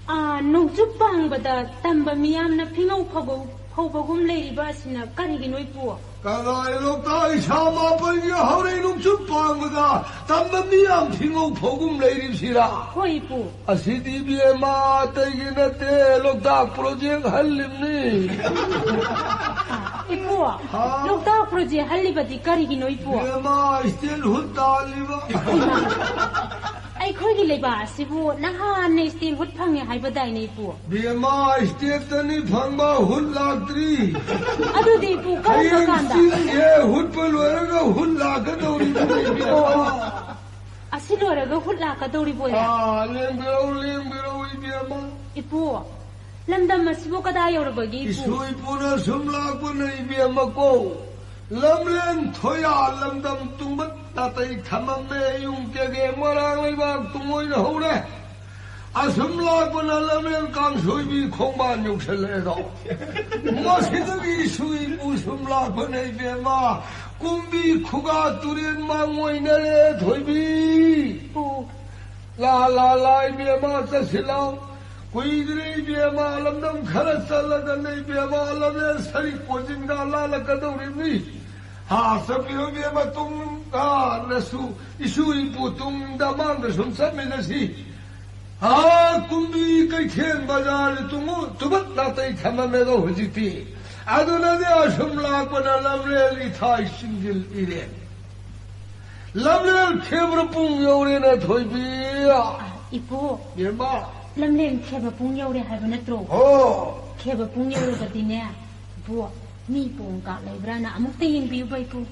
ꯑꯥ, ꯅꯣꯡꯆꯨꯞ ꯄꯥꯡꯕꯗ ꯇꯝꯕ ꯃꯤꯌꯥꯝꯅ ꯐꯤꯉꯧ ꯐꯧꯕ-, ꯐꯧꯕꯒꯨꯝ ꯂꯩꯔꯤꯕ ꯑꯁꯤꯅ ꯀꯔꯤꯒꯤꯅꯣ, ꯏꯄꯨ? ꯀꯗꯥꯏ ꯂꯣꯛꯇꯥꯛ ꯏꯁꯥ ꯃꯥꯄꯟꯒꯤ ꯍꯧꯔꯩ ꯅꯣꯡꯆꯨꯞ ꯄꯥꯡꯕꯗ ꯇꯝꯕ ꯃꯤꯌꯥꯝ ꯐꯤꯉꯧ ꯐꯧꯒꯨꯝ ꯂꯩꯔꯤꯕꯁꯤꯔꯥ? ꯍꯣꯏ, ꯏꯄꯨ꯫ ꯑꯁꯤꯗꯤ ꯏꯕꯦꯝꯃ ꯑꯇꯩꯒꯤ ꯅꯠꯇꯦ, ꯂꯣꯛꯇꯥꯛ ꯄ꯭ꯔꯣꯖꯦꯛ ꯍꯜꯂꯤꯕꯅꯤ꯫ ꯏꯄꯨ, ꯍꯥ? ꯂꯣꯛꯇꯥꯛ ꯄ꯭ꯔꯣꯖꯦꯛ ꯍꯜꯂꯤꯕꯗꯤ ꯀꯔꯤꯒꯤꯅꯣ, ꯏꯄꯨ? ꯏꯕꯦꯝꯃ, ꯏꯁꯇꯦꯟ ꯍꯨꯠ ꯇꯥꯜꯂꯤꯕ꯫ ꯑꯩꯈꯣꯏꯒꯤ ꯂꯩꯕꯥꯛ ꯑꯁꯤꯕꯨ ꯅꯍꯥꯟꯅ ꯏꯁꯇꯦꯟ ꯍꯨꯠ ꯐꯪꯉꯦ ꯍꯥꯏꯕꯗꯥꯏꯅꯦ, ꯏꯄꯨ? ꯏꯕꯦꯝꯃ, ꯏꯁꯇꯦꯠꯇꯅꯤ ꯐꯪꯕ, ꯍꯨꯠ ꯂꯥꯛꯇ꯭ꯔꯤ꯫ ꯑꯗꯨꯗꯤ, ꯏꯄꯨ, ꯀꯔꯝꯕ ꯍꯌꯦꯡ ꯀꯥꯟꯗ? ꯏꯁꯇꯦꯟꯁꯦ ꯍꯨꯠꯄ ꯂꯣꯏꯔꯒ ꯍꯨꯠ ꯂꯥꯛꯀꯗꯧꯔꯤꯕꯅꯤ, ꯏꯕꯦꯝꯃ꯫ ꯑꯁꯤ ꯂꯣꯏꯔꯒ ꯍꯨꯠ ꯂꯥꯛꯀꯗꯧꯔꯤꯕꯣꯏꯔꯦ? ꯑꯥ, ꯂꯦꯡꯕꯤꯔꯧ, ꯂꯦꯡꯕꯤꯔꯧ, ꯏꯕꯦꯝꯃ꯫ ꯏꯄꯨ, ꯂꯝꯗꯝ ꯑꯁꯤꯕꯨ ꯀꯗꯥꯏ ꯌꯧꯔꯕꯒꯦ, ꯏꯄꯨ? ꯏꯁꯨ ꯏꯄꯨꯅ ꯁꯨꯝ ꯂꯥꯛꯄꯅ, ꯏꯕꯦꯝꯃ ꯀꯣ꯫ ꯂꯝꯂꯦꯟ ꯊꯣꯌꯥ ꯂꯝꯗꯝ ꯇꯨꯡꯕ ꯅꯥꯇꯩ ꯊꯝꯃꯝꯃꯦ, ꯌꯨꯝ ꯀꯦꯒꯦ ꯃꯔꯥꯡ ꯂꯩꯕꯥꯛ ꯇꯨꯡ ꯑꯣꯏꯅ ꯍꯧꯔꯦ꯫ ꯑꯁꯨꯝ ꯂꯥꯛꯄꯅ ꯂꯝꯂꯦꯟ ꯀꯥꯡꯁꯣꯏꯕꯤ ꯈꯣꯡꯕꯥꯟ ꯌꯧꯁꯜꯂꯛꯑꯦꯗꯣ꯫ ꯃꯁꯤꯗꯒꯤ ꯏꯁꯨ ꯏꯄꯨ ꯁꯨꯝ ꯂꯥꯛꯄꯅ, ꯏꯕꯦꯝꯃ, ꯀꯨꯝꯕꯤ ꯈꯨꯒꯥ ꯇꯨꯔꯦꯟ ꯃꯥꯡ ꯑꯣꯏꯅꯔꯦ, ꯊꯣꯏꯕꯤ꯫ ꯏꯄꯨ꯫ ꯂꯥ, ꯂꯥ, ꯂꯥ, ꯏꯕꯦꯝꯃ, ꯆꯠꯁꯤ ꯂꯥꯎ꯫ ꯀꯨꯏꯗ꯭ꯔꯦ ꯏꯕꯦꯝꯃ, ꯂꯝꯗꯝ ꯈꯔ ꯆꯠꯂꯒꯅꯦ ꯏꯕꯦꯝꯃ, ꯂꯝꯂꯦꯟ ꯁꯔꯤꯛ ꯀꯣꯟꯖꯤꯟꯒ ꯂꯥꯜꯂꯛꯀꯗꯧꯔꯤꯕꯅꯤ꯫ ꯍꯥ, ꯆꯠꯄꯤꯌꯨ ꯏꯕꯦꯝꯃ, ꯇꯨꯡ, ꯑꯥ, ꯅꯁꯨ, ꯏꯁꯨ ꯏꯄꯨ ꯇꯨꯡꯗ ꯃꯥꯡꯗ ꯁꯨꯝ ꯆꯠꯃꯤꯟꯅꯁꯤ꯫ ꯑꯥ, ꯀꯨꯝꯕꯤ ꯀꯩꯊꯦꯜ ꯕꯖꯥꯔ ꯇꯨꯡ, ꯇꯨꯕꯠ ꯅꯥꯇꯩ ꯊꯝꯃꯝꯃꯦꯗꯣ ꯍꯧꯖꯤꯛꯇꯤ꯫ ꯑꯗꯨꯅꯅꯦ ꯑꯁꯨꯝ ꯂꯥꯛꯄꯅ ꯂꯝꯂꯦꯟ ꯏꯊꯥꯏ ꯁꯤꯡꯖꯤꯜ ꯏꯔꯦꯟ꯫ ꯂꯝꯂꯦꯟ ꯈꯦꯕ꯭ꯔ ꯄꯨꯡ ꯌꯧꯔꯦꯅꯦ, ꯊꯣꯏꯕꯤ꯫ ꯏꯄꯨ, ꯏꯕꯦꯝꯃ꯫ ꯂꯝꯂꯦꯟ ꯈꯦꯕ꯭ꯔ ꯄꯨꯡ ꯌꯧꯔꯦ ꯍꯥꯏꯕ ꯅꯠꯇ꯭ꯔꯣ? ꯍꯣ꯫ ꯈꯦꯕ꯭ꯔ ꯄꯨꯡ ꯌꯧꯔꯕꯗꯤꯅꯦ, ꯏꯄꯨ, ꯃꯤ ꯄꯣꯡ ꯀꯥꯞ ꯂꯩꯕ꯭ꯔꯥꯅ ꯑꯃꯨꯛꯇ ꯌꯦꯡꯕꯤꯌꯨꯕ, ꯏꯄꯨ꯫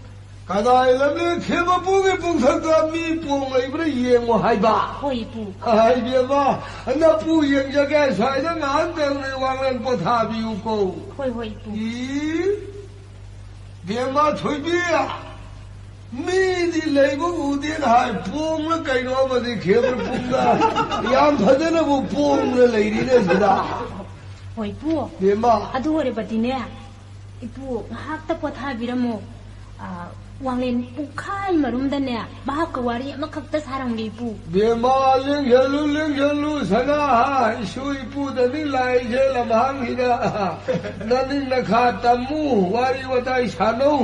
ꯀꯗꯥꯏ ꯂꯝꯂꯦꯟ ꯈꯦꯕ꯭ꯔ ꯄꯨꯡꯒꯤ ꯄꯨꯡꯊꯛꯇ ꯃꯤ ꯄꯣꯡ ꯂꯩꯕ꯭ꯔꯥ ꯌꯦꯡꯉꯣ ꯍꯥꯏꯕ? ꯍꯣꯏ, ꯏꯄꯨ꯫ ꯍꯥꯏ, ꯏꯕꯦꯝꯃ, ꯅꯄꯨ ꯌꯦꯡꯖꯒꯦ, ꯁ꯭ꯋꯥꯏꯗ ꯉꯥꯏꯍꯥꯛꯇꯪ ꯋꯥꯡꯂꯦꯟ ꯄꯣꯊꯥꯕꯤꯌꯨꯀꯣ꯫ ꯍꯣꯏ, ꯍꯣꯏ, ꯏꯄꯨ꯫ ꯏ, ꯏꯕꯦꯝꯃ ꯊꯣꯏꯕꯤ꯫ ꯃꯤꯗꯤ ꯂꯩꯕ ꯎꯗꯦꯅ ꯍꯥꯏ, ꯄꯣꯡꯂ ꯀꯩꯅꯣ ꯑꯃꯗꯤ ꯈꯦꯕ꯭ꯔ ꯄꯨꯡꯗ ꯌꯥꯝ ꯐꯖꯅꯕꯨ ꯄꯣꯡꯅ ꯂꯩꯔꯤꯅꯦ ꯁꯤꯗ꯫ ꯍꯣꯏ, ꯏꯄꯨ꯫ ꯕꯦꯝꯃ꯫ ꯑꯗꯨ ꯑꯣꯏꯔꯕꯗꯤꯅꯦ, ꯏꯄꯨ, ꯉꯥꯏꯍꯥꯛꯇ ꯄꯣꯊꯥꯕꯤꯔꯝꯃꯣ꯫ ꯑ, ꯋꯥꯡꯂꯦꯟ ꯄꯨꯡꯈꯥꯏ ꯃꯔꯨꯝꯗꯅꯦ, ꯃꯍꯥꯛꯀ ꯋꯥꯔꯤ ꯑꯃꯈꯛꯇ ꯁꯥꯔꯝꯒꯦ, ꯏꯄꯨ꯫ ꯕꯦꯝꯃ, ꯂꯦꯡꯁꯜꯂꯨ, ꯂꯦꯡꯁꯜꯂꯨ, ꯁꯅꯥ, ꯏꯁꯨ ꯏꯄꯨꯗꯅꯤ ꯂꯥꯛꯏꯁꯦ ꯂꯝꯍꯥꯡꯁꯤꯗ꯫ ꯅꯅꯤꯡ ꯅꯈꯥ ꯇꯝꯃꯨ, ꯋꯥꯔꯤ ꯋꯥꯇꯥꯏ ꯁꯥꯟꯅꯧ꯫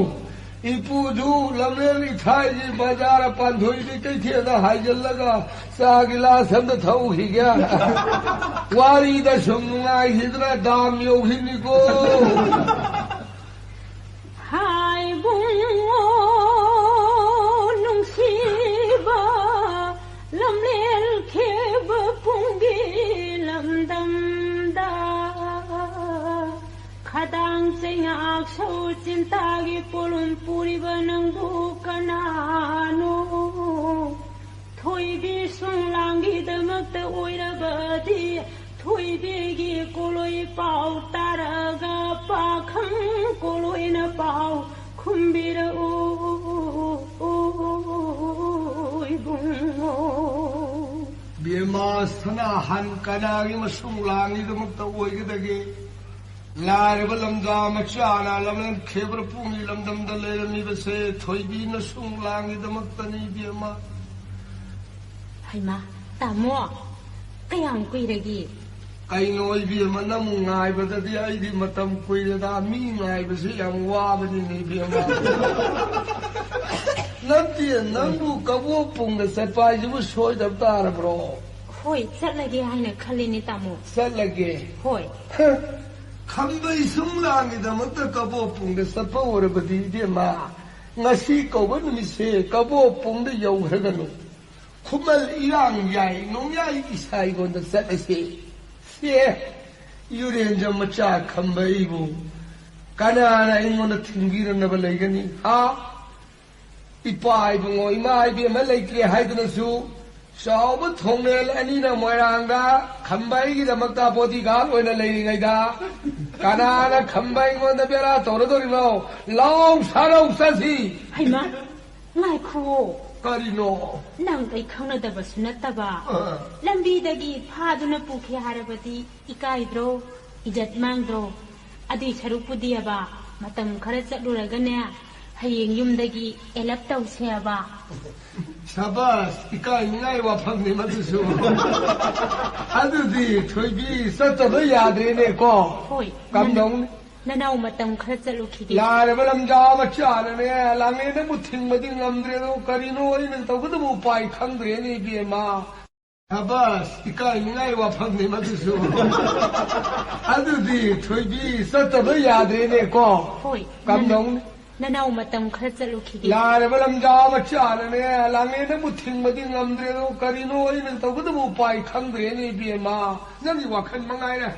ꯏꯄꯨꯁꯨ ꯂꯝꯂꯦꯟ ꯏꯊꯥꯏꯒꯤ ꯕꯖꯥꯔ ꯄꯥꯟꯊꯣꯏꯕꯤ ꯀꯩꯊꯦꯜꯗ ꯍꯥꯏꯖꯤꯜꯂꯒ ꯆꯥ ꯒꯤꯂꯥꯁ ꯑꯝꯇ ꯊꯛꯎꯈꯤꯒꯦ꯫ ꯋꯥꯔꯤꯗ ꯁꯨꯝ ꯅꯨꯡꯉꯥꯏꯈꯤꯗꯅ ꯗꯥꯝ ꯌꯧꯈꯤꯅꯤꯀꯣ꯫ ꯍꯥꯏꯕꯨꯡꯉꯣ ꯅꯨꯡꯁꯤꯕ ꯂꯝꯂꯦꯟ ꯈꯦꯕ ꯄꯨꯡꯒꯤ ꯂꯝꯗꯝꯗ ꯈꯗꯥꯡ ꯆꯩꯉꯥꯛ ꯁꯧ ꯆꯤꯟꯇꯥꯒꯤ ꯄꯣꯂꯨꯝ ꯄꯨꯔꯤꯕ ꯅꯪꯕꯨ ꯀꯅꯥꯅꯣ? ꯊꯣꯏꯕꯤ ꯁꯨꯡꯂꯥꯡꯒꯤꯗꯃꯛꯇ ꯑꯣꯏꯔꯕꯗꯤ ꯊꯣꯏꯕꯤꯒꯤ ꯀꯣꯂꯣꯏ ꯄꯥꯎ ꯇꯥꯔꯒ ꯄꯥꯈꯪ ꯀꯣꯂꯣꯏꯅ ꯄꯥꯎ ꯈꯨꯝꯕꯤꯔꯛꯎ ꯏꯕꯨꯡꯉꯣ꯫ ꯕꯦꯝꯃ ꯁꯅꯥꯍꯟ ꯀꯅꯥꯒꯤ ꯃꯁꯨꯡ ꯂꯥꯡꯒꯤꯗꯃꯛꯇ ꯑꯣꯏꯒꯗꯒꯦ? ꯂꯥꯏꯔꯕ ꯂꯝꯖꯥ ꯃꯆꯥꯅ ꯂꯝꯂꯦꯟ ꯈꯦꯕ꯭ꯔ ꯄꯨꯡꯒꯤ ꯂꯝꯗꯝꯗ ꯂꯩꯔꯝꯃꯤꯕꯁꯦ ꯊꯣꯏꯕꯤꯅ ꯁꯨꯡ ꯂꯥꯡꯒꯤꯗꯃꯛꯇꯅꯤ, ꯏꯕꯦꯝꯃ꯫ ꯍꯩꯃꯥ, ꯇꯥꯃꯣ, ꯀꯌꯥꯝ ꯀꯨꯏꯔꯒꯦ? ꯀꯩꯅꯣ, ꯏꯕꯦꯝꯃ, ꯅꯪ ꯉꯥꯏꯕꯗꯗꯤ ꯑꯩꯗꯤ ꯃꯇꯝ ꯀꯨꯏꯔꯦꯗ꯫ ꯃꯤ ꯉꯥꯏꯕꯁꯤ ꯌꯥꯝ ꯋꯥꯕꯅꯤꯅꯦ, ꯏꯕꯦꯝꯃ꯫ ꯅꯠꯇꯦ, ꯅꯪꯕꯨ ꯀꯕꯣꯛ ꯄꯨꯡꯗ ꯆꯠꯄ ꯍꯥꯏꯁꯤꯕꯨ ꯁꯣꯏꯗꯕ ꯇꯥꯔꯕ꯭ꯔꯣ? ꯍꯣꯏ, ꯆꯠꯂꯒꯦ ꯍꯥꯏꯅ ꯈꯜꯂꯤꯅꯦ, ꯇꯥꯃꯣ꯫ ꯆꯠꯂꯒꯦ? ꯍꯣꯏ꯫ ꯍ, ꯈꯝꯕꯩ ꯁꯨꯝ ꯂꯥꯡꯒꯤꯗꯃꯛꯇ ꯀꯕꯣꯛ ꯄꯨꯡꯗ ꯆꯠꯄ ꯑꯣꯏꯔꯕꯗꯤ, ꯏꯕꯦꯝꯃ, ꯉꯁꯤ ꯀꯧꯕ ꯅꯨꯃꯤꯠꯁꯦ ꯀꯕꯣꯛ ꯄꯨꯡꯗ ꯌꯧꯈ꯭ꯔꯒꯅꯨ꯫ ꯈꯨꯃꯜ ꯏꯔꯥꯡ ꯌꯥꯏ, ꯅꯣꯡꯌꯥꯏ ꯏꯁꯥꯏꯒꯣꯟꯗ ꯆꯠꯂꯁꯦ꯫ ꯁꯦ, ꯌꯨꯔꯦꯟꯖ ꯃꯆꯥ ꯈꯝꯕꯩꯕꯨ ꯀꯅꯥꯅ ꯑꯩꯉꯣꯟꯗ ꯊꯤꯡꯕꯤꯔꯛꯅꯕ ꯂꯩꯒꯅꯤ? ꯍꯥ? ꯏꯄꯥ ꯏꯕꯨꯡꯉꯣ, ꯏꯃꯥ ꯏꯕꯦꯝꯃ ꯂꯩꯇ꯭ꯔꯦ ꯍꯥꯏꯗꯨꯅꯁꯨ, ꯆꯥꯎꯕ ꯊꯣꯡꯅꯦꯜ ꯑꯅꯤꯅ ꯃꯣꯏꯔꯥꯡꯗ ꯈꯝꯕ ꯑꯩꯒꯤꯗꯃꯛꯇ bodyguard ꯑꯣꯏꯅ ꯂꯩꯔꯤꯉꯩꯗ, ꯀꯅꯥꯅ ꯈꯝꯕ ꯑꯩꯉꯣꯟꯗ ꯕꯦꯔꯥ ꯇꯧꯔꯗꯧꯔꯤꯅꯣ? ꯂꯥꯎ ꯁꯥꯔꯧ ꯆꯠꯁꯤ꯫ ꯍꯩꯃꯥ! ꯀꯔꯤꯅꯣ? ꯅꯪ ꯑꯩ ꯈꯪꯅꯗꯕꯁꯨ ꯅꯠꯇꯕ꯫ ꯑ꯫ ꯂꯝꯕꯤꯗꯒꯤ ꯐꯥꯗꯨꯅ ꯄꯨꯈꯤ ꯍꯥꯏꯔꯕꯗꯤ ꯏꯀꯥꯏꯗ꯭ꯔꯣ? ꯏꯖꯠ ꯃꯥꯡꯗ꯭ꯔꯣ? ꯑꯗꯨꯏ ꯁꯔꯨꯛꯄꯨꯗꯤꯑꯕ, ꯃꯇꯝ ꯈꯔ ꯆꯠꯂꯨꯔꯒꯅꯦ, ꯍꯌꯦꯡ ꯌꯨꯝꯗꯒꯤ ꯑꯦꯂꯞ ꯇꯧꯁꯦꯕ꯫ ꯁꯕꯥꯁ, ꯏꯀꯥꯏꯅꯤꯡꯉꯥꯏ ꯋꯥꯐꯝꯅꯤ ꯃꯗꯨꯁꯨ꯫ ꯑꯗꯨꯗꯤ ꯊꯣꯏꯕꯤ ꯆꯠꯇꯕ ꯌꯥꯗ꯭ꯔꯦꯅꯦꯀꯣ꯫ ꯍꯣꯏ꯫ ꯀꯝꯗꯧꯅꯤ? ꯅꯅꯥꯎ ꯃꯇꯝ ꯈꯔ ꯆꯠꯂꯨꯈꯤꯒꯦ꯫ ꯂꯥꯏꯔꯕ ꯂꯝꯖꯥ ꯃꯆꯥꯅꯅꯦ, ꯂꯥꯡꯂꯦꯟꯗꯕꯨ ꯊꯤꯡꯕꯗꯤ ꯉꯝꯗ꯭ꯔꯦꯗꯣ, ꯀꯔꯤꯅꯣ ꯑꯩꯅ ꯇꯧꯒꯗꯕ ꯎꯄꯥꯏ ꯈꯪꯗ꯭ꯔꯦꯅꯦ, ꯏꯕꯦꯝꯃ꯫ ꯁꯕꯥꯁ, ꯏꯀꯥꯏꯅꯤꯡꯉꯥꯏ ꯋꯥꯐꯝꯅꯤ ꯃꯗꯨꯁꯨ꯫ ꯑꯗꯨꯗꯤ ꯊꯣꯏꯕꯤ ꯆꯠꯇꯕ ꯌꯥꯗ꯭ꯔꯦꯅꯦꯀꯣ꯫ ꯍꯣꯏ, ꯀꯝꯗꯧꯅꯤ? ꯅꯅꯥꯎ ꯃꯇꯝ ꯈꯔ ꯆꯠꯂꯨꯈꯤꯒꯦ꯫ ꯂꯥꯏꯔꯕ ꯂꯝꯖꯥ ꯃꯆꯥꯅꯅꯦ, ꯂꯥꯡꯂꯦꯟꯗꯕꯨ ꯊꯤꯡꯕꯗꯤ ꯉꯝꯗ꯭ꯔꯦꯗꯣ, ꯀꯔꯤꯅꯣ ꯑꯩꯅ ꯇꯧꯒꯗꯕ ꯎꯄꯥꯏ ꯈꯪꯗ꯭ꯔꯦꯅꯦ, ꯏꯕꯦꯝꯃ꯫ ꯅꯪꯒꯤ ꯋꯥꯈꯜ ꯃꯉꯥꯏꯔꯦ꯫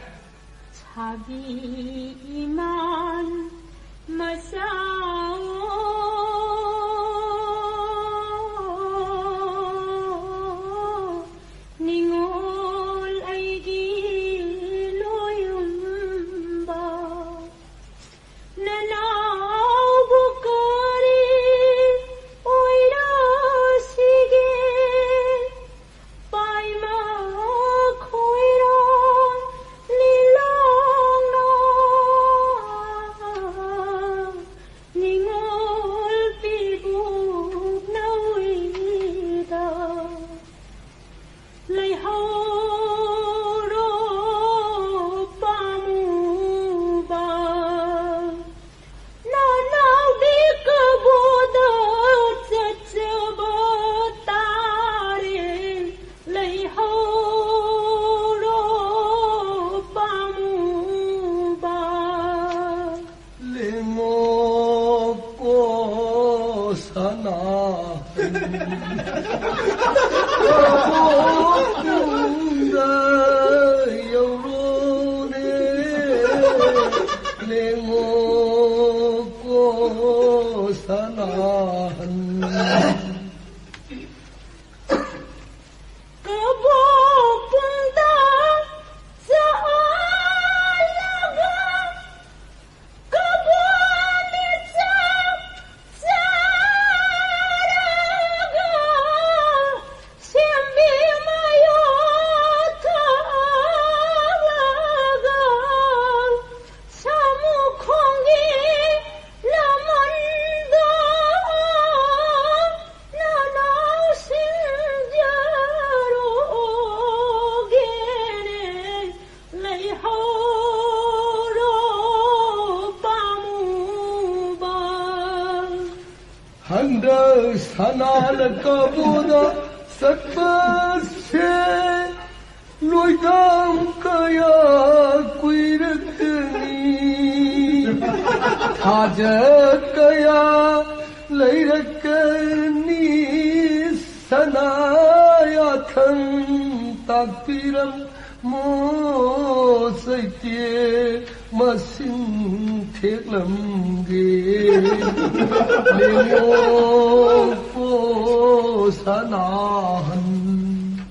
ꯁꯥꯕꯤ ꯏꯃꯥꯟ ꯃꯆꯥꯑꯣ, ꯅꯤꯉꯣꯜ ꯑꯩꯒꯤ ꯂꯣꯌꯨꯝꯕ, ꯅꯅꯥꯎꯕꯨ ꯀꯔꯤ ꯑꯣꯏꯔꯁꯤꯒꯦ? ꯄꯥꯏꯃ ꯈꯣꯏꯔꯣ ꯂꯤꯂꯣꯡꯅ, ꯅꯤꯉꯣꯜ ꯄꯤꯕꯨꯛ ꯅꯧꯏꯗ ꯂꯩꯍꯧꯔꯣ ꯄꯥꯝꯃꯨꯕ꯫ ꯅꯅꯥꯎꯗꯤ ꯀꯕꯣꯗ ꯆꯠꯆꯕ ꯇꯥꯔꯦ, ꯂꯩꯍꯧꯔꯣ ꯄꯥꯝꯃꯨꯕ꯫ ꯂꯦꯡꯉꯣꯀꯣ ꯁꯅꯥꯍꯟ, ꯀꯕꯣꯛꯇꯨꯡꯗ ꯌꯧꯔꯣꯅꯦ, ꯂꯦꯡꯉꯣꯀꯣ ꯁꯅꯥꯍꯟ꯫ ꯀꯕꯣꯛꯄꯨꯡꯗ ꯆꯠꯂꯒ ꯀꯕꯣꯛ ꯃꯤꯆꯥꯛ ꯆꯥꯔ ꯁꯅꯥꯅ ꯀꯕꯣꯗ ꯆꯠꯄꯁꯦ ꯂꯣꯏꯗꯥꯝ ꯀꯌꯥ ꯀꯨꯏꯔꯛꯀꯅꯤ, ꯊꯥꯖ ꯀꯌꯥ ꯂꯩꯔꯛꯀꯅꯤ꯫ ꯁꯅꯥ ꯌꯥꯊꯪ ꯇꯥꯛꯄꯤꯔꯝ ꯃꯣ ꯆꯩꯇꯦ ꯃꯁꯤꯡ ꯊꯦꯛꯂꯝꯒꯦ꯫ ꯂꯦꯡꯉꯣꯛꯄꯣ ꯁꯅꯥꯍꯟ꯫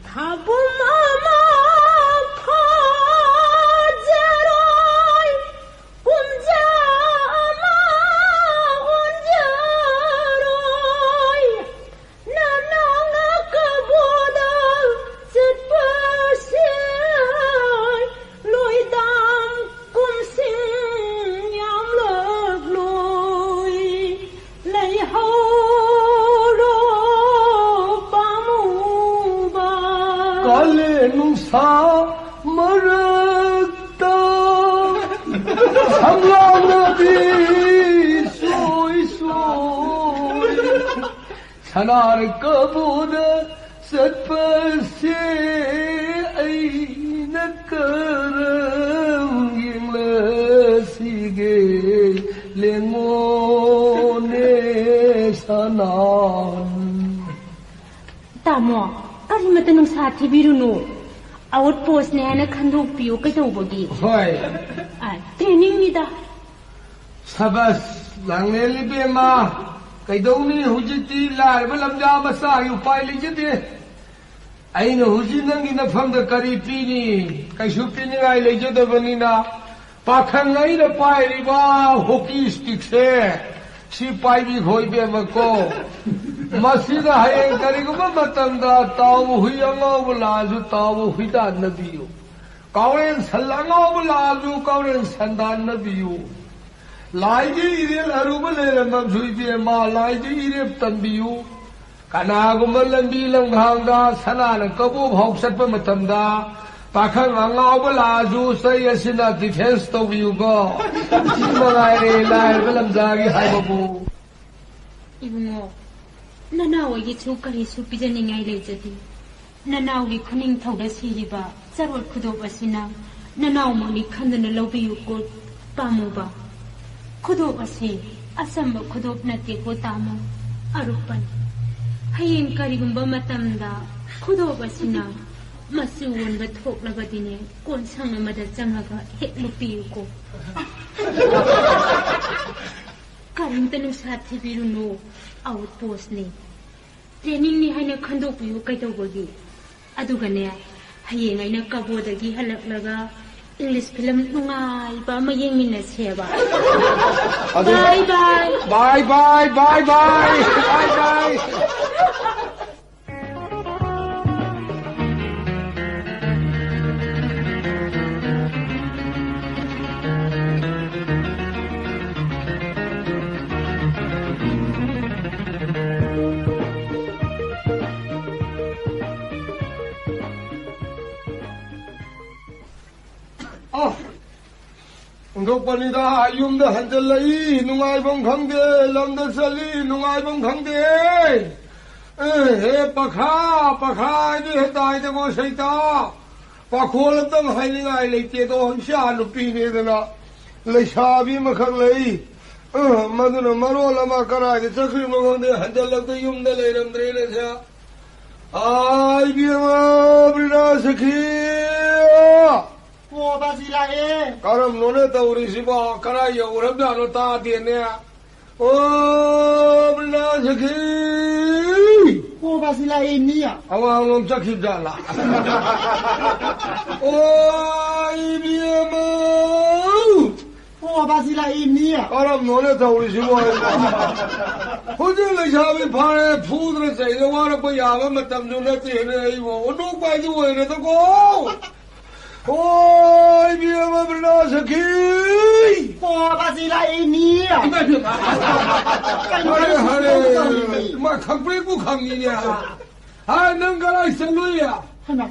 ꯊꯥꯕꯨꯝ ꯑꯃ ꯐꯥꯖꯔꯣꯏ, ꯄꯨꯝꯖꯥ ꯑꯃ ꯑꯣꯟꯖꯔꯣꯏ꯫ ꯅꯅꯥ ꯉꯥꯛꯀꯕꯣꯗ ꯆꯠꯄꯁꯦ ꯂꯣꯏꯗꯥꯝ ꯀꯨꯝꯁꯤꯡ ꯌꯥꯝꯂꯛꯂꯣꯏ꯫ ꯂꯩꯍꯧꯔꯣ ꯄꯥꯝꯃꯨꯕ꯫ ꯀꯥꯂꯦꯟ ꯅꯨꯡꯁꯥ ꯃꯔꯛꯇ ꯁꯝꯂꯥꯡꯅꯕꯤ ꯁꯣꯏ ꯁꯣꯏ꯫ ꯁꯅꯥꯔ ꯀꯕꯣꯗ ꯆꯠꯄꯁꯦ ꯑꯩꯅ ꯀꯔꯝ ꯌꯦꯡꯂꯁꯤꯒꯦ? ꯂꯦꯡꯉꯣꯅꯦ ꯁꯅꯥꯍꯟ꯫ ꯇꯥꯃꯣ, ꯀꯔꯤꯃꯇ ꯅꯨꯡꯁꯥ ꯊꯤꯕꯤꯔꯨꯅꯨ꯫ ꯑꯥꯎꯠ ꯄꯣꯁꯅꯦ ꯍꯥꯏꯅ ꯈꯟꯗꯣꯛꯄꯤꯌꯨ꯫ ꯀꯩꯗꯧꯕꯒꯤ? ꯍꯣꯏ꯫ ꯑ, ꯇ꯭ꯔꯦꯅꯤꯡꯅꯤꯗ꯫ ꯁꯕꯁ, ꯂꯥꯡꯂꯦꯟ ꯏꯕꯦꯝꯃ꯫ ꯀꯩꯗꯧꯅꯤ, ꯍꯧꯖꯤꯛꯇꯤ ꯂꯥꯏꯔꯕ ꯂꯝꯖꯥ ꯃꯆꯥꯒꯤ ꯎꯄꯥꯏ ꯂꯩꯖꯗꯦ꯫ ꯑꯩꯅ ꯍꯧꯖꯤꯛ ꯅꯪꯒꯤ ꯅꯐꯝꯗ ꯀꯔꯤ ꯄꯤꯅꯤ? ꯀꯩꯁꯨ ꯄꯤꯅꯤꯡꯉꯥꯏ ꯂꯩꯖꯗꯕꯅꯤꯅ, ꯄꯥꯈꯪ ꯑꯩꯅ ꯄꯥꯏꯔꯤꯕ ꯍꯣꯀꯤ ꯁ꯭ꯇꯤꯛꯁꯦ, ꯁꯤ ꯄꯥꯏꯕꯤꯈꯣ ꯏꯕꯦꯝꯃꯀꯣ꯫ ꯃꯁꯤꯗ ꯍꯌꯦꯡ ꯀꯔꯤꯒꯨꯝꯕ ꯃꯇꯝꯗ ꯇꯥꯎꯕ ꯍꯨꯏ ꯑꯉꯥꯎꯕ ꯂꯥꯛꯑꯁꯨ ꯇꯥꯎꯕ ꯍꯨꯏꯗꯥꯟꯅꯕꯤꯌꯨ꯫ ꯀꯥꯎꯔꯦꯟ ꯁꯟ ꯑꯉꯥꯎꯕ ꯂꯥꯛꯑꯁꯨ ꯀꯥꯎꯔꯦꯟ ꯁꯟꯗꯥꯟꯅꯕꯤꯌꯨ꯫ ꯂꯥꯏꯒꯤ ꯏꯔꯦꯜ ꯑꯔꯨꯕ ꯂꯩꯔꯝꯕꯁꯨ ꯏꯕꯦꯝꯃ, ꯂꯥꯏꯒꯤ ꯏꯔꯦꯞ ꯇꯝꯕꯤꯌꯨ꯫ ꯀꯅꯥꯒꯨꯝꯕ ꯂꯝꯕꯤ ꯂꯝꯈꯥꯡꯗ ꯁꯅꯥꯅ ꯀꯕꯣꯛ ꯐꯥꯎ ꯆꯠꯄ ꯃꯇꯝꯗ ꯄꯥꯈꯪ ꯑꯉꯥꯎꯕ ꯂꯥꯛꯑꯁꯨ ꯆꯩ ꯑꯁꯤꯅ ꯗꯤꯐꯦꯟꯁ ꯇꯧꯕꯤꯌꯨꯀꯣ꯫ ꯁꯤ ꯃꯉꯥꯏꯔꯦ ꯂꯥꯏꯔꯕ ꯂꯝꯖꯥꯒꯤ ꯍꯥꯏꯕꯕꯨ꯫ ꯏꯕꯨꯡꯉꯣ, ꯅꯅꯥꯎ ꯑꯩꯒꯤꯁꯨ ꯀꯔꯤꯁꯨ ꯄꯤꯖꯅꯤꯡꯉꯥꯏ ꯂꯩꯖꯗꯦ꯫ ꯅꯅꯥꯎꯒꯤ ꯈꯨꯅꯤꯡꯊꯧꯗ ꯁꯤꯔꯤꯕ ꯆꯔꯣꯠ ꯈꯨꯗꯣꯞ ꯑꯁꯤꯅ ꯅꯅꯥꯎꯃꯛꯅꯤ ꯈꯟꯗꯨꯅ ꯂꯧꯕꯤꯌꯨꯀꯣ ꯄꯥꯝꯃꯨꯕ꯫ ꯈꯨꯗꯣꯞ ꯑꯁꯤ ꯑꯆꯝꯕ ꯈꯨꯗꯣꯞ ꯅꯠꯇꯦꯀꯣ ꯇꯥꯃꯣ, ꯑꯔꯨꯞꯄꯅꯤ꯫ ꯍꯌꯦꯡ ꯀꯔꯤꯒꯨꯝꯕ ꯃꯇꯝꯗ ꯈꯨꯗꯣꯞ ꯑꯁꯤꯅ ꯃꯆꯨ ꯑꯣꯟꯕ ꯊꯣꯛꯂꯕꯗꯤꯅꯦ, ꯀꯣꯟꯁꯪ ꯑꯃꯗ ꯆꯪꯉꯒ ꯍꯦꯛ ꯂꯨꯞꯄꯤꯌꯨꯀꯣ꯫ ꯀꯔꯤꯝꯇ ꯅꯨꯡꯁꯥ ꯊꯤꯕꯤꯔꯨꯅꯨ, ꯑꯥꯎꯠ ꯄꯣꯁꯅꯤ꯫ ꯇ꯭ꯔꯦꯅꯤꯡꯅꯤ ꯍꯥꯏꯅ ꯈꯟꯗꯣꯛꯄꯤꯌꯨ ꯀꯩꯗꯧꯕꯒꯤ? ꯑꯗꯨꯒꯅꯦ, ꯍꯌꯦꯡ ꯑꯩꯅ ꯀꯕꯣꯗꯒꯤ ꯍꯜꯂꯛꯂꯒ ꯏꯪꯂꯤꯁ ꯐꯤꯂꯝ ꯅꯨꯡꯉꯥꯏꯕ ꯑꯃ ꯌꯦꯡꯃꯤꯟꯅꯁꯦꯕ꯫ ꯑꯗꯨ ꯕꯥꯏ ꯕꯥꯏ꯫ ꯕꯥꯏ ꯕꯥꯏ, ꯕꯥꯏ ꯕꯥꯏ, ꯕꯥꯏ ꯕꯥꯏ꯫ ꯑ, ꯑꯣꯟꯊꯣꯛꯄꯅꯤꯗ, ꯌꯨꯝꯗ ꯍꯟꯖꯜꯂꯛꯏ, ꯅꯨꯡꯉꯥꯏꯐꯝ ꯈꯪꯗꯦ, ꯂꯝꯗ ꯆꯠꯂꯤ, ꯅꯨꯡꯉꯥꯏꯐꯝ ꯈꯪꯗꯦ꯫ ꯑꯦ, ꯍꯦ ꯄꯈꯥ, ꯄꯈꯥ ꯍꯥꯏꯗꯤ ꯍꯦ ꯇꯥꯏꯗꯀꯣ ꯁꯩꯇꯥ꯫ ꯄꯥꯈꯣꯜ ꯑꯝꯇꯪ ꯍꯥꯏꯅꯤꯡꯉꯥꯏ ꯂꯩꯇꯦꯗꯣ, ꯏꯆꯥ ꯅꯨꯄꯤꯅꯦꯗꯅ ꯂꯩꯁꯥꯕꯤ ꯑꯃꯈꯛ ꯂꯩ꯫ ꯑ, ꯃꯗꯨꯅ ꯃꯔꯣꯜ ꯑꯃ ꯀꯗꯥꯏꯗ ꯆꯠꯈ꯭ꯔꯤꯅꯣ ꯈꯪꯗꯦ, ꯍꯟꯖꯜꯂꯛꯇ ꯌꯨꯝꯗ ꯂꯩꯔꯝꯗ꯭ꯔꯦꯅꯦ ꯁꯦ꯫ ꯑꯥ, ꯏꯕꯦꯝꯃ, ꯕ꯭ꯔꯤꯅꯥ ꯁꯈꯤ! ꯑꯣ, ꯕꯥꯖꯤ ꯂꯥꯛꯑꯦ꯫ ꯀꯔꯝꯅꯣꯅꯦ ꯇꯧꯔꯤꯁꯤꯕꯣ? ꯀꯗꯥꯏ ꯌꯧꯔꯕꯖꯥꯠꯅꯣ ꯇꯥꯗꯦꯅꯦ? ꯑꯣ, ꯕ꯭ꯔꯤꯅꯥ ꯁꯈꯤ! ꯑꯣ, ꯕꯥꯖꯤ ꯂꯥꯛꯑꯦ, ꯏꯅꯦ꯫ ꯑꯋꯥꯡꯂꯣꯝ ꯆꯠꯈꯤꯕꯖꯥꯠꯂꯥ? ꯑꯣ, ꯏꯕꯦꯝꯃ! ꯑꯣ, ꯕꯥꯖꯤ ꯂꯥꯛꯑꯦ, ꯏꯅꯦ꯫ ꯀꯔꯝꯅꯣꯅꯦ ꯇꯧꯔꯤꯁꯤꯕꯣ ꯑꯩꯕꯣ? ꯍꯧꯖꯤꯛ ꯂꯩꯁꯥꯕꯤ ꯐꯥꯔꯦ, ꯐꯨꯗꯅ ꯆꯩꯗ ꯋꯥꯔꯛꯄ ꯌꯥꯕ ꯃꯇꯝꯁꯨ ꯅꯠꯇꯦꯅꯦ ꯑꯩꯕꯣ꯫ ꯑꯣꯟꯊꯣꯛꯄ ꯍꯥꯏꯗꯨ ꯑꯣꯏꯔꯦꯗꯀꯣ꯫ ꯍꯣꯏ, ꯏꯕꯦꯝꯃ ꯕ꯭ꯔꯤꯅꯥ ꯁꯈꯤ! ꯑꯣ, ꯕꯥꯖꯤ ꯂꯥꯛꯏꯅꯤ! ꯏꯃꯥ, ꯏꯃꯥ꯫ ꯀꯩꯅꯣ, ꯍꯔꯦ, ꯀꯩꯅꯣ ꯍꯔꯦ꯫ ꯇꯧꯔꯤꯅꯤ? ꯏꯃꯥ, ꯈꯪꯄ꯭ꯔꯦꯛꯄꯨ ꯈꯪꯉꯤꯅꯦ꯫ ꯍꯥ, ꯅꯪ ꯀꯗꯥꯏ ꯆꯠꯂꯨꯏ? ꯍꯩꯃꯥ,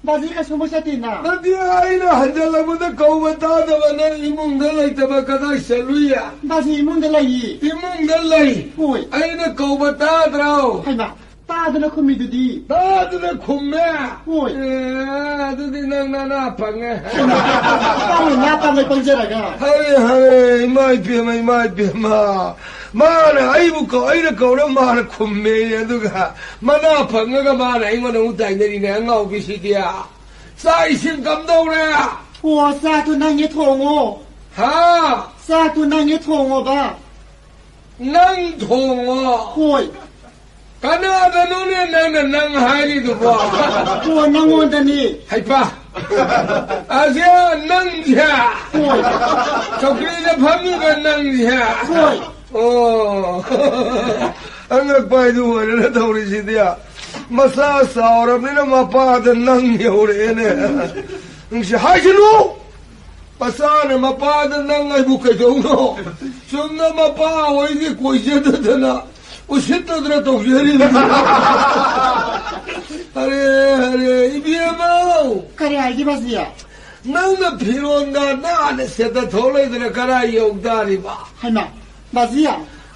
ꯕꯥꯖꯤ ꯀꯩꯁꯨꯝꯕꯨ ꯆꯠꯇꯦꯅ꯫ ꯅꯠꯇꯦ, ꯑꯩꯅ ꯍꯟꯖꯜꯂꯛꯄꯗ ꯀꯧꯕ ꯇꯥꯗꯕ, ꯅꯪ ꯏꯃꯨꯡꯗ ꯂꯩꯇꯕ ꯀꯗꯥꯏ ꯆꯠꯂꯨꯏ? ꯕꯥꯖꯤ ꯏꯃꯨꯡꯗ ꯂꯩꯌꯦ꯫ ꯏꯃꯨꯡꯗ ꯂꯩ? ꯍꯣꯏ꯫ ꯑꯩꯅ ꯀꯧꯕ ꯇꯥꯗ꯭ꯔꯣ? ꯍꯩꯃꯥ, ꯇꯥꯗꯅ ꯈꯨꯝꯃꯤꯗꯨꯗꯤ꯫ ꯇꯥꯗꯅ ꯈꯨꯝꯃꯦ? ꯍꯣꯏ꯫ ꯑꯦ, ꯑꯗꯨꯗꯤ ꯅꯪ ꯅꯅꯥ ꯄꯪꯉꯦ꯫ ꯍꯩꯃꯥ, ꯇꯥꯔꯣꯏ, ꯅꯥ ꯄꯪꯉꯦ ꯄꯪꯖꯔꯒ꯫ ꯍꯔꯦ, ꯍꯔꯦ, ꯏꯃꯥ ꯏꯄꯦꯝꯃ, ꯏꯃꯥ ꯏꯄꯦꯝꯃ꯫ ꯃꯥꯅ ꯑꯩꯕꯨ ꯀꯧ-, ꯑꯩꯅ ꯀꯧꯔ ꯃꯥꯅ ꯈꯨꯝꯃꯦ, ꯑꯗꯨꯒ ꯃꯅꯥ ꯐꯪꯉꯒ ꯃꯥꯅ ꯑꯩꯉꯣꯟꯗ ꯑꯃꯨꯛ ꯇꯥꯏꯅꯔꯤꯅꯦ, ꯑꯉꯥꯎꯕꯤꯁꯤꯗꯤ꯫ ꯆꯥꯛ ꯏꯁꯤꯡ ꯀꯝꯗꯧꯔꯦ? ꯑꯣ, ꯆꯥꯛꯇꯨ ꯅꯪꯒꯤ ꯊꯣꯡꯉꯣ꯫ ꯍꯥ? ꯆꯥꯛꯇꯨ ꯅꯪꯒꯤ ꯊꯣꯡꯉꯣꯕ꯫ ꯅꯪ ꯊꯣꯡꯉꯣ? ꯍꯣꯏ꯫ ꯀꯅꯥꯗꯅꯣꯅꯦ ꯅꯪꯅ ꯅꯪ ꯍꯥꯏꯔꯤꯗꯨꯕꯣ? ꯑꯣ, ꯅꯪꯉꯣꯟꯗꯅꯤ꯫ ꯍꯩꯄꯥ! ꯑꯁꯦ ꯅꯪꯁꯦ ꯍꯣꯏ꯫ ꯆꯧꯀ꯭ꯔꯤꯗ ꯐꯝꯃꯤꯕ ꯅꯪꯁꯦ? ꯍꯣꯏ꯫ ꯑꯣ, ꯑꯉꯛꯄ ꯍꯥꯏꯗꯨ ꯑꯣꯏꯔꯦꯅ ꯇꯧꯔꯤꯁꯤꯗꯤ꯫ ꯃꯆꯥ ꯆꯥꯎꯔꯕꯅꯤꯅ ꯃꯄꯥꯗ ꯅꯪ ꯌꯧꯔꯛꯑꯦꯅꯦ꯫ ꯅꯨꯡꯁꯤ ꯍꯥꯏꯁꯅꯨ꯫ ꯃꯆꯥꯅ ꯃꯄꯥꯗ ꯅꯪ ꯑꯩꯕꯨ ꯀꯩꯗꯧꯅꯣ? ꯆꯨꯝꯅ ꯃꯄꯥ ꯍꯣꯏꯒꯤ ꯀꯣꯏꯖꯗꯗꯅ ꯎꯁꯤꯠꯇꯗꯅ ꯇꯧꯖꯔꯤꯕꯅꯤ꯫ ꯑꯔꯦ, ꯑꯔꯦ, ꯏꯕꯦꯝꯃꯧ! ꯀꯔꯤ ꯍꯥꯏꯒꯦ ꯕꯥꯖꯤ? ꯅꯪꯅ ꯐꯤꯔꯣꯟꯒ ꯅꯥꯟꯅ ꯁꯦꯠꯇ ꯊꯣꯛꯂꯛꯏꯗꯅ ꯀꯔꯥꯏ ꯌꯧ ꯇꯥꯔꯤꯕ? ꯍꯩꯃꯥ, ꯕꯥꯖꯤ!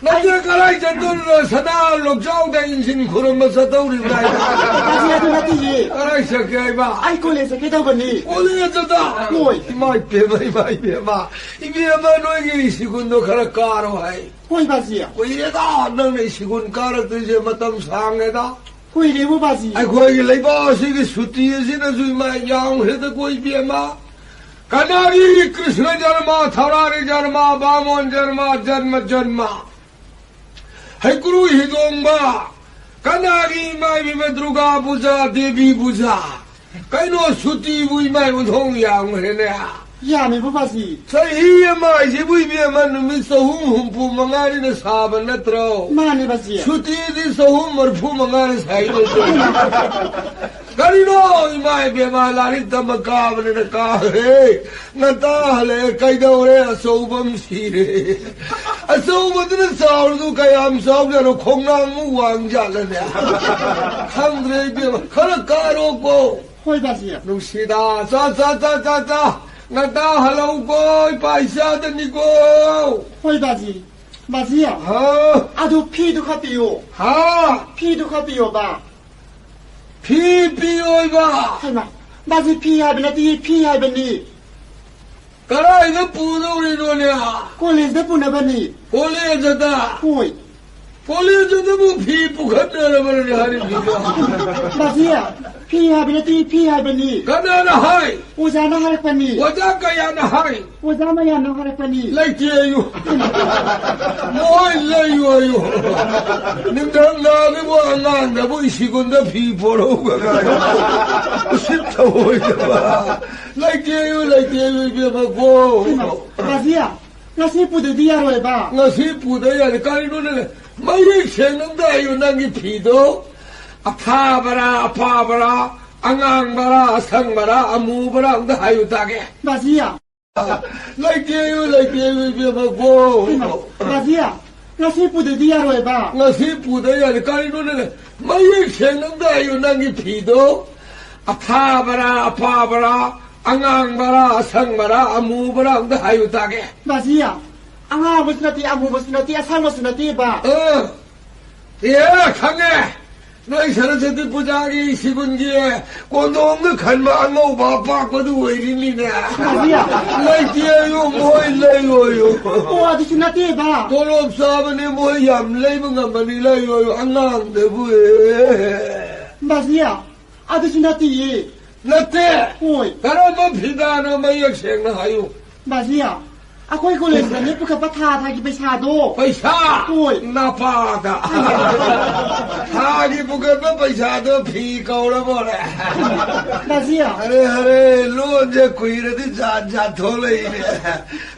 ꯅꯪꯁꯦ ꯀꯔꯥꯏ ꯆꯠꯇꯣꯔꯤꯅꯣ? ꯁꯅꯥ ꯂꯣꯛꯆꯥꯎꯗ ꯏꯟꯖꯤꯟ ꯈꯨꯔꯨꯝꯕ ꯆꯠꯇꯧꯔꯤꯕ꯭ꯔꯥ? ꯕꯥꯖꯤ, ꯑꯗꯨ ꯅꯠꯇꯤꯌꯦ꯫ ꯀꯔꯥꯏ ꯆꯠꯀꯦ ꯍꯥꯏꯕ? ꯑꯩ ꯀꯣꯂꯦꯖ ꯆꯠꯀꯦ ꯇꯧꯕꯅꯤ꯫ ꯀꯣꯂꯦꯖꯇ? ꯍꯣꯏ꯫ ꯏꯃꯥ ꯏꯄꯦꯝꯃ, ꯏꯃꯥ ꯏꯄꯦꯝꯃ꯫ ꯏꯕꯦꯝꯃ, ꯅꯣꯏꯒꯤ ꯁꯤꯒꯨꯟꯗꯣ ꯈꯔ ꯀꯥꯔꯣ ꯍꯥꯏ꯫ ꯍꯣꯏ, ꯕꯥꯖꯤ꯫ ꯀꯨꯏꯔꯦꯗ ꯅꯪꯅ ꯁꯤꯒꯨꯟ ꯀꯥꯔꯛꯇ꯭ꯔꯤꯁꯦ ꯃꯇꯝ ꯁꯥꯡꯉꯦꯗ꯫ ꯀꯨꯏꯔꯦꯕꯨ, ꯕꯥꯖꯤ꯫ ꯑꯩꯈꯣꯏꯒꯤ ꯂꯩꯕꯥꯛ ꯑꯁꯤꯒꯤ ꯁꯨꯇꯤ ꯑꯁꯤꯅꯁꯨ ꯏꯃꯥ ꯌꯥꯝꯈ꯭ꯔꯦꯗꯀꯣ, ꯏꯕꯦꯝꯃ꯫ ꯀꯅꯥꯒꯤ ꯀ꯭ꯔꯤꯁꯅ ꯖꯔꯃ, ꯊꯧꯔꯥꯅꯤ ꯖꯔꯃ, ꯕꯥꯃꯣꯟ ꯖꯔꯃ, ꯖꯔꯃ, ꯖꯔꯃ꯫ ꯍꯩꯀ꯭ꯔꯨ ꯍꯤꯗꯣꯡꯕ, ꯀꯅꯥꯒꯤ ꯏꯃꯥ ꯏꯕꯦꯝꯃ ꯗꯨꯔꯒꯥ ꯄꯨꯖꯥ, ꯗꯦꯕꯤ ꯄꯨꯖꯥ? ꯀꯩꯅꯣ ꯁꯨꯇꯤꯕꯨ ꯏꯃꯥ ꯏꯕ ꯊꯣꯡ ꯌꯥꯝꯈ꯭ꯔꯦꯅꯦ꯫ ꯌꯥꯝꯃꯦꯕꯨ ꯕꯥꯖꯤ꯫ ꯆꯍꯤ ꯑꯃ ꯍꯥꯏꯁꯤꯕꯨ ꯏꯕꯦꯝꯃ ꯅꯨꯃꯤꯠ ꯆꯍꯨꯝ ꯍꯨꯝꯐꯨ ꯃꯉꯥꯅꯤꯅ ꯁꯥꯕ ꯅꯠꯇ꯭ꯔꯣ? ꯃꯥꯅꯦ ꯕꯥꯖꯤ꯫ ꯁꯨꯇꯤꯗꯤ ꯆꯍꯨꯝ ꯃꯔꯤꯐꯨ ꯃꯉꯥꯅ ꯁꯥꯏꯗꯣꯏꯁꯦ꯫ ꯀꯔꯤꯅꯣ ꯏꯃꯥ ꯏꯕꯦꯝꯃ ꯂꯥꯏꯔꯤꯛ ꯇꯝꯕ ꯀꯥꯕꯅꯤꯅ ꯀꯥꯈ꯭ꯔꯦ꯫ ꯉꯟꯇꯥ ꯍꯜꯂꯛꯑꯦ, ꯀꯩꯗꯧꯔꯦ? ꯑꯆꯧꯕ ꯑꯃ ꯁꯤꯔꯦ꯫ ꯑꯆꯧꯕꯗꯨꯅ ꯆꯥꯎꯔꯗꯨ ꯀꯌꯥꯝ ꯆꯥꯎꯖꯥꯠꯅꯣ? ꯈꯣꯡꯅꯥꯡꯃꯨꯛ ꯋꯥꯡꯖꯥꯠꯂꯅꯦ? ꯈꯪꯗ꯭ꯔꯦ ꯏꯕꯦꯝꯃ, ꯈꯔ ꯀꯥꯔꯣꯀꯣ꯫ ꯍꯣꯏ, ꯕꯥꯖꯤ꯫ ꯅꯨꯡꯁꯤꯗ, ꯆꯥ, ꯆꯥ, ꯆꯥ, ꯆꯥ, ꯆꯥ꯫ ꯉꯟꯇꯥ ꯍꯜꯂꯛꯎꯀꯣ, ꯏꯄꯥ ꯏꯆꯥꯗꯅꯤꯀꯣ꯫ ꯍꯣꯏ, ꯕꯥꯖꯤ꯫ ꯕꯥꯖꯤ, ꯍꯥ? ꯑꯗꯨ ꯐꯤꯗꯨ ꯈꯔ ꯄꯤꯌꯣ꯫ ꯍꯥ? ꯐꯤꯗꯨ ꯈꯔ ꯄꯤꯌꯣꯕ꯫ ꯐꯤ ꯄꯤꯌꯣꯏꯕ? ꯍꯩꯃꯥ, ꯕꯥꯖꯤ, ꯐꯤ ꯍꯥꯏꯕ ꯅꯠꯇꯦ, ꯐꯤ ꯍꯥꯏꯕꯅꯤ꯫ ꯀꯗꯥꯏꯗ ꯄꯨꯗꯧꯔꯤꯅꯣꯅꯦ? ꯀꯣꯂꯦꯖꯗ ꯄꯨꯅꯕꯅꯤ꯫ ꯀꯣꯂꯦꯖꯗ? ꯍꯣꯏ꯫ ꯀꯣꯂꯦꯖꯗꯕꯨ ꯐꯤ ꯄꯨꯈꯠꯅꯔꯕꯅꯦ ꯍꯥꯏꯔꯤꯕꯗꯣ? ꯕꯥꯖꯤ, ꯐꯤ ꯍꯥꯏꯕ ꯅꯠꯇꯦ, ꯐꯤ ꯍꯥꯏꯕꯅꯤ꯫ ꯀꯅꯥꯅ ꯍꯥꯏ? ꯑꯣꯖꯥꯅ ꯍꯥꯏꯔꯛꯄꯅꯤ꯫ ꯑꯣꯖꯥ ꯀꯌꯥꯅ ꯍꯥꯏ? ꯑꯣꯖꯥ ꯃꯌꯥꯝꯅ ꯍꯥꯏꯔꯛꯄꯅꯤ꯫ ꯂꯩꯇꯦ ꯑꯌꯨ꯫ ꯃꯣꯏ ꯂꯩꯌꯨ ꯑꯌꯨ꯫ ꯅꯤꯡꯊꯝ ꯊꯥꯗꯕꯨ ꯑꯉꯥꯡꯗꯕꯨ ꯁ꯭ꯀꯨꯜꯗ ꯐꯤ ꯄꯣꯔꯛꯎꯒ ꯀꯥꯏ꯫ ꯎꯁꯤꯠ ꯊꯑꯣꯏꯗꯕ꯫ ꯂꯩꯇꯦ ꯑꯌꯨ, ꯂꯩꯇꯦ ꯑꯌꯨ, ꯏꯕꯦꯝꯃ ꯀꯣ꯫ ꯕꯥꯖꯤ, ꯉꯁꯤ ꯄꯨꯗꯗꯤ ꯌꯥꯔꯣꯏꯕ꯫ ꯉꯁꯤ ꯄꯨꯗ ꯌꯥꯔꯦ꯫ ꯀꯔꯤꯅꯣꯅꯦ? ꯃꯌꯦꯛ ꯁꯦꯡꯅ ꯑꯝꯇ ꯍꯥꯏꯌꯨ, ꯅꯪꯒꯤ ꯐꯤꯗꯣ ꯑꯊꯥꯕꯔꯥ, ꯑꯄꯥꯕꯔꯥ, ꯑꯉꯥꯡꯕꯔꯥ, ꯑꯁꯪꯕꯔꯥ, ꯑꯃꯨꯕꯔꯥ ꯑꯝꯇ ꯍꯥꯏꯌꯨ ꯇꯥꯒꯦ꯫ ꯕꯥꯖꯤ꯫ ꯂꯩꯇꯦ ꯑꯌꯨ, ꯂꯩꯇꯦ ꯑꯌꯨ, ꯏꯕꯦꯝꯃ ꯀꯣ꯫ ꯍꯩꯃꯥ, ꯕꯥꯖꯤ, ꯉꯁꯤ ꯄꯨꯗꯗꯤ ꯌꯥꯔꯣꯏꯕ꯫ ꯉꯁꯤ ꯄꯨꯗ ꯌꯥꯔꯦ꯫ ꯀꯔꯤꯅꯣꯅꯦ? ꯃꯌꯦꯛ ꯁꯦꯡꯅ ꯑꯝꯇ ꯍꯥꯏꯌꯨ, ꯅꯪꯒꯤ ꯐꯤꯗꯣ ꯑꯊꯥꯕꯔꯥ, ꯑꯄꯥꯕꯔꯥ, ꯑꯉꯥꯡꯕꯔꯥ, ꯑꯁꯪꯕꯔꯥ, ꯑꯃꯨꯕꯔꯥ ꯑꯝꯇ ꯍꯥꯏꯌꯨ ꯇꯥꯒꯦ꯫ ꯕꯥꯖꯤ, ꯑꯉꯥꯡꯕꯁꯨ ꯅꯠꯇꯦ, ꯑꯃꯨꯕꯁꯨ ꯅꯠꯇꯦ, ꯑꯁꯪꯕꯁꯨ ꯅꯠꯇꯦꯕ꯫ ꯑ, ꯑꯦ, ꯈꯪꯉꯦ꯫ ꯅꯣꯏ ꯁꯔꯁꯋꯇꯤ ꯄꯨꯖꯥꯒꯤ ꯁꯤꯒꯨꯟꯒꯤ ꯀꯣꯟꯗꯣꯡꯗ ꯈꯟꯕ ꯑꯉꯧꯕ ꯑꯄꯥꯛꯄꯗꯨ ꯑꯣꯏꯔꯤꯅꯤꯅꯦ꯫ ꯕꯥꯖꯤ꯫ ꯂꯩꯇꯦ ꯑꯌꯨ, ꯃꯣꯏ ꯂꯩꯌꯣꯌꯨ꯫ ꯑꯣ, ꯑꯗꯨꯁꯨ ꯅꯠꯇꯦꯕ꯫ ꯇꯣꯂꯣꯞ ꯆꯥꯕꯅꯤ, ꯃꯣꯏ ꯌꯥꯝ ꯂꯩꯕ ꯉꯝꯃꯅꯤ, ꯂꯩꯌꯣꯌꯨ꯫ ꯑꯉꯥꯡꯗꯕꯨ ꯑꯦ꯫ ꯕꯥꯖꯤ, ꯑꯗꯨꯁꯨ ꯅꯠꯇꯤꯌꯦ꯫ ꯅꯠꯇꯦ꯫ ꯍꯣꯏ꯫ ꯀꯔꯝꯕ ꯐꯤꯗꯥꯅꯣ ꯃꯌꯦꯛ ꯁꯦꯡꯅ ꯍꯥꯏꯌꯨ꯫ ꯕꯥꯖꯤ, ꯑꯩꯈꯣꯏ ꯀꯣꯂꯦꯖꯇꯅꯦ ꯄꯨꯈꯠꯄ ꯊꯥ ꯊꯥꯒꯤ ꯄꯩꯁꯥꯗꯣ꯫ ꯄꯩꯁꯥ? ꯍꯣꯏ꯫ ꯅꯄꯥꯗ꯫ ꯊꯥꯒꯤ ꯄꯨꯈꯠꯄ ꯄꯩꯁꯥꯗꯣ ꯐꯤ ꯀꯧꯔꯕꯣꯔꯦ? ꯕꯥꯖꯤ꯫ ꯑꯔꯦ, ꯑꯔꯦ, ꯂꯣꯟꯁꯦ ꯀꯨꯏꯔꯗꯤ ꯖꯥꯠ ꯖꯥꯠ ꯊꯣꯛꯂꯛꯏꯅꯦ꯫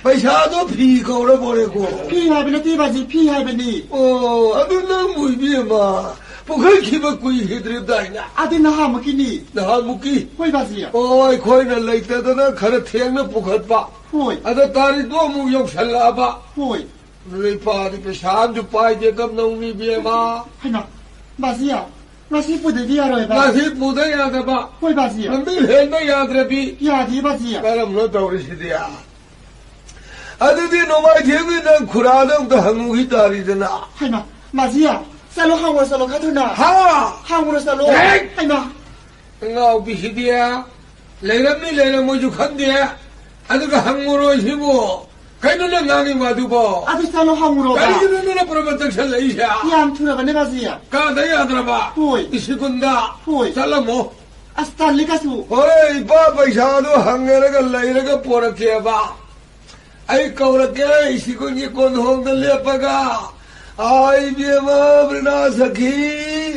ꯄꯩꯁꯥꯗꯣ ꯐꯤ ꯀꯧꯔꯕꯣꯔꯦꯀꯣ? ꯐꯤ ꯍꯥꯏꯕ ꯅꯠꯇꯦ ꯕꯥꯖꯤ, ꯐꯤ ꯍꯥꯏꯕꯅꯤ꯫ ꯑꯣ, ꯑꯗꯨ ꯅꯪꯕꯨ ꯏꯕꯦꯝꯃ ꯄꯨꯈꯠꯈꯤꯕ ꯀꯨꯏꯈꯤꯗ꯭ꯔꯤꯕꯗꯥꯏꯅꯦ? ꯑꯗꯨ ꯅꯍꯥꯟꯃꯨꯛꯀꯤꯅꯤ꯫ ꯅꯍꯥꯟꯃꯨꯛꯀꯤ? ꯍꯣꯏ ꯕꯥꯖꯤ꯫ ꯑꯣ, ꯑꯩꯈꯣꯏꯅ ꯂꯩꯇꯗꯅ ꯈꯔ ꯊꯦꯡꯅ ꯄꯨꯈꯠꯄ꯫ ꯍꯣꯏ꯫ ꯑꯗ ꯇꯥꯔꯤꯛꯇꯣ ꯑꯃꯨꯛ ꯌꯧꯁꯜꯂꯛꯑꯕ꯫ ꯍꯣꯏ꯫ ꯅꯣꯏ ꯄꯥꯗꯤ ꯄꯩꯁꯥ ꯑꯃꯁꯨ ꯄꯥꯏꯗꯦ, ꯀꯝꯗꯧꯅꯤ ꯏꯕꯦꯝꯃ? ꯍꯩꯃꯥ, ꯕꯥꯖꯤ, ꯃꯁꯤ ꯄꯨꯗꯗꯤ ꯌꯥꯔꯣꯏꯕ꯫ ꯃꯁꯤ ꯄꯨꯗ ꯌꯥꯗꯕ꯫ ꯍꯣꯏ, ꯕꯥꯖꯤ꯫ ꯂꯝꯕꯤ ꯍꯦꯟꯕ ꯌꯥꯗ꯭ꯔꯕꯤ꯫ ꯌꯥꯗꯦ, ꯕꯥꯖꯤ꯫ ꯀꯔꯝꯅꯣ ꯇꯧꯔꯤꯁꯤꯗꯤ? ꯑꯗꯨꯗꯤ ꯅꯣꯡꯃꯥꯏꯊꯦꯝꯒꯤ ꯅꯪ ꯈꯨꯔꯥꯗ ꯑꯝꯇ ꯍꯪꯉꯨꯈꯤ ꯇꯥꯔꯤꯗꯅ꯫ ꯍꯩꯃꯥ, ꯃꯥꯖꯤ, ꯆꯠꯂꯣ, ꯍꯪꯉꯨꯔꯣ, ꯆꯠꯂꯣ, ꯈꯔ ꯊꯨꯅ꯫ ꯍꯥ? ꯍꯪꯉꯨꯔꯣ, ꯆꯠꯂꯣ꯫ ꯍꯦꯛ! ꯍꯩꯃꯥ꯫ ꯑꯉꯥꯎꯕꯤꯁꯤꯗꯤ꯫ ꯂꯩꯔꯝꯅꯤ, ꯂꯩꯔꯝꯃꯣꯏꯁꯨ ꯈꯪꯗꯦ꯫ ꯑꯗꯨꯒ ꯍꯪꯉꯨꯔꯣꯏ ꯁꯤꯕꯨ꯫ ꯀꯩꯅꯣ ꯅꯪ ꯉꯥꯡꯉꯤ ꯋꯥꯗꯨꯕꯣ? ꯑꯗꯨ ꯆꯠꯂꯣ, ꯍꯪꯉꯨꯔꯣꯕ꯫ ꯀꯔꯤꯒꯤꯅꯣ ꯅꯪꯅ ꯄ꯭ꯔꯃꯥꯟ ꯇꯛꯁꯜꯂꯛꯏꯁꯦ? ꯌꯥꯝ ꯊꯨꯔꯕꯅꯦ, ꯃꯥꯖꯤ꯫ ꯀꯥꯗ ꯌꯥꯗ꯭ꯔꯕ? ꯍꯣꯏ꯫ ꯏꯁꯤꯀꯨꯟꯗ? ꯍꯣꯏ꯫ ꯆꯠꯂꯝꯃꯣ꯫ ꯑꯁ, ꯇꯜꯂꯤ ꯀꯩꯁꯨ꯫ ꯍꯣꯔꯦꯟ ꯏꯄꯥ ꯄꯩꯁꯥꯗꯣ ꯍꯪꯉꯔꯒ ꯂꯩꯔꯒ ꯄꯣꯔꯛꯀꯦꯕ꯫ ꯑꯩ ꯀꯧꯔꯛꯀꯦ, ꯏꯁꯤꯀꯨꯟꯒꯤ ꯀꯣꯟꯊꯣꯡꯗ ꯂꯦꯞꯄꯒ꯫ "ꯑꯥ, ꯏꯕꯦꯝꯃ, ꯕ꯭ꯔꯤꯅꯥ ꯁꯈꯤ,"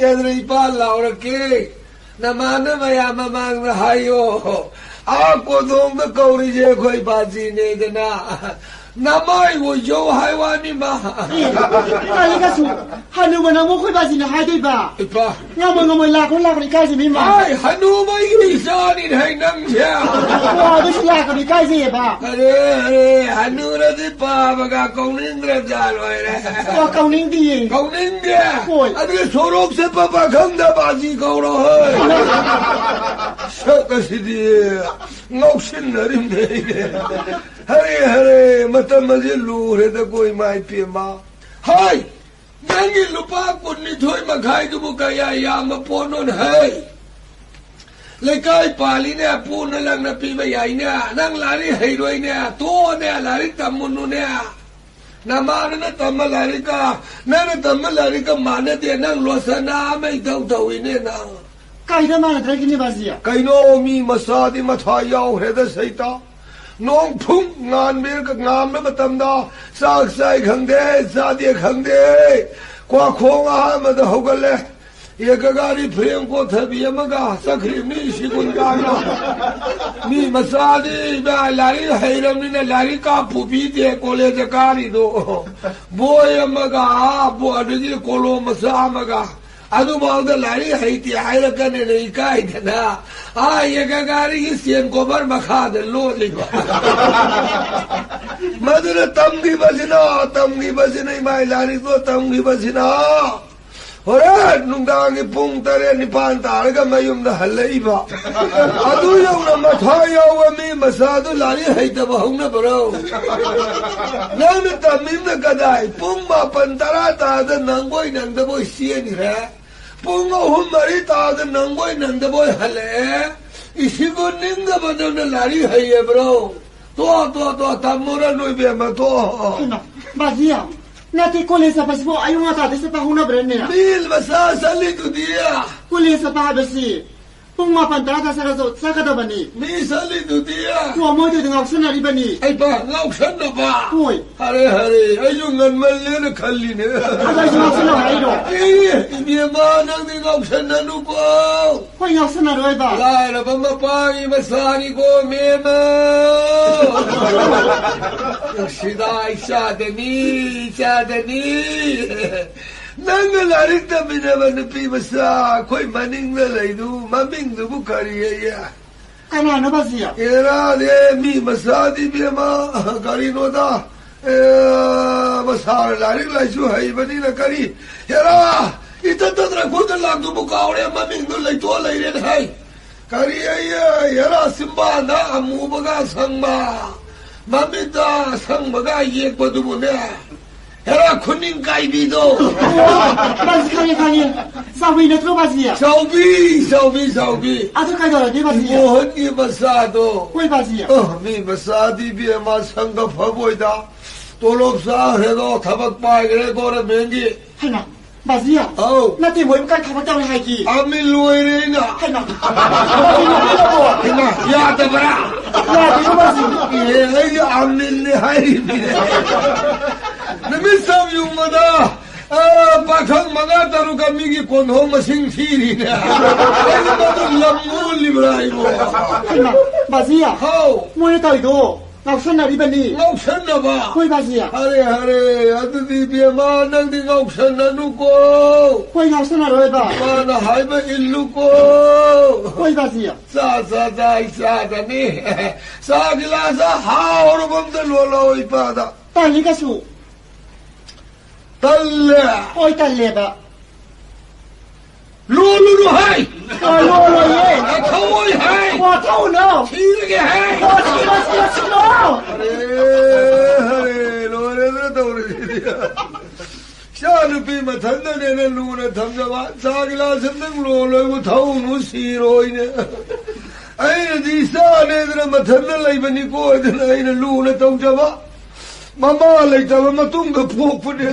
ꯍꯥꯏꯗꯅ ꯏꯄꯥ ꯂꯥꯎꯔꯛꯀꯦ꯫ ꯅꯃꯥꯟꯅꯕ ꯃꯌꯥꯝ ꯃꯃꯥꯡꯗ ꯍꯥꯏꯌꯣ꯫ ꯑꯥ ꯀꯣꯟꯊꯣꯡꯗ ꯀꯧꯔꯤꯁꯦ ꯑꯩꯈꯣꯏ ꯕꯥꯖꯤꯅꯦꯗꯅ꯫ ꯅꯃꯥꯏ ꯑꯣꯏꯖꯧ ꯍꯥꯏ ꯋꯥꯅꯤ ꯃꯥ꯫ ꯑꯦ, ꯀꯔꯤ ꯀꯩꯁꯨ? ꯍꯅꯨꯕ ꯅꯪꯕꯨ ꯑꯩꯈꯣꯏ ꯕꯥꯖꯤꯅ ꯍꯥꯏꯗꯣꯏꯕ? ꯏꯄꯥ꯫ ꯉꯝꯃꯣꯏ, ꯉꯝꯃꯣꯏ, ꯂꯥꯛꯀꯅꯨ, ꯂꯥꯛꯀꯅꯨ, ꯏꯀꯥꯏꯖꯩ ꯃꯤ ꯃꯥ꯫ ꯑꯥꯏ, ꯍꯅꯨꯕꯒꯤ ꯏꯆꯥꯅꯤ ꯍꯥꯏ ꯅꯪꯁꯦ꯫ ꯑꯣ, ꯑꯗꯨꯁꯨ ꯂꯥꯛꯀꯅꯨ, ꯏꯀꯥꯏꯖꯩꯌꯦꯕ꯫ ꯑꯔꯦ, ꯑꯔꯦ, ꯍꯅꯨꯔꯗꯤ ꯄꯥꯕꯒ ꯀꯧꯅꯤꯡꯗ꯭ꯔꯕ ꯖꯥꯠ ꯑꯣꯏꯔꯦ꯫ ꯑꯣ, ꯀꯧꯅꯤꯡꯗꯤꯌꯦ꯫ ꯀꯧꯅꯤꯡꯗꯦ? ꯍꯣꯏ꯫ ꯑꯗꯨꯗꯤ ꯁꯣꯔꯣꯛ ꯆꯠꯄ ꯄꯥꯈꯪꯗ ꯕꯥꯖꯤ ꯀꯧꯔꯣ ꯍꯣꯏ꯫ ꯁꯛ ꯑꯁꯤꯗꯤ ꯉꯥꯎꯁꯤꯟꯅꯔꯤꯝꯅꯦ꯫ ꯍꯔꯦ, ꯍꯔꯦ, ꯃꯇꯝ ꯑꯁꯤ ꯂꯨꯔꯦꯗꯀꯣ, ꯏꯃꯥ ꯏꯄꯦꯝꯃ꯫ ꯍꯥꯏ! ꯅꯪꯒꯤ ꯂꯨꯄꯥ ꯀꯨꯟꯅꯤꯊꯣꯏ ꯃꯈꯥꯏꯗꯨꯕꯨ ꯀꯌꯥ ꯌꯥꯝꯕ ꯄꯣꯠꯅꯣꯅꯦ ꯍꯩ? ꯂꯩꯀꯥꯏ ꯄꯥꯜꯂꯤꯅꯦ, ꯄꯨꯅ ꯂꯪꯅ ꯄꯤꯕ ꯌꯥꯏꯅꯦ꯫ ꯅꯪ ꯂꯥꯏꯔꯤꯛ ꯍꯩꯔꯣꯏꯅꯦ, ꯇꯣꯛꯑꯣꯅꯦ, ꯂꯥꯏꯔꯤꯛ ꯇꯝꯃꯨꯅꯨꯅꯦ꯫ ꯅꯃꯥꯟꯅꯕꯅ ꯇꯝꯕ ꯂꯥꯏꯔꯤꯛꯀ ꯅꯪꯅ ꯇꯝꯕ ꯂꯥꯏꯔꯤꯛꯀ ꯃꯥꯟꯅꯗꯦ꯫ ꯅꯪ ꯂꯣꯁꯅꯥ ꯑꯃ ꯏꯊꯧ ꯇꯧꯏꯅꯦ ꯅꯪ꯫ ꯀꯥꯏꯗ ꯃꯥꯟꯅꯗ꯭ꯔꯒꯦꯅꯦ ꯕꯥꯖꯤ? ꯀꯩꯅꯣ, ꯃꯤ ꯃꯆꯥꯗꯤ ꯃꯊꯥ ꯌꯥꯎꯈ꯭ꯔꯦꯗ ꯁꯩꯇ꯫ ꯅꯣꯡ ꯐꯨꯡ ꯉꯥꯟꯕ, ꯉꯥꯟꯕ ꯃꯇꯝꯗ ꯆꯥꯛ ꯆꯥꯏ ꯈꯪꯗꯦ, ꯆꯥꯗꯦ ꯈꯪꯗꯦ꯫ ꯀ꯭ꯋꯥꯈꯣꯡ ꯑꯍꯥꯟꯕꯗ ꯍꯧꯒꯠꯂꯦ꯫ ꯑꯦ ꯒꯒꯥꯔꯤ ꯐ꯭ꯔꯦꯝ ꯀꯣꯊꯕꯤ ꯑꯃꯒ ꯆꯠꯈ꯭ꯔꯤꯕꯅꯤ ꯁꯤꯒꯨꯟ ꯀꯥꯅ꯫ ꯃꯤ ꯃꯆꯥꯗꯤ ꯏꯕꯥ ꯂꯥꯏꯔꯤꯛ ꯍꯩꯔꯕꯅꯤꯅ ꯂꯥꯏꯔꯤꯛ ꯀꯥ ꯄꯨꯕꯤꯗꯦ ꯀꯣꯂꯦꯖ ꯀꯥꯔꯤꯗꯣ꯫ ꯕꯣꯏ ꯑꯃꯒ, ꯑꯥ, ꯕꯣ-, ꯑꯗꯒꯤ ꯀꯣꯂꯣꯝ ꯃꯆꯥ ꯑꯃꯒ꯫ ꯑꯗꯨꯐꯥꯎꯗ ꯂꯥꯏꯔꯤꯛ ꯍꯩꯇꯦ ꯍꯥꯏꯔꯛꯀꯅꯦꯅ ꯏꯀꯥꯏꯗꯅ꯫ ꯑꯥ, ꯑꯦ ꯒꯒꯥꯔꯤꯒꯤ ꯆꯦꯟ ꯀꯣꯕꯔ ꯃꯈꯥꯗ ꯂꯣꯠꯂꯤꯕ꯫ ꯃꯗꯨꯅ ꯇꯝꯈꯤꯕꯁꯤꯅ, ꯇꯝꯈꯤꯕꯁꯤꯅ, ꯏꯃꯥ ꯂꯥꯏꯔꯤꯛꯇꯣ ꯇꯝꯈꯤꯕꯁꯤꯅ꯫ ꯍꯣꯔꯦꯟ ꯅꯨꯡꯗꯥꯡꯒꯤ ꯄꯨꯡ ꯇꯔꯦꯠ ꯅꯤꯄꯥꯟ ꯇꯥꯔꯒ ꯃꯌꯨꯝꯗ ꯍꯜꯂꯛꯏꯕ꯫ ꯑꯗꯨ ꯌꯧꯅ ꯃꯊ꯭ꯋꯥꯏ ꯌꯥꯎꯕ ꯃꯤ ꯃꯆꯥꯗꯨ ꯂꯥꯏꯔꯤꯛ ꯍꯩꯇꯕ ꯍꯧꯅꯕ꯭ꯔꯣ? ꯅꯪꯅ ꯇꯝꯃꯤꯕꯅ ꯀꯗꯥꯏ? ꯄꯨꯡ ꯃꯥꯄꯟ ꯇꯔꯥ ꯇꯥꯗ ꯅꯪꯕꯣꯏ ꯅꯪꯗꯕꯣꯏ ꯆꯦꯟꯈ꯭ꯔꯦ꯫ ꯄꯨꯡ ꯑꯍꯨꯝ ꯃꯔꯤ ꯇꯥꯗ ꯅꯪꯕꯣꯏ ꯅꯪꯗꯕꯣꯏ ꯍꯜꯂꯛꯑꯦ꯫ ꯏꯁꯤꯕꯨ ꯅꯤꯡꯗꯕ ꯅꯪꯅ ꯂꯥꯏꯔꯤꯛ ꯍꯩꯌꯦꯕ꯭ꯔꯣ? ꯇꯣ, ꯇꯣ, ꯇꯣ, ꯇꯝꯃꯨꯔꯅꯨ ꯏꯕꯦꯝꯃ, ꯇꯣ꯫ ꯍꯩꯃꯥ, ꯕꯥꯖꯤꯌꯥ, ꯅꯠꯇꯦ, ꯀꯣꯂꯦꯖ ꯆꯠꯄꯁꯤꯕꯨ ꯑꯌꯨꯛ ꯉꯟꯇꯥꯗꯩ ꯆꯠꯄ ꯍꯧꯅꯕ꯭ꯔꯅꯦ? ꯃꯤ ꯃꯆꯥ ꯆꯠꯂꯤꯗꯨꯗꯤ꯫ ꯀꯣꯂꯦꯖ ꯆꯠꯄ ꯍꯥꯏꯕꯁꯤ ꯄꯨꯡ ꯃꯥꯄꯟ ꯇꯔꯥ ꯇꯥ ꯆꯠꯂꯁꯨ ꯆꯠꯀꯗꯕꯅꯤ꯫ ꯃꯤ ꯆꯠꯂꯤꯗꯨꯗꯤ꯫ ꯇꯣ, ꯃꯣꯏꯗꯨꯗꯤ ꯉꯥꯎꯁꯟꯅꯔꯤꯕꯅꯤ꯫ ꯑꯩꯕ, ꯉꯥꯎꯁꯟꯅꯕ? ꯍꯣꯏ꯫ ꯍꯔꯦ, ꯍꯔꯦ, ꯑꯩꯁꯨ ꯉꯟꯃꯜꯂꯦꯅ ꯈꯜꯂꯤꯅꯦ꯫ ꯑꯗꯣ ꯑꯩꯁꯨ ꯉꯥꯎꯁꯟꯅꯕ ꯍꯥꯏꯔꯣ? ꯑꯦ, ꯏꯕꯦꯝꯃ, ꯅꯪꯗꯤ ꯉꯥꯎꯁꯟꯅꯅꯨꯀꯣ꯫ ꯍꯣꯏ, ꯉꯥꯎꯁꯟꯅꯔꯣꯏꯕ꯫ ꯂꯥꯏꯔꯕ ꯃꯄꯥꯒꯤ ꯃꯆꯥꯅꯤꯀꯣ, ꯃꯦꯝꯃ꯫ ꯅꯨꯡꯁꯤꯗꯥ ꯏꯆꯥꯗꯅꯤ, ꯏꯆꯥꯗꯅꯤ꯫ ꯅꯪꯅ ꯂꯥꯏꯔꯤꯛ ꯇꯝꯃꯤꯟꯅꯕ ꯅꯨꯄꯤ ꯃꯆꯥ ꯑꯩꯈꯣꯏ ꯃꯅꯤꯡꯗ ꯂꯩꯗꯨ ꯃꯃꯤꯡꯗꯨꯕꯨ ꯀꯔꯤ ꯑꯌꯦ? ꯀꯅꯥꯅꯣ ꯕꯥꯖꯤ? ꯑꯦꯔꯥꯅꯦ, ꯃꯤ ꯃꯆꯥꯗꯤ ꯏꯕꯦꯝꯃ, ꯀꯔꯤꯅꯣꯗ, ꯑꯦ, ꯃꯁꯥꯅ ꯂꯥꯏꯔꯤꯛ ꯂꯥꯏꯁꯨ ꯍꯩꯕꯅꯤꯅ ꯀꯔꯤ, ꯍꯦꯔꯥ, ꯏꯇꯠ ꯇꯠꯇ꯭ꯔ ꯈꯨꯠꯇ ꯂꯥꯛꯇꯨꯕꯨ ꯀꯥꯎꯔꯦ, ꯃꯃꯤꯡꯗꯨ ꯂꯩꯇꯣꯛꯑ ꯂꯩꯔꯦꯅꯦ ꯍꯥꯏ꯫ ꯀꯔꯤ ꯑꯌꯦ, ꯍꯦꯔꯥ, ꯆꯤꯝꯕꯥꯟꯗ ꯑꯃꯨꯕꯒ ꯁꯪꯕ, ꯃꯃꯤꯠꯇ ꯑꯁꯪꯕꯒ ꯌꯦꯛꯄꯗꯨꯕꯨꯅꯦ꯫ ꯍꯦꯔꯥ, ꯈꯨꯅꯤꯡ ꯀꯥꯏꯕꯤꯗꯣ꯫ ꯑꯣ, ꯕꯥꯖꯤ, ꯈꯪꯉꯦ, ꯈꯪꯉꯦ꯫ ꯆꯥꯎꯕꯤ ꯅꯠꯇ꯭ꯔꯣ, ꯕꯥꯖꯤ? ꯆꯥꯎꯕꯤ, ꯆꯥꯎꯕꯤ, ꯆꯥꯎꯕꯤ꯫ ꯑꯗꯨ ꯀꯩꯗꯧꯔꯒꯦ, ꯕꯥꯖꯤ? ꯃꯣꯍꯟꯒꯤ ꯃꯆꯥꯗꯣ꯫ ꯍꯣꯏ, ꯕꯥꯖꯤ꯫ ꯑ, ꯃꯤ ꯃꯆꯥꯗꯤ ꯏꯕꯦꯝꯃ ꯁꯪꯒ ꯐꯕꯣꯏꯗ꯫ ꯇꯣꯂꯣꯞ ꯆꯥꯈ꯭ꯔꯦꯗꯣ, ꯊꯕꯛ ꯄꯥꯏꯈ꯭ꯔꯦ ꯒꯣꯔꯃꯦꯟꯒꯤ꯫ ꯍꯩꯃꯥ, ꯕꯥꯖꯤ? ꯑꯧ꯫ ꯅꯠꯇꯦ, ꯃꯣꯏꯕꯨ ꯀꯥꯏ ꯊꯕꯛ ꯇꯧꯔꯦ ꯍꯥꯏꯒꯦ? ꯑꯥꯃꯤꯟ ꯂꯣꯏꯔꯦ ꯑꯩꯅ꯫ ꯍꯩꯃꯥ, ꯕꯥꯖꯤ, ꯅꯨꯄꯤꯅꯕꯣ? ꯍꯩꯃꯥ, ꯌꯥꯗꯕ꯭ꯔꯥ? ꯌꯥꯗꯦꯀꯣ, ꯕꯥꯖꯤ꯫ ꯑꯦ, ꯑꯩꯗꯤ ꯑꯥꯃꯤꯟꯅꯦ ꯍꯥꯏꯔꯤꯕꯅꯦ꯫ ꯅꯨꯃꯤꯠ ꯆꯞ ꯌꯨꯡꯕꯗ ꯑꯥ, ꯄꯥꯈꯪ ꯃꯉꯥ ꯇꯔꯨꯛꯀ ꯃꯤꯒꯤ ꯀꯣꯟꯊꯣꯡ ꯃꯁꯤꯡ ꯊꯤꯔꯤꯅꯦ꯫ ꯑꯩꯅ ꯃꯗꯨ ꯂꯝ ꯃꯨꯜꯂꯤꯕ꯭ꯔꯥ ꯑꯩꯕꯣ? ꯍꯩꯃꯥ, ꯕꯥꯖꯤ, ꯍꯥꯎ꯫ ꯃꯣꯏꯅ ꯇꯧꯔꯤꯗꯣ ꯉꯥꯎꯁꯟꯅꯔꯤꯕꯅꯤ꯫ ꯉꯥꯎꯁꯟꯅꯕ? ꯍꯣꯏ, ꯕꯥꯖꯤ꯫ ꯍꯔꯦ, ꯍꯔꯦ, ꯑꯗꯨꯗꯤ ꯏꯕꯦꯝꯃ, ꯅꯪꯗꯤ ꯉꯥꯎꯁꯟꯅꯅꯨꯀꯣ꯫ ꯍꯣꯏ, ꯉꯥꯎꯁꯟꯅꯔꯣꯏꯕ꯫ ꯃꯥꯅ ꯍꯥꯏꯕ ꯏꯜꯂꯨꯀꯣ꯫ ꯍꯣꯏ, ꯕꯥꯖꯤ꯫ ꯆꯥ, ꯆꯥ, ꯆꯥ, ꯏꯆꯥꯗꯅꯤ꯫ ꯆꯥ ꯒꯤꯂꯥꯁ ꯍꯥꯎꯔꯕ ꯑꯝꯇ ꯂꯣꯜꯂꯣ ꯏꯄꯥꯗ꯫ ꯇꯜꯂꯤ ꯀꯩꯁꯨ꯫ ꯇꯜꯂꯦ꯫ ꯍꯣꯏ, ꯇꯜꯂꯦꯕ꯫ ꯂꯣꯜꯂꯨꯅꯨ ꯍꯥꯏ! ꯑ, ꯂꯣꯜꯂꯣꯏꯌꯦ꯫ ꯊꯧꯑꯣꯏ ꯍꯥꯏ! ꯋꯥ ꯊꯧꯅꯣ꯫ ꯊꯤꯔꯒꯦ ꯍꯥꯏ! ꯋꯥ ꯊꯤꯔꯣ, ꯊꯤꯔꯣ, ꯊꯤꯔꯣ꯫ ꯑꯔꯦ, ꯑꯔꯦ, ꯂꯣꯏꯔꯦꯗꯅ ꯇꯧꯔꯤꯁꯤꯗꯤ꯫ ꯏꯆꯥ ꯅꯨꯄꯤ ꯃꯊꯟꯗꯅꯦꯅ ꯂꯨꯅ ꯊꯝꯖꯕ꯫ ꯆꯥ ꯒꯤꯂꯥꯁ ꯑꯝꯇꯪ ꯂꯣꯜꯂꯣꯏꯕꯨ ꯊꯧꯅꯨ ꯁꯤꯔꯣꯏꯅꯦ꯫ ꯑꯩꯅꯗꯤ ꯏꯆꯥꯅꯦꯗꯅ ꯃꯊꯟꯗ ꯂꯩꯕꯅꯤꯀꯣ ꯍꯥꯏꯗꯅ ꯑꯩꯅ ꯂꯨꯅ ꯇꯧꯖꯕ꯫ ꯃꯃꯥ ꯂꯩꯇꯕ ꯃꯇꯨꯡꯗ ꯄꯣꯛꯄꯅꯦ꯫